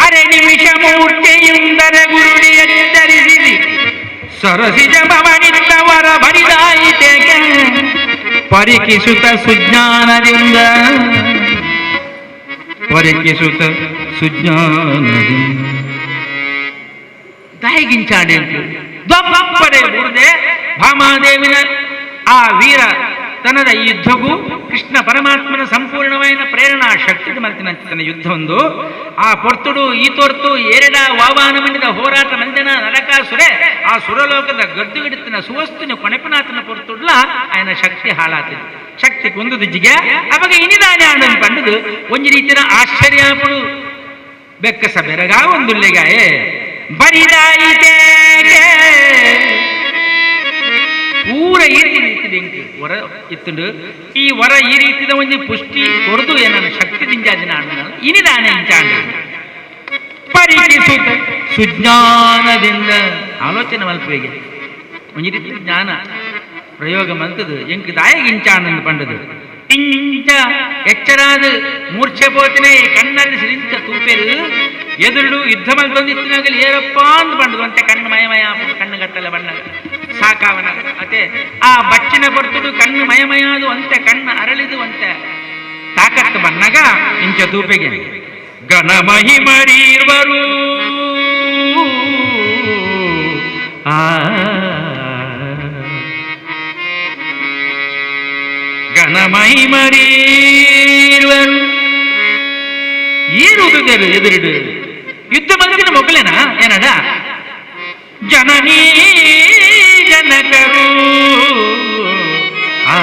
ಅರೆ ನಿಮಿಷ ಮೂರ್ತಿಯಿಂದರ ಗುರುಳಿ ಎಚ್ಚರಿಸಿದಿ ಸರಸಿಜ ಭವನಿತ್ತವರ ಬರಿದಾಯಿತೇ. ಪರಿಕಿಸುತ್ತ ಸುಜ್ಞಾನದಿಂದ, ಪರಿಕಿಸುತ್ತ ಸುಜ್ಞಾನದಿಂದ ದಾಯಿಗಿಂಚಾಡೆ ದೊಪ್ಪರೆ ಬುರುದೆ ಭಾಮಾದೇವಿನ ಆ ವೀರ ತನದ ಈ ಯುದ್ಧಗೂ ಕೃಷ್ಣ ಪರಮಾತ್ಮನ ಸಂಪೂರ್ಣವಾದ ಪ್ರೇರಣಾ ಶಕ್ತಿ ಮಲ್ತಿನ ಯುದ್ಧವೊಂದು. ಆ ಪೊರ್ತುಡು ಈ ತೋರ್ತು ಎರಡ ವಾವಾನ ಮಂಡಿದ ಹೋರಾಟ ಮಂದಿನ ನರಕಾಸುರೆ ಆ ಸುರಲೋಕದ ಗದ್ದುಗಿಡುತ್ತಿನ ಸುವಸ್ತುನ ಕೊನೆಪನಾಥನ ಪೊರ್ತುಡ್ಲ ఆయన ಶಕ್ತಿ ಹಾಳಾತಿದೆ. ಶಕ್ತಿ ಕೊಂದುದಿಜ್ಜಿಗೆ ಅವಾಗ ಇನಿದಾನೆ ಆನಂದ್ ಪಂಡದು ಒಂಜಿ ರೀತಿಯ ಆಶ್ಚರ್ಯಪಡು ಬೆಕ್ಕಸ ಬೆರಗಾ ಒಂದುಲ್ಲೆಗಾಯೆ ಬರಿದಾಯಿತೇ ಪೂರ ಈ ರೀತಿ ವರ ಇತ್ತುಂಡು. ಈ ವರ ಈ ರೀತಿದ ಒಂಜಿ ಪುಷ್ಟಿ ಕೊರದು ಏನ ಶಕ್ತಿ ದಿಂಜಾದಿನ ಇನಿದಾನೆ ಇಂಚಾಂಡ ಪರಿಕಿಸುತ್ತ ಸುಜ್ಞಾನದಿಂದ ಆಲೋಚನೆ ಮಲ್ಪುವೆಗೆ ಒಂಜಿ ರೀತಿ ಜ್ಞಾನ ಪ್ರಯೋಗ ಮಲ್ತದು ಎಂಕ್ ದಾಯಗ ಇಂಚಾನಂದ ಪಂಡದು ಇಂಚ ಎಚ್ಚರಾದ ಮೂರ್ಛೆ ಪೋತಿನೇ ಕಣ್ಣಲ್ಲಿ ಸಿರಿಂಚ ತೂಪೆರು ಎದುರು ಯುದ್ಧ ಮಲ್ತೊಂದಿತ್ತಿನಾಗಲಿ ಏರಪ್ಪ ಅಂದ್ ಪಂಡದು ಅಂತೆ ಕಣ್ಣು ಮಯಮಯ ಕಣ್ಣು ಗತ್ತಲ ಬಣ್ಣ ಸಾಕಾವನ ಅತೆ ಆ ಬಚ್ಚಿನ ಬರ್ತುಡು ಕಣ್ಣು ಮಯಮಯಾದು ಅಂತೆ ಕಣ್ಣು ಅರಳಿದು ಅಂತೆ ತಾಕತ್ತು ಬಣ್ಣಗ ಇಂಚ ತೂಪೆಗೆ ಗಣಮಹಿಮರೀರ್ವರು ಆ ಗಣಮಹಿಮರೀರ್ವರು ಏರುವುದು ಎದುರಿಡು ಯುದ್ಧ ಮಲ್ತಿನ ಮೊಗಲೇನಾ ಏನಡ ಜನನೀ ಜನಕರು ಆ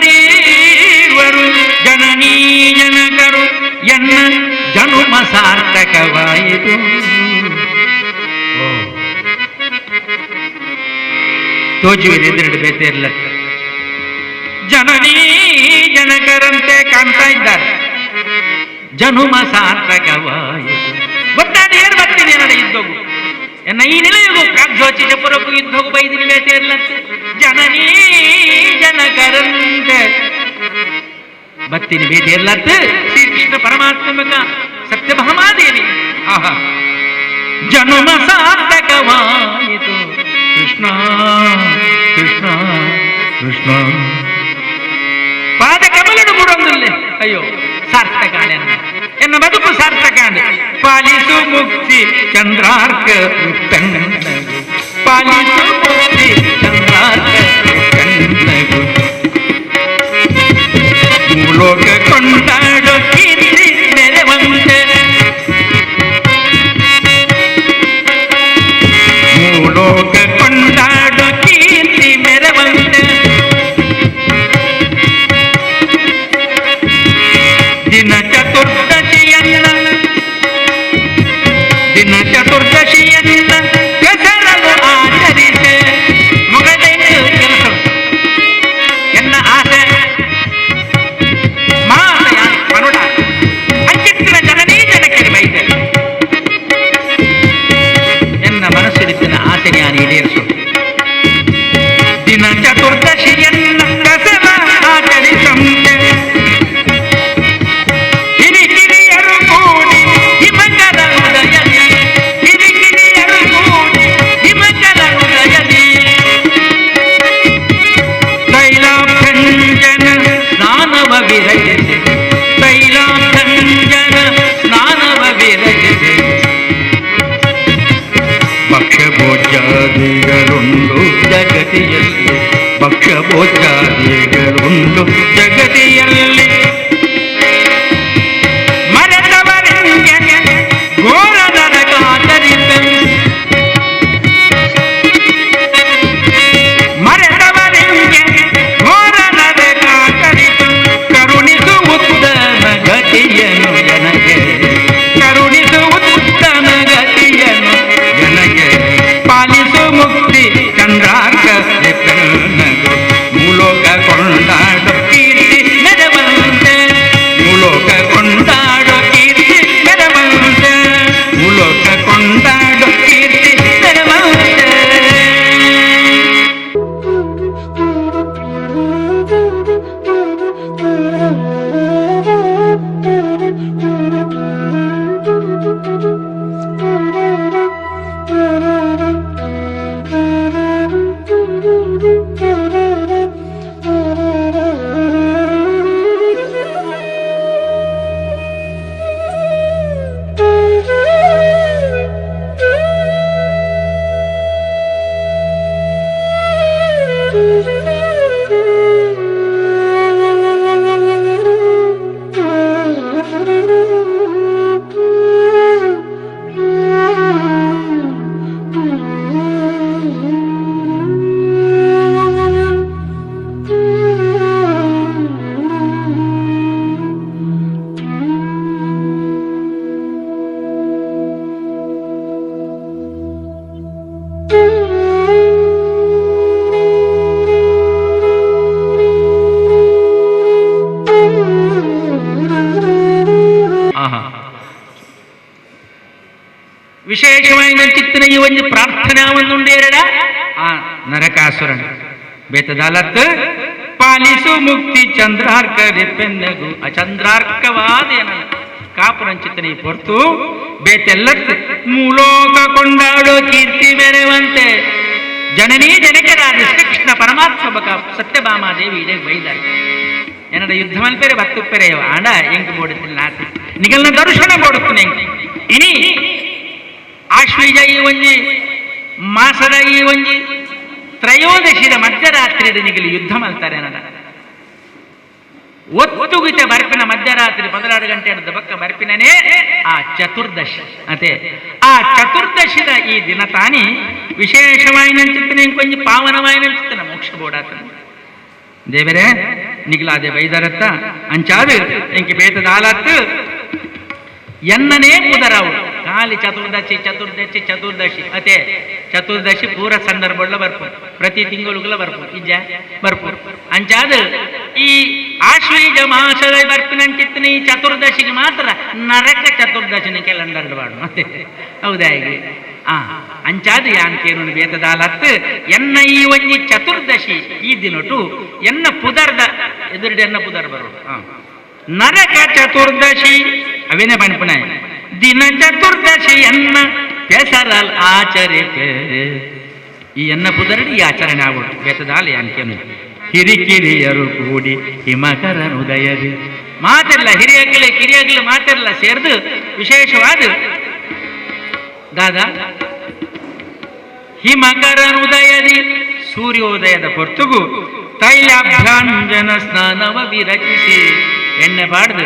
ಗಣಮಹಿಮರೀರ್ವರು ಜನನೀ ಜನಕರು ಎನ್ನ ಜನುಮ ಸಾರ್ಥಕವಾಯಿತು. ತೋಜುವಿನ ಎದುರುಡು ಬೇತೆ ಇರಲ ಜನನೀ ಜನಕರಂತೆ ಕಾಣ್ತಾ ಇದ್ದಾರೆ. ಜನುಮ ಸಾರ್ಥಕವಾಯಿತು. ಗೊತ್ತಾದ ಏನ್ ಬರ್ತೀನಿ ಏನಡ ಯುದ್ಧಗು ಎನ್ನ ಈ ನಿಲಯಗು ಪ್ರಾಗ್ಜ್ಯೋತಿಷ ಪುರಕ್ಕೂ ಯುದ್ಧಗು ಬೈದಿನಿ ಬೇತೆ ಇರ್ಲಂತೆ ಜನನೀ ಜನಕರಂತೆ ಬತ್ತೀನಿ ಬೇತೆ ಇರ್ಲಂತೆ ಶ್ರೀಕೃಷ್ಣ ಪರಮಾತ್ಮಕ ಸತ್ಯಭಾಮಾದೇವಿ. ಆಹಾ ಜನುಮ ಸಾರ್ಥಕವಾಯಿತು. ಕೃಷ್ಣ ಕೃಷ್ಣ ಕೃಷ್ಣ ಪಾದ ಕಮಲನು ಮೂಡೊಂದುಲ್ಲೆ ಅಯ್ಯೋ ಸಾರ್ಥಕ ಎನ್ನ ಬದುಕು ಸಾರ್ಥಕ ಪಾಲಿಸು ಮುಕ್ತಿ ಚಂದ್ರಾರ್ಕ ಕಣ್ಣಗು ಪಾಲಿಸು ಮುಕ್ತಿ ಚಂದ್ರಾರ್ಕ ಕಣ್ಣಗು ಮೂಲೋಕ ಕೊಂಡಾಡೋ ಕೀರ್ತಿ ನೆರೆವಂತೆ ಮೂಲೋಕ ಕೊಂಡಾಡೋ ಕೀರ್ತಿ ಮೆರವಂತೆ ದಿನ ಚತುರ್ದಶಿಯನ್ನ ದಿನ ಚತುರ್ದಶಿಯನ್ನ ಕೆಸರಲು ಆಚರಿಸೆ ಮೊಗದೆಂದು ಕೆಲಸ ಎನ್ನ ಆಸೆ ಮಾತ ಮನುಡ ಅಂಚಿತ್ತಿನ ಜನನೇ ಜನಕ್ಕೆ ಬೈದೆ ಎನ್ನ ಮನಸ್ಸಿಡಿತ್ತಿನ ಆಸೆ ನಾನು ಈಡೇರಿಸು ದಿನ ಚತುರ್ದಶಿಯನ್ನ ಕಸರ ಆಚರಿಸಂತೆ ಹಿರಿಕಿರಿಯರು ಕೂಡಿ ಹಿಮಕರ ಹೃದಯದಿ ಹಿರಿಕಿರಿಯರು ಕೂಡಿ ಹಿಮಕರ ಹೃದಯದಿ ತೈಲಾಭ್ಯಂಜನ ಸ್ನಾನವ ವಿರಜಿಸಿ ತೈಲಾಭ್ಯಂಜನ ಸ್ನಾನವ ವಿರಜಿಸಿ ಭಕ್ಷ್ಯಭೋಜ್ಯಾದಿಗಳುಂಡು ಜಗತಿಯಲ್ಲಿ ಭಕ್ಷ್ಯಭೋಜ್ಯಾದಿಗಳುಂಡು ಜಗತಿಯಲ್ಲಿ ಮರೆತವರಿಗೆ ಘೋರ ನರಕಾಚರಿಸೆ ಮರೆತವರಿಗೆ ಘೋರ ನರಕಾಚರಿಸು ಕರುಣಿಸು ಉತ್ತಮ ಗತಿಯನು ಜನಗೆ ಕರುಣಿಸು ಉತ್ತಮ ಗತಿಯನು ಜನಗೆ ಪಾಲಿಸು ಮುಕ್ತಿ ಚಂದ್ರಾರ್ಕ ಮೂಲೋಕ ವಿಶೇಷವಾಗಿ ಚಿತ್ತಿನ ಈ ಒಂದು ಪ್ರಾರ್ಥನಾ ಒಂದುಂಡೇರಡ ಆ ನರಕಾಸುರನ ಬೇತದಾಲತ್ ಪಾಲಿಸು ಮುಕ್ತಿ ಚಂದ್ರಾರ್ಕ ರಿಪೆನ್ನಗು ಅಚಂದ್ರಾರ್ಕವಾದೇನ ಕಾಪುರಂಚಿತನ ಈ ಪೊರ್ತು ಬೇತೆಲ್ಲತ್ ಮೂಲೋಕ ಕೊಂಡಾಡೋ ಕೀರ್ತಿ ಮೆರೆವಂತೆ ಜನನೀ ಜನಕರಾದ ಶ್ರೀಕೃಷ್ಣ ಪರಮಾತ್ಮ ಬಕ ಸತ್ಯಭಾಮಾದೇವಿ ಇದೇ ಬೈದಾರೆ. ಏನಡ ಯುದ್ಧ ಮಲ್ಪೆರೆ ಬತ್ತುಪ್ಪೆರೆ ಆಂಡ ಎಂಕ್ ಬೋಡುತ್ತಿಲ್ಲ ನಾತಿ ನಿಗಲ್ನ ದರ್ಶನ ಬೋಡುತ್ತನೆ ಎಂಕ್ ಇನಿ ಆಶ್ವೀಜ ಈ ಒಂಜಿ ಮಾಸದ ಈ ಒಂಜಿ ತ್ರಯೋದಶಿದ ಮಧ್ಯರಾತ್ರಿ ನಿಗಲಿ ಯುದ್ಧ ಮಲ್ತಾರೆ ನಡ ಒತ್ತುಗಿತ ಬರ್ಪಿನ ಮಧ್ಯರಾತ್ರಿ 12 ಗಂಟೆ ಬಕ್ಕ ಬರ್ಪಿನೇ ಆ ಚತುರ್ದಶಿ ಅದೇ ಆ ಚತುರ್ದಶಿದ ಈ ದಿನ ತಾನಿ ವಿಶೇಷವಾಯಿನ ಚಿತ್ತನೆ ಕೊಂಚ ಪಾವನವಾಯಿನ ಚಿತ್ತನ ಮೋಕ್ಷ ಬೋಡಾತನ ದೇವರೇ ನಿಗಲಾದೆ ಬೈದರತ್ತ ಅಂಚಾದು ಎಂಕಿ ಬೇತದ ಆಲತ್ತು ಎನ್ನನೇ ಪುದರವು ಖಾಲಿ ಚತುರ್ದಶಿ ಚತುರ್ದಶಿ ಚತುರ್ದಶಿ ಅದೇ ಚತುರ್ದಶಿ ಪೂರ ಸಂದರ್ಭಗಳ ಬರ್ಪು ಪ್ರತಿ ತಿಂಗಳುಗಳ ಬರ್ಪು ಇಜ್ಜ ಬರ್ಪು ಅಂಚಾದ ಈ ಆಶ್ವೀಜ ಮಾಸದ ಬರ್ಪಿನಂಚಿತ್ತಿನ ಈ ಚತುರ್ದಶಿಗೆ ಮಾತ್ರ ನರಕ ಚತುರ್ದಶಿನ ಕ್ಯಾಲೆಂಡರ್ ಬಾಡು ಮತ್ತೆ ಹೌದಾ ಈಗ ಆ ಅಂಚಾದ ಯಾನ್ಕೇನು ಬೇತದಾಲತ್ತು ಎನ್ನ ಈ ಒಂಜಿ ಚತುರ್ದಶಿ ಈ ದಿನಟು ಎನ್ನ ಪುದರ್ದ ಎದುರುಡೆ ಎನ್ನ ಪುದರ್ ಬರೋದು ನರಕ ಚತುರ್ದಶಿ ಅವೇನೇ ಪಣಪಣ ದಿನ ಚತುರ್ದಶಿ ಎನ್ನ ಪೆಸರಲ್ ಆಚರಿಪೆ ಈ ಎನ್ನ ಪುದರಡಿ ಈ ಆಚರಣೆ ಆಗೋದು ಬೇತದಾಲ ಯಾನ್ಕೇನು ಹಿರಿಕಿರಿಯರು ಕೂಡಿ ಹಿಮಕರನುದಯದಿ ಮಾತೆಲ್ಲ ಹಿರಿಯಗಲಿ ಕಿರಿಯಗಲಿ ಮಾತೆಲ್ಲ ಸೇರ್ದು ವಿಶೇಷವಾದ ದಾದಾ ಹಿಮಕರನುದಯದಿ ಸೂರ್ಯೋದಯದ ಹೊರತುಗು ತೈಲಾಭ್ಯಾಂಜನ ಸ್ನಾನವ ವಿರಚಿಸಿ ಎಣ್ಣೆ ಬಾಡ್ದು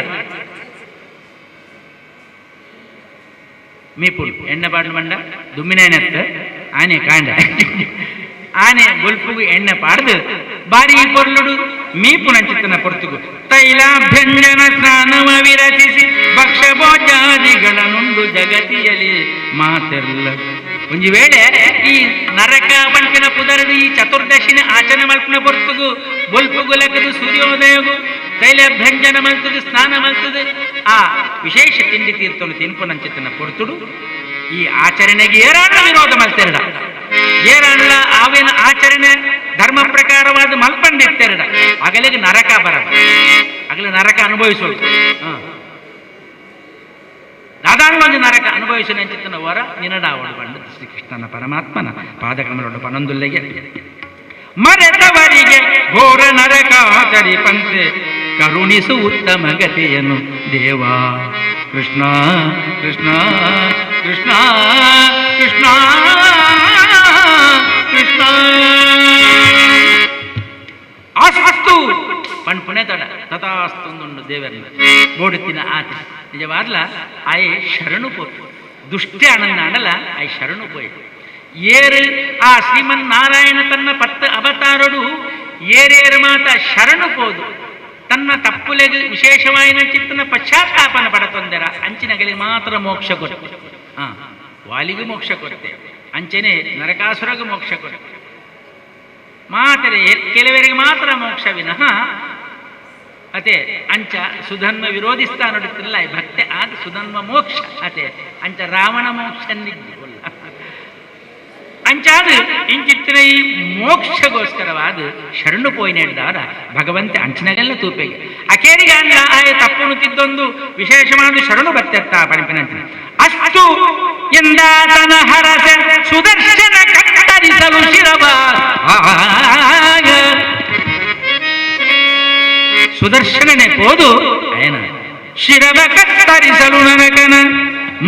ಮೀಪುಲ್ ಎಣ್ಣೆ ಬಾಡ್ಲು ಬಂಡ ದುಮ್ಮಿನೇನೆತ್ತ ಆನೆ ಕಾಂಡ ಆನೆ ಬೊಲ್ಪುಗು ಎಣ್ಣೆ ಪಾಡ್ದು ಬಾರಿ ಪೊರ್ಲುಡು ಮೀಪು ನಂಚಿತನ ಪೊರ್ತುಗು ತೈಲಾಭ್ಯಂಜನ ಸ್ನಾನವ ವಿರಚಿಸಿ ಭಕ್ಷ್ಯಭೋಜಾದಿಗಳನ್ನುಂಡು ಜಗತಿಯಲ್ಲಿ ಮಾತೆಲ್ಲ. ಒಂಜಿ ವೇಳೆ ಈ ನರಕ ಬಲ್ಪಿನ ಪುದರಡು ಈ ಚತುರ್ದಶಿನ ಆಚರಣೆ ಮಲ್ಪಿನ ಪೊರ್ತುಗು ಬೊಲ್ಪುಗು ಲಗದು ಸೂರ್ಯೋದಯಗು ತೈಲಾಭ್ಯಂಜನ ಮಲ್ತದೆ ಸ್ನಾನ ಮಲ್ತದೆ ಆ ವಿಶೇಷ ತಿಂಡಿ ತೀರ್ಥನು ತಿನ್ಪುನಂಚಿತನ ಪೊರ್ತುಡು ಈ ಆಚರಣೆಗೆ ಏರಾಣ ವಿರೋಧ ಮಲ್ತೆರಡ ಏರಾಣಲ ಆವಿನ ಆಚರಣೆ ಧರ್ಮ ಪ್ರಕಾರವಾದ ಮಲ್ಪಂಡಿತ್ತೆರಡ ಅಗಲಿಗೆ ನರಕ ಬರ ಅಗಲಿ ನರಕ ಅನುಭವಿಸೋದು ದಾದಾಂಗೊಂದು ನರಕ ಅನುಭವಿಸು ನೆಂಚಿತನ ವರ ನಿನಡಾವಳು ಬಂಡ ಶ್ರೀಕೃಷ್ಣನ ಪರಮಾತ್ಮನ ಪಾದಕಮಲೊಡು ಪನೊಂದುಲ್ಲೆಗೆ ಮರೆತವರಿಗೆ ಘೋರ ನರಕಾಚರಿಪಂತೆ ಕರುಣಿಸು ಉತ್ತಮ ಗತಿಯನ್ನು ದೇವಾ ಕೃಷ್ಣ ಕೃಷ್ಣ ಕೃಷ್ಣ ಕೃಷ್ಣ ಕೃಷ್ಣ ಅಸ್ತು ಪಣ್ಪುಣೆ ತಡ ತಥಾಸ್ತೊಂದುಂಡು ದೇವರನ್ನ ಬೋಡುತ್ತಿನ ಆತ ನಿಜವಾದ್ಲ ಆಯೆ ಶರಣು ಪೋತು ದುಷ್ಟೆ ಅನನ್ನ ಅಡಲ ಆಯ್ ಶರಣು ಪೋಯ್ತು ಏರು ಆ ಶ್ರೀಮನ್ನಾರಾಯಣ ತನ್ನ ಪತ್ತ ಅವತಾರಡು ಏರೇರು ಮಾತ ಶರಣು ಪೋದು ತನ್ನ ತಪ್ಪುಲೆಗೆ ವಿಶೇಷವಾಯಿನ ಚಿತ್ತನ ಪಶ್ಚಾತ್ತಾಪನ ಪಡತೊಂದರ ಅಂಚಿನಗಲಿ ಮಾತ್ರ ಮೋಕ್ಷ ಕೊಟ್ಟೆ. ವಾಲಿಗೂ ಮೋಕ್ಷ ಕೊಟ್ಟೆ, ಅಂಚನೆ ನರಕಾಸುರಗೂ ಮೋಕ್ಷ ಕೊಟ್ಟೆ. ಮಾತ್ರ ಕೆಲವರಿಗೆ ಮಾತ್ರ ಮೋಕ್ಷ ವಿನಃ ಅತೆ ಅಂಚ ಸುಧನ್ಮ ವಿರೋಧಿಸ್ತಾ ನೋಡುತ್ತಿಲ್ಲ ಭಕ್ತೆ ಆದ ಸುಧನ್ಮ ಮೋಕ್ಷ ಅತೆ ಅಂಚ ರಾವಣ ಮೋಕ್ಷ ನಿಜ್ಜುಲ್ಲ ಅಂಚಾದ ಇಂಚಿತ್ತಿನ ಈ ಮೋಕ್ಷಗೋಸ್ಕರವಾದ ಶರಣು ಪೋಯಿನೇಡ್ದಾರ ಭಗವಂತ ಅಂಚಿನಗೆಲ್ಲ ತೂಪೆಗೆ ಅಕೇರಿಗೆ ಅಂದ ಆಯ ತಪ್ಪುನು ತಿದ್ದೊಂದು ವಿಶೇಷವಾದ ಶರಣು ಬತ್ತೆತ್ತ ಪಣಿಪಿನಂಚಿನ ಅಷ್ಟು ಎಂದಾತನ ಹರಸೆ ಸುದರ್ಶನ ಕತ್ತರಿಸಲು ಶಿರವ. ಸುದರ್ಶನನೆ ಪೋದು ಅಯನ ಶಿರವ ಕತ್ತರಿಸಲು ನರಕನ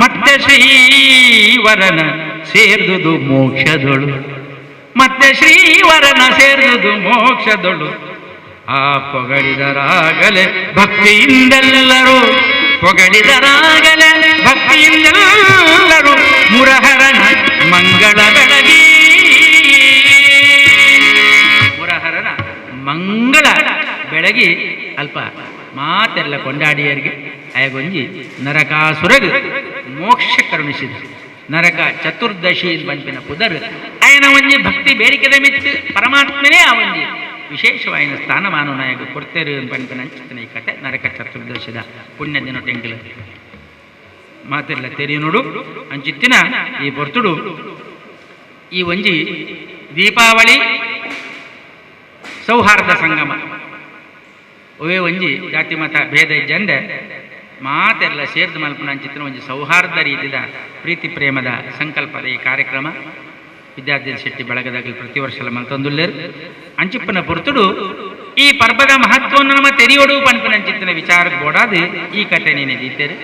ಮತ್ತೆ ಶ್ರೀವರನ ಸೇರ್ದುದು ಮೋಕ್ಷದೊಳು, ಮತ್ತೆ ಶ್ರೀವರನ ಸೇರ್ದುದು ಮೋಕ್ಷದೊಳು. ಆ ಪೊಗಳಿದರಾಗಲೇ ಭಕ್ತಿಯಿಂದೆಲ್ಲರೂ, ಪೊಗಳಿದರಾಗಲೇ ಭಕ್ತಿಯಿಂದೆಲ್ಲರೂ ಮುರಹರನ ಮಂಗಳ ಬೆಳಗಿ, ಮುರಹರನ ಮಂಗಳ ಬೆಳಗಿ ಅಲ್ಪ ಮಾತೆಲ್ಲ ಕೊಂಡಾಡಿಯರಿಗೆ ಅಯಗೊಂಜಿ ನರಕಾಸುರಗ ಮೋಕ್ಷ ಕರುಣಿಸಿದ. ನರಕ ಚತುರ್ದಶಿ ಬಂಪಿನ ಪುದರ್ ಅಯನ ಒಂಜಿ ಭಕ್ತಿ ಬೇಡಿಕೆದ ಮಿತ್ತು ಪರಮಾತ್ಮನೇ ಆ ಒಂಜಿ ವಿಶೇಷವಾಯಿನ ಸ್ಥಾನಮಾನ ನಾಯಕ ಕೊಡ್ತೇರು ಪನ್ಪಿನ ಅಂಚಿತನ ಈ ಕತೆ ನರಕ ಚತುರ್ದಶಿದ ಪುಣ್ಯ ದಿನ ಟೆಂಕಲ್ ಮಾತೆಲ್ಲ ತೆರಿಯನುಡು ಅಂಚಿತ್ತಿನ ಈ ಪೊರ್ತುಡು ಈ ಒಂಜಿ ದೀಪಾವಳಿ ಸೌಹಾರ್ದ ಸಂಗಮ ಒವೇ ಒಂಜಿ ಜಾತಿ ಮತ ಭೇದ ಇಜ್ಜಂದೆ ಮಾತೆಲ್ಲ ಸೇರ್ದು ಮಲ್ಪುನ ಅಂಚಿತ್ತಿನ ಒಂಜಿ ಸೌಹಾರ್ದ ರೀತಿದ ಪ್ರೀತಿ ಪ್ರೇಮದ ಸಂಕಲ್ಪದ ಈ ಕಾರ್ಯಕ್ರಮ ವಿದ್ಯಾರ್ಥಿ ಶೆಟ್ಟಿ ಬಳಗದಾಗಲಿ ಪ್ರತಿ ವರ್ಷ ಮಲ್ತೊಂದುಲ್ಲೇರು ಅಂಚಿಪ್ಪನ ಪೊರ್ತುಡು ಈ ಪರ್ಬದ ಮಹತ್ವವನ್ನು ನಮ್ಮ ತೆರಿಯೋಡು ಪನ್ಪಿನ ಅಂಚಿತ್ತಿನ ವಿಚಾರ ಬೋಡಾದು ಈ ಕತೆ ನೀನೆ ದೀತೇರು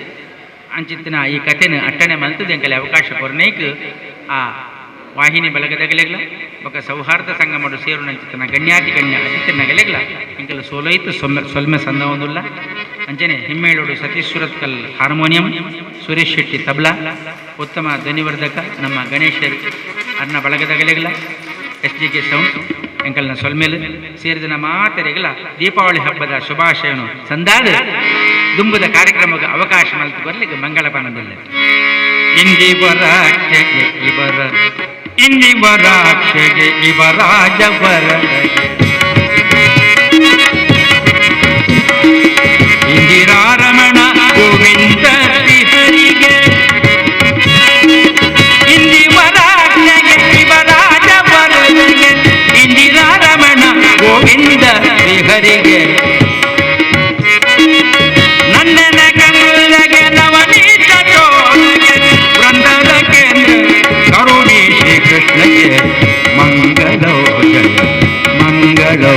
ಅಂಚಿತ್ತಿನ ಈ ಕತೆನ ಅಟ್ಟಣೆ ಮಲ್ತದೆ ಎಂಕಲೆ ಅವಕಾಶ ಕೊರ್ನೇಕ್ ಆ ವಾಹಿನಿ ಬೆಳಗದಗಲೆಗ್ಲ ಬೊಕ ಸೌಹಾರ್ದ ಸಂಗಮಡು ಸೇರು ನಂಚಿತ್ತಿನ ಗಣ್ಯಾತಿ ಗಣ್ಯ ಅತಿಥಿನಗಲೆಗ್ಲ ಎಂಕಲ ಸೋಲೈತು ಸೊಲ್ಮೆ ಸಂದ ಒಂದುಲ್ಲ. ಅಂಚನೆ ಹಿಮ್ಮೇಳೋಡು ಸತೀಶ್ ಸುರತ್ಕಲ್ ಹಾರ್ಮೋನಿಯಂ, ಸುರೇಶ್ ಶೆಟ್ಟಿ ತಬ್ಲಾ, ಉತ್ತಮ ಧ್ವನಿವರ್ಧಕ ನಮ್ಮ ಗಣೇಶರ್ ಅನ್ನ ಬಳಗದಗಲೆಗ್ಲ S D K sound ಎಂಕಲ್ನ ಸೊಲ್ಮೇಲು ಸೇರಿದ ಮಾತೆರೆಗಲ ದೀಪಾವಳಿ ಹಬ್ಬದ ಶುಭಾಶಯನು ಸಂದಾದ ದುಂಬುದ ಕಾರ್ಯಕ್ರಮಕ್ಕೆ ಅವಕಾಶ ಮಲ್ತು ಬರ್ಲಿಕ್ಕೆ ಮಂಗಳಪಾನದಲ್ಲಿ. ಇಂದಿವರಾಕ್ಷಗೆ ಇವರ ಇಂದಿವರಾಕ್ಷಗೆ ಇವರಾಜವರಗೆ ಇಂದಿರಾರಮಣ ಗೋವಿಂದ ಶ್ರೀಹರಿಗೆ ಇಂದಿವರಾಕ್ಷಗೆ ಇವರಾಜವರಗೆ ಇಂದಿರಾರಮಣ ಗೋವಿಂದ ಶ್ರೀಹರಿಗೆ ನಂದನ ಕಂದಗೆ ನವನೀತ ಚೋರಗೆ ವೃಂದದ ಕೇಂದ್ರ ಕರುಣಿ ಶ್ರೀಕೃಷ್ಣಗೆ ಮಂಗಳೋ ಜಯ ಮಂಗಳೋ.